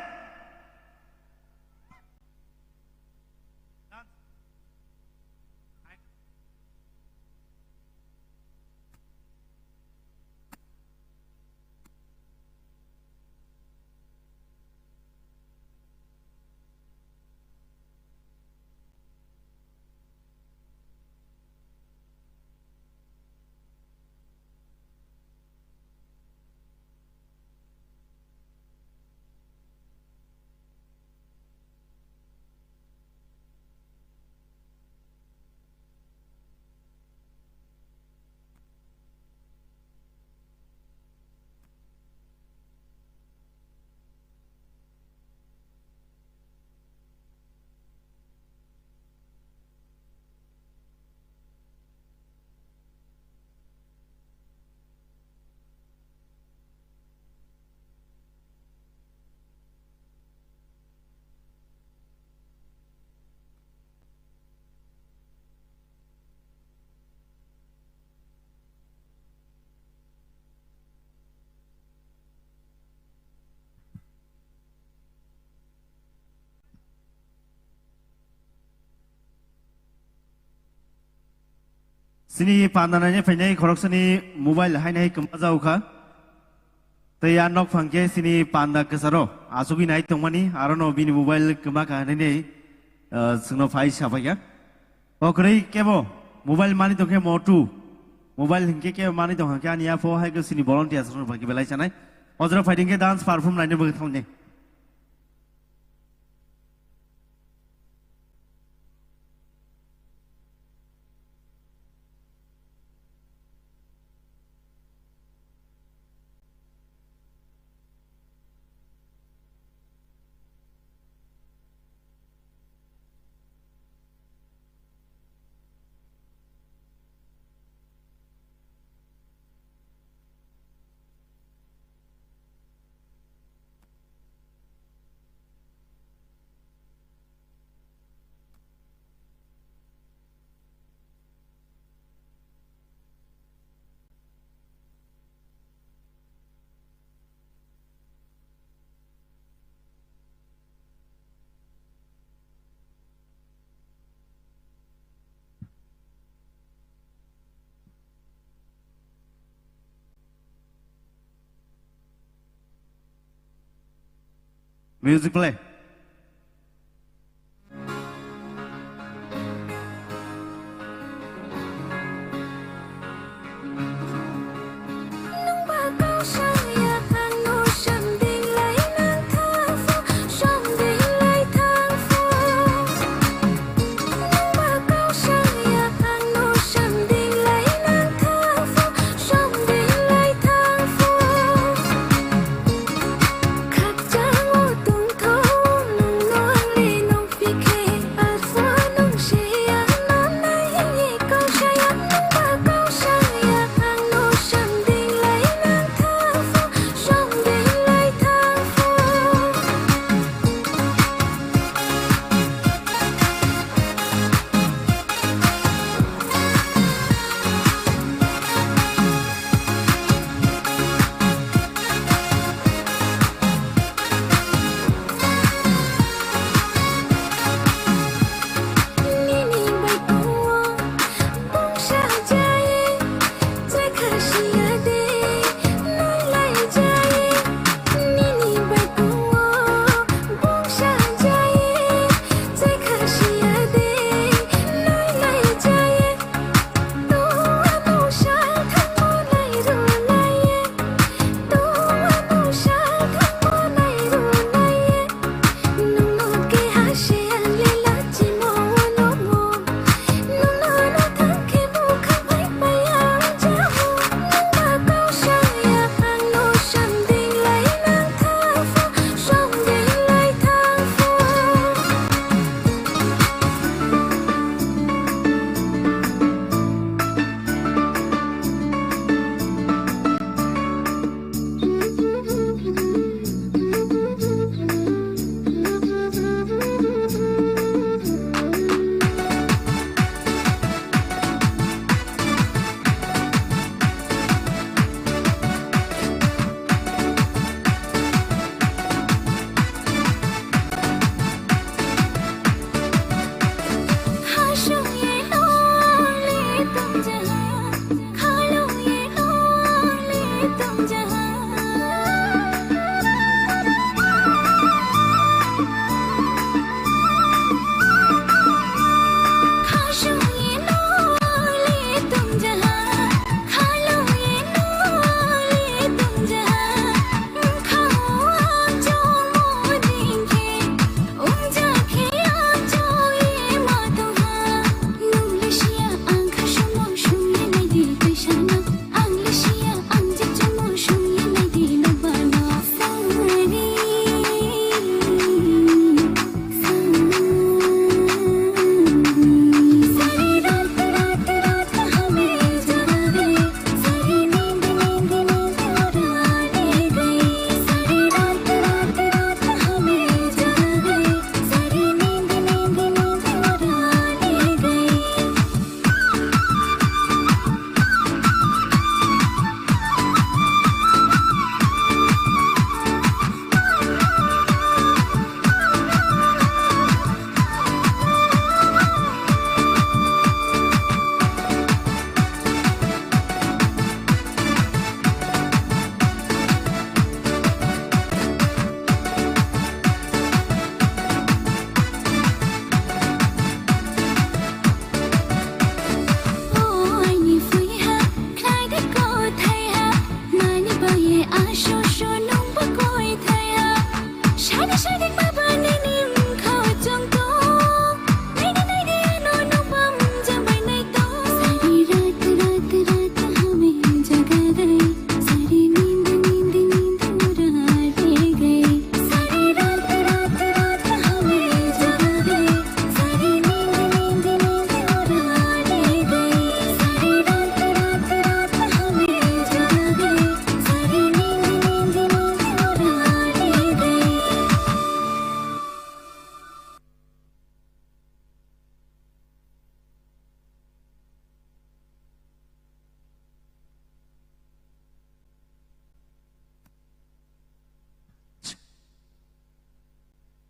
Chini panda naina phainai khoroksani mobile hainai kwma jago kha. Tei a nok phang khe chini panda kwcharo achugwi nai tongmani, arono bini mobile kwma kha hinwi, ah, chwngno phai sapai kha. O kwrwi kebo mobile mani tongkhe Motu. Mobile hinkhe kebo mani tong hinkhe ani yapho hai khe chini volunteers rok phai khe belai chanai. O jora phai hinkhe dance perform naina bagwi thangnai. Music play.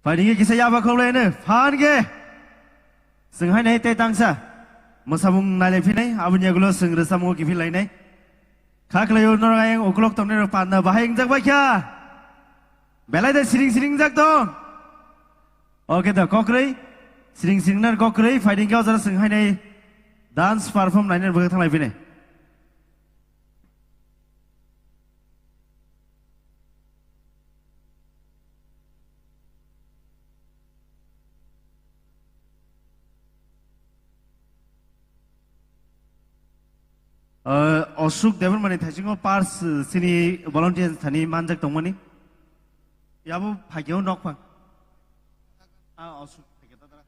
Phaidi khe kisa yaba khawlaino, phan khe. Chwng haino tei tangsa. Mwsamung nailai phinai, aboni yagulo chwng rwchapmung kiphil lainai. Kha khlaio norok ayang uklok tongnai rok panna bahai wngjak bai kha. Belai de siring siring jak tong. Oke da, kokrwi. Siring siring nar kokrwi, phaidi khe o jora chwng haino dance perform nainai bwkha thanglai phinai. Uh, Ashok Debbarmani thaisingo pars, uh, sini volunteers thani manjak tongmani. Yabo phaikhe o nok phang. Ah, Ashok phaikhe ta dara.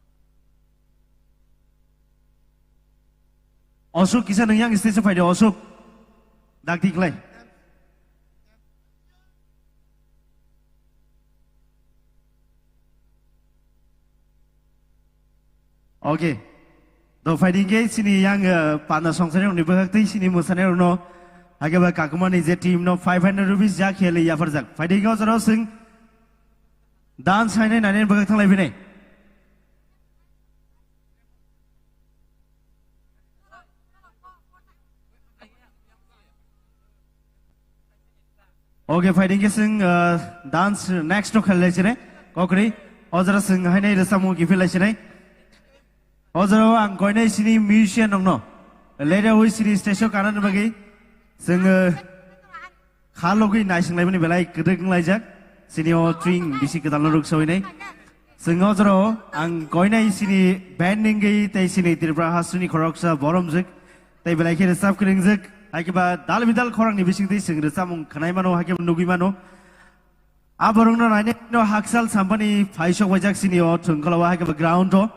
Ashok kisa nung yang stage o phaidi, Ashok. Dakti khlai. Okay. Do phaidi khe sini yang, eh, pana songsari rokni bwkhak tei sini mwsani rokno. Hakhe ba kakumani je team no five hundred rupees ja kheli yapharjak. Phaidi khe o jora o chwng dance hainai nani bwkhak thanglai phinai. Okay, phaidi khe chwng, uh, dance next no khelai chire. Kokrwi, o jora chwng hainai rwchapmung kiphil lai chire. O jora ang koinai sini musician rokno. Late wi sini stage o kanani bagwi. Chwng, uh, kha logwi naising laimani belai kwdwk wng laijak. Sini o twing bisi kwtal no ruk sawinai. Chwng o jora ang koinai sini band ningwi tei sini Tripura hasteni khoroksa boromjwk tei belai khe rwchap kwrwngjwk. Haikhe ba dal bidal khorangni bisingtwi chwng rwchapmung khwnai mano, haikhe nugwi mano. A borokno nainai no hakchal sampani phaisok waijak sini o thwngkhwla o haikhe ba ground o.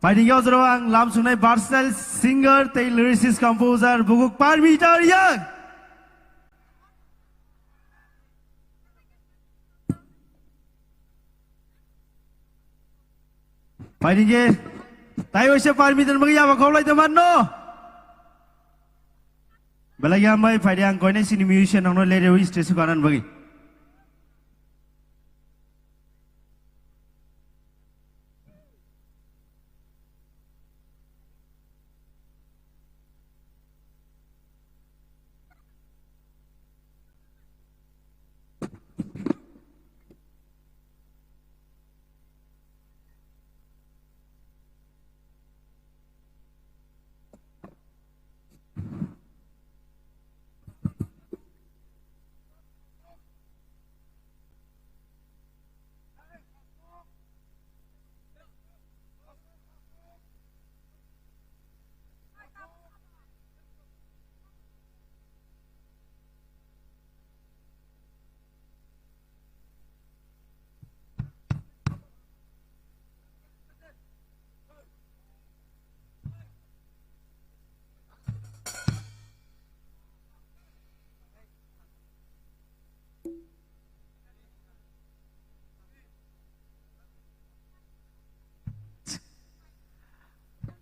Phaidi khe o jora ang lam sungnai versatile singer tei lyricist composer Bukuk Parmita Riang. Phaidi khe, tai waisa Parmita ni bagwi yaba khawlai tongma no. Belai khe hambai, phaidi ang koinai sini musician rokno late wi stage o kanani bagwi.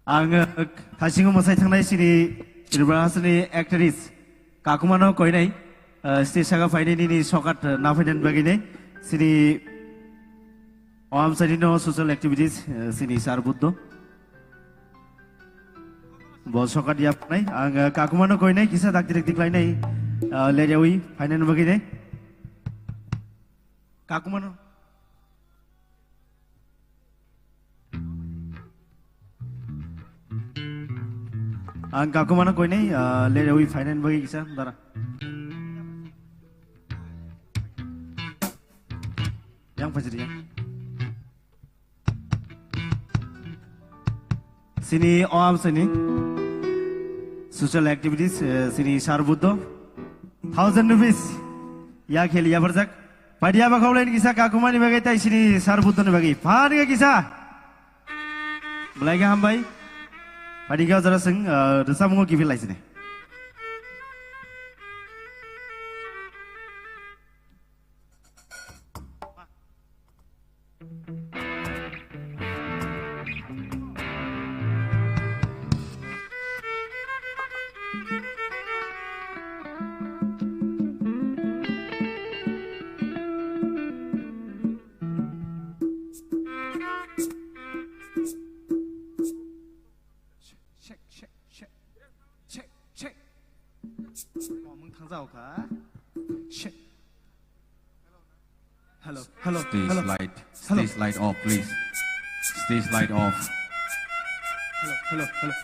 Ang, eh, thasingo mwsai thangnai sini Tripura hasteni actress Kakumano koinai, eh, stage saka phainai nini sokat, eh, naphainani bagwi nai sini o amsani no social activities, eh, sini Sir Buddho. Bo sokat yapnai, ang, eh, Kakumano koinai kisa dakti dakti khlainai, eh, late wi phainani bagwi nai. Kakumano. Ang Kakumano koinai, ah, late wi phainani bagwi kisa dara. Yang phajri yang. Sini o amsani social activities, eh, sini Sir Buddho. Thousand rupees. Ya kheli ya barjak. Phaidi yaba khawlaini kisa Kakumani bagwi tei sini Sir Buddhoni bagwi. Phan khe kisa. Belai khe hambai. Phaidi khe o jora chwng, ah, rwchapmungo kiphil lai sini. Komung thangjago kha. Shit. Hello, hello, stage hello. Light, hello. Stage light off, please. Stage light off. Hello, hello, hello.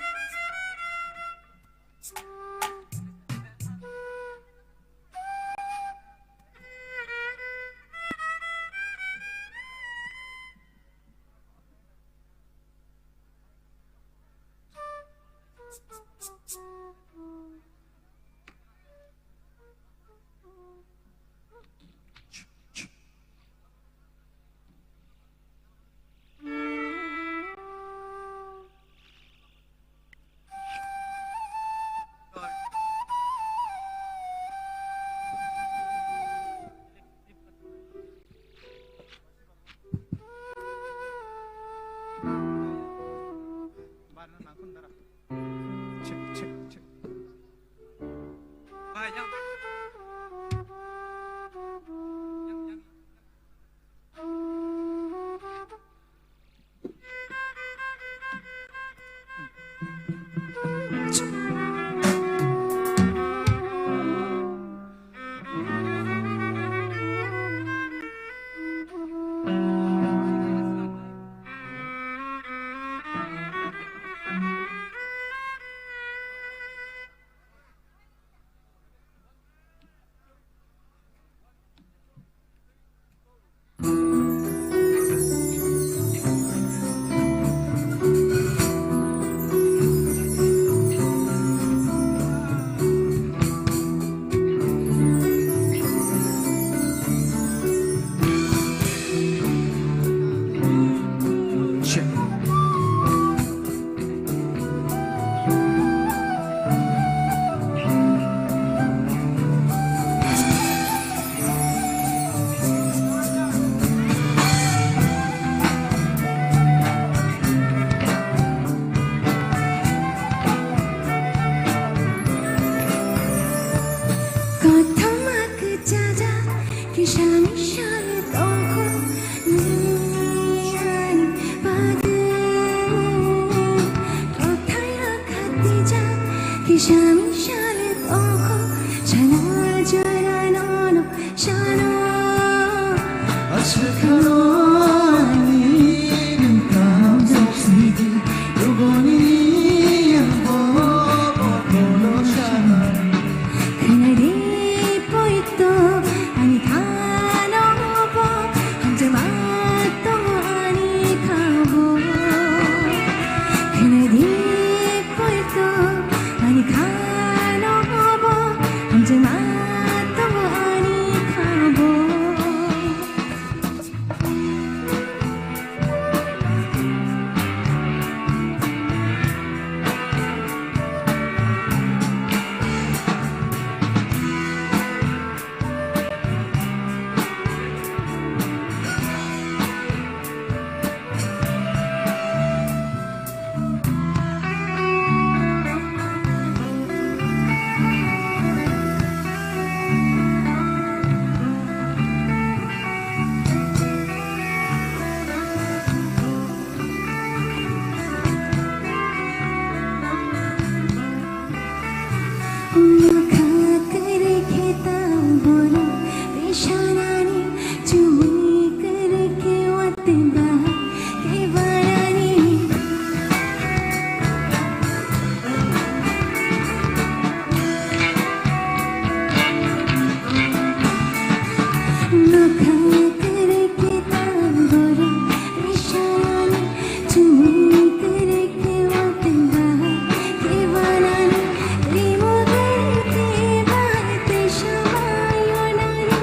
Kothoma kwchajak kisa misa le tongo nini ani bagwi. Kothai rok khatijak kisa misa le tongo sana jora nono. Sano. Aswk khano ani nwng kaham soksidi, lugoni ang bo, bo, bono sana. Khwnadi poito ani thano bo, hamjama tongo ani thabo. Khwnadi poito ani thano bo, hamjama tongo ani thabo. Nokha kwrwi khe ta borok, bisanani chumui kwrwi khe watwi ba khe barani. Nokha kwrwi khe ta borok, bisanani chumui kwrwi khe watwi ba khe barani. Rimo kwrwi khe ba tei samai onani.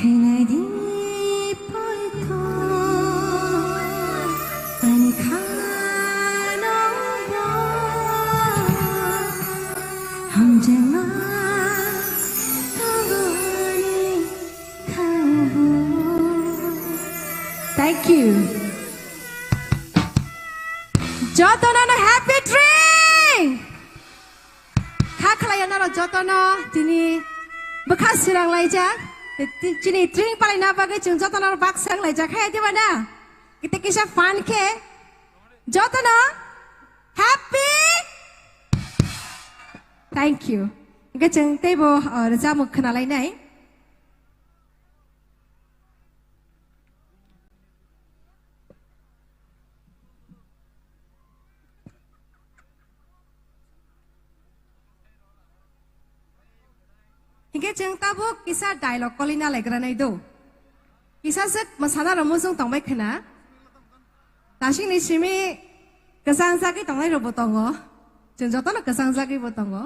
Khainai di poito ani khano bo hamjengma tongoni khabo. Thank you. Jotono no happy drink. Kha khlaiya norok jotono tini bwkha swrang laijak. Ti-, chini drink palaina bagwi chwng jotono baksa wng laijak. Hai diba na? Kite kisa fun khe jotono happy. Thank you. Hingke chwng teibo, uh, rwchapmung khwnalainai. Hingke chwng tabuk kisa dialogue kolina laigranai do. Kisa swk mwsana rok muchung tongbai khwna. Nasingni simi kwchang jagwi tongnai rokbo tongo. Chwng jotono kwchang jagwi bo tongo.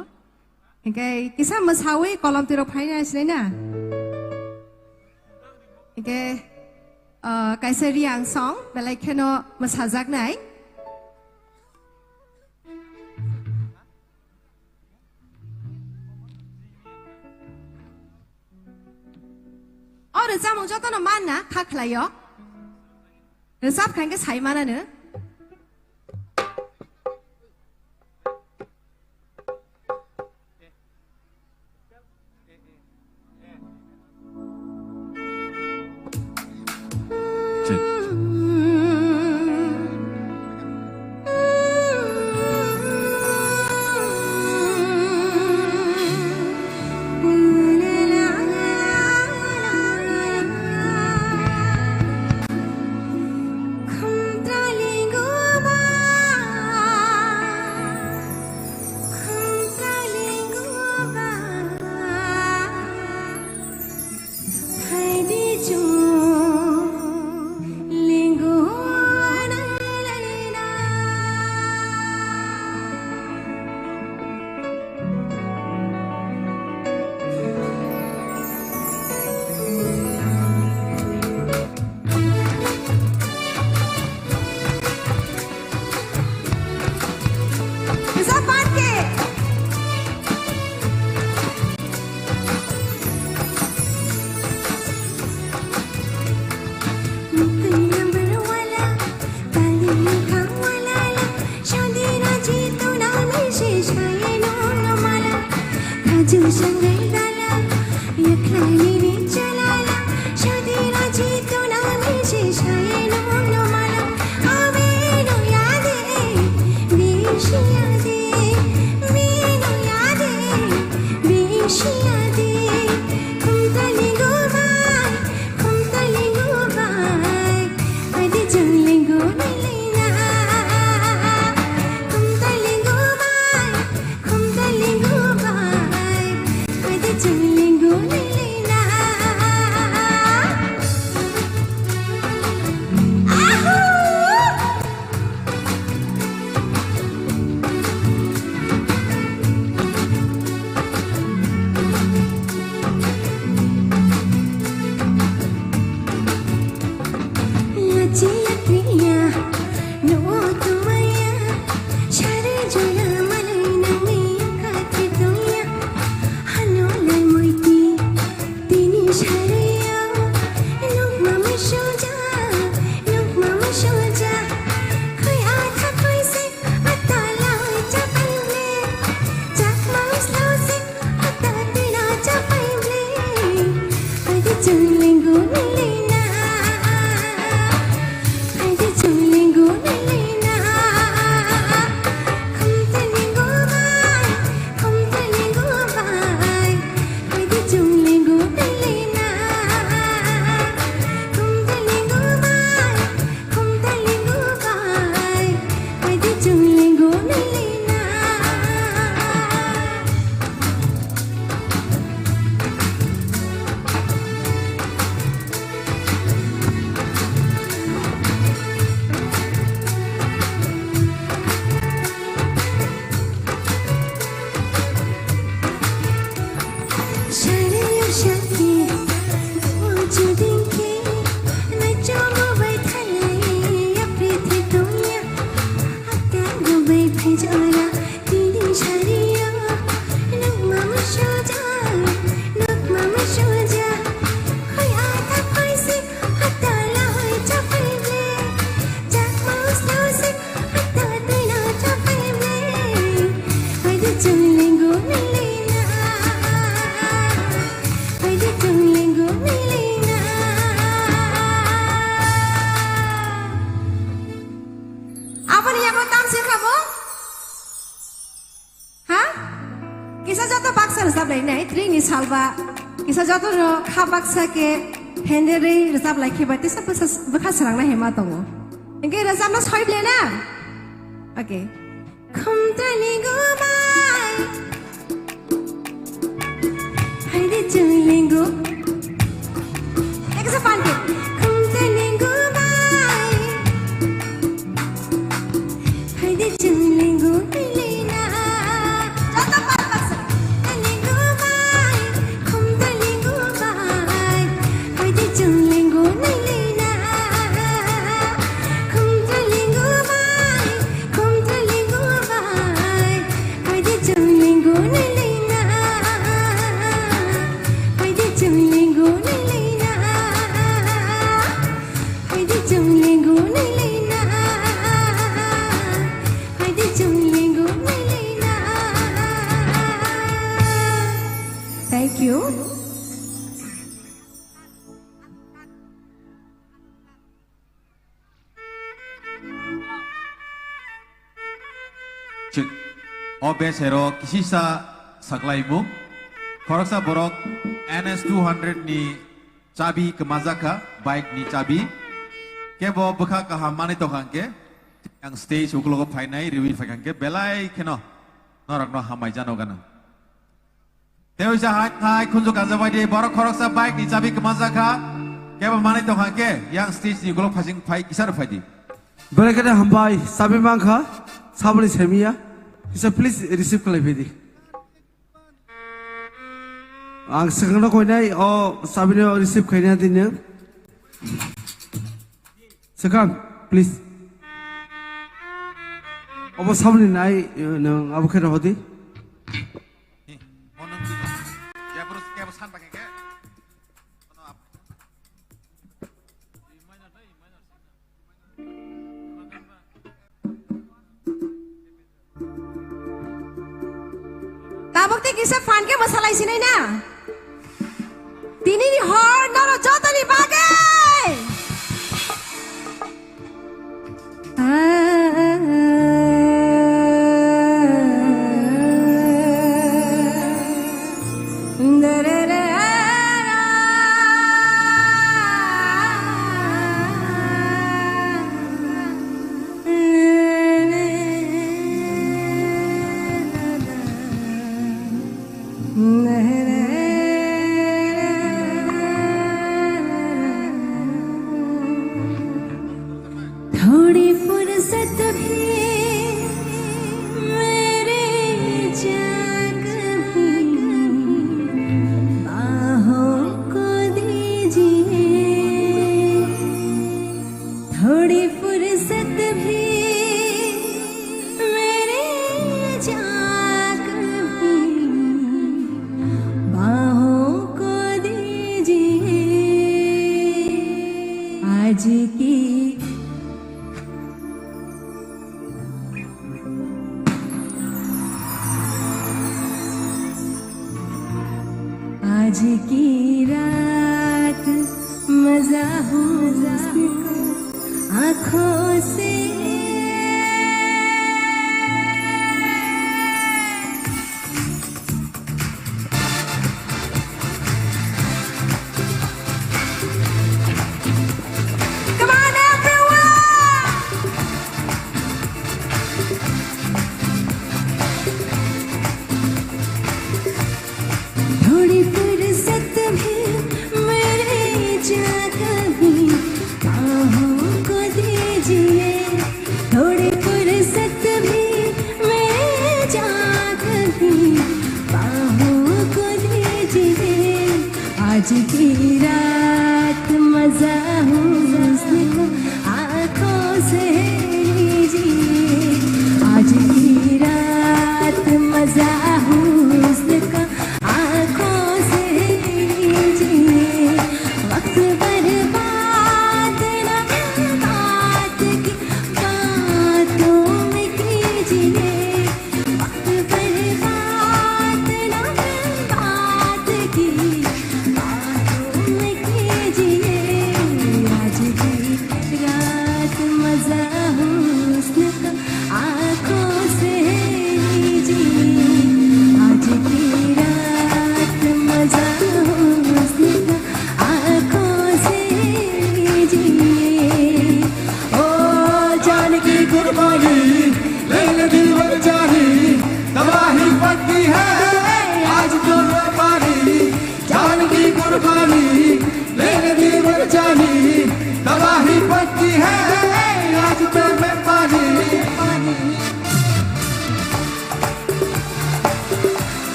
Hingke kisa mwsawi kolom twi rok phaina sinai na. Hingke, ah, kaisa Reang song belai kheno mwsajaknai. O rwchapmung jotono manna kha khlaio. Rwchap kha hingke sai manano. Ringni salba kisa jotono kha baksa khe hendere rwchap lai khe bai tisa bwsa bwkha srangna hema tongo. Hingke rwchapna soi ble na? Okay. Khumtali go bai. Haide chunglingo. Eksa pante. Khumtali go bai. Haide chunglingo nailina. Joto pal baksa. Tali go bai. Khumtali go bai. Haide chunglingo nailina. Khumtali go bai. Khumtali go bai. Haide chunglingo nailina. Haide chunglingo nailina. Haide chunglingo nailina. Haide chunglingo nailina. Thank you. Chwng. O besero kisisa saklaimung. Khoroksa borok N S two hundred ni chabi kwmajak kha, bike ni chabi. Kebo bwkha kaham manwi tongkha hwnkhe, ang stage ukologo phainai riwi phaikha hwnkhe belai kheno norokno hambai jano gana. Tei uisa hai thai khunju kanjak bai di, borok khoroksa bike ni chabi kwmajak kha, kebo manwi tongkha hwnkhe, yang stage ni ukolog phasing phai kisa rw phai di. Belai kheno hambai, chabi mankha, saboni semiya, kisa please receive khlai phai di. Ang swkangno koinai, o chabino receive khaina di nwng. Swkang, please. Obo saboni nai, nwng abo khe rohor di. Tabuk tei kisa phan khe mwsalai sinai na. Tini ni hor norok jotoni bagwi. थोड़ी फुर्सत भी मेरे जा कभी बाहों को दीजिए। थोड़ी फुर्सत भी मेरे जा कभी बाहों को दीजिए। आज की आज की रात मजा हो आंखों से। Come on, everyone! थोड़ी फुर्सत भी मेरे जा कभी बाहों को दीजिए।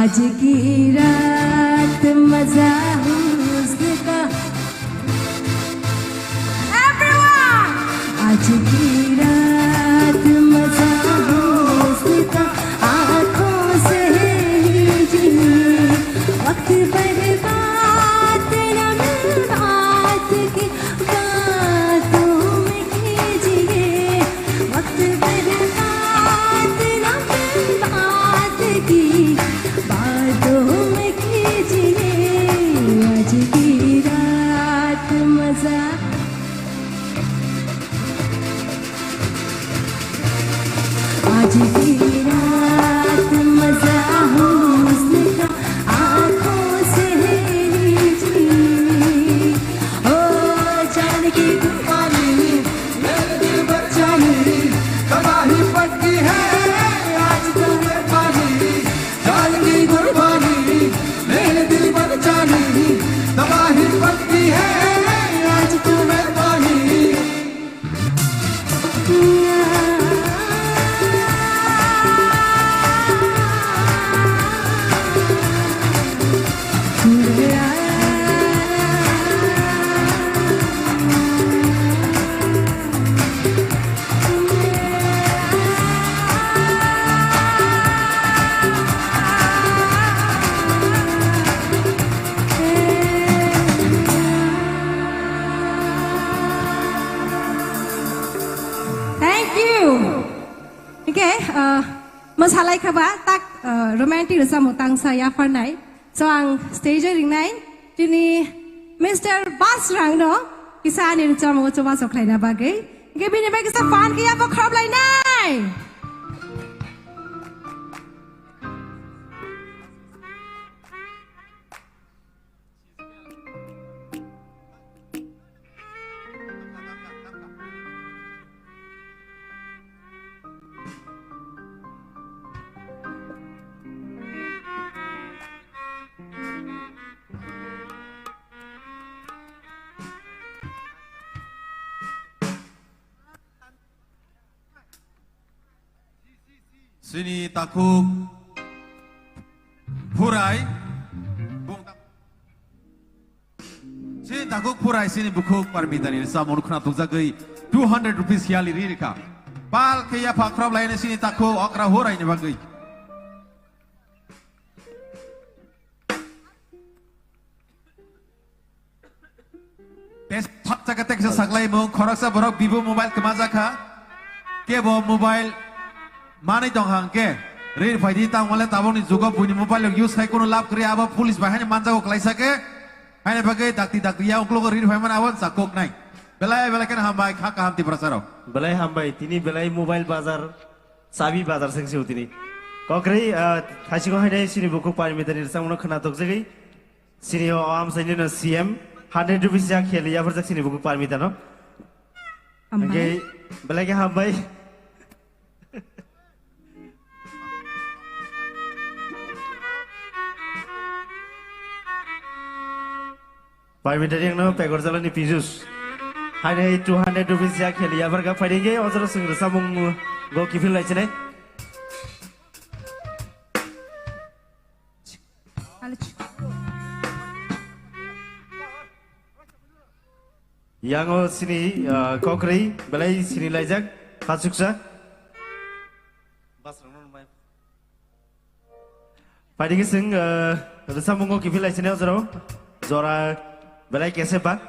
आज की रात मजा हुस्न का। Everyone! आज की रात मजा हुस्न का, आंखों से लीजिए। वक्त बर्बाद ना बात की बातों में कीजिए, वक्त बर्बाद ना बात की बातों में कीजिए। आज की रात मजा, आज की रात मजा हुस्न का, आंखों से लीजिए। ओ जान की कुर्बानी, मेरे दिल पर जानी, तबाही पक्की है आज तो मेहरबानी। जान की कुर्बानी, मेरे दिल पर जानी, तबाही पक्की है आज तो मेहरबानी। Thank you. Okay, uh, mwsalai kha ba tak, uh, romantic rwchapmung tangsa yapharnai. So ang stage o ringnai tini Mister Basrang no kisa ani rwchapmung o chubachu khlaina bagwi. Hwnkhe bini bai kisa phan khe yapha khorop lainai. Chini takhuk Phurai, chini takhuk Phurai, chini bukhuk Parmitani rwchapmung khna tukjagwi two hundred rupees hiyali ri rikha. Pal khe yapha khorop lainai chini takhuk okra Phurai ni bagwi. Tes thapchaka teksa saklaimung, khoroksa borok Vivo mobile kwmajak kha. Kebo mobile manwi tong hang khe, rir phaidi tangmale tabukni jugo buini mobile rok use khai kunu lab kwrwi, abo police bai haino manjago klaisa khe, haino bagwi dakti dakti ya uklogo rir phaimani abo chakoknai. Belai belai kheno hambai, kha kaham Tiprasa rok. Belai hambai, tini belai mobile bazar, chabi bazar sengsi tini. Kokrwi, ah, thaisingo haino chini bukhuk Parmitani rwchapmungno khna tokjagwi. Sini o amsaini no C M hundred rupees ya kheli ya pharjak sini buku Parmita no. Hambai. Hingke belai ke hambai. Parmita yang no pegor jala ni pijus. Haine two hundred rupees ya kheli ya pharjak phaidi hingke ojoro sing rwchapmung go kiphil lai chine. Yango sini, ah, kokrwi belai sini laijak, khachuksa. Phaidi khe chwng, ah, rwchapmungo kiphil lai sini ojoro. Jora belai kesep ba.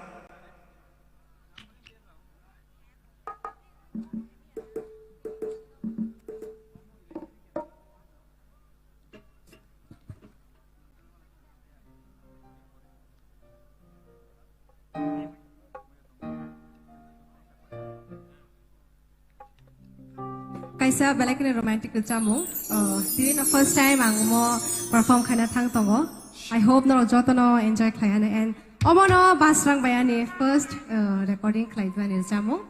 Kaisa belai kheno romantic rwchapmung. Uh, tini no first time ang omo perform khaina thang tongo. I hope norok jotono enjoy khlai ani and omo no Basrang bai ani first, uh, recording khlai ani rwchapmung.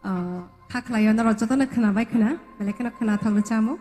Uh, kha khlaio norok jotono khwna bai khwna, belai kheno khwnathok rwchapmung.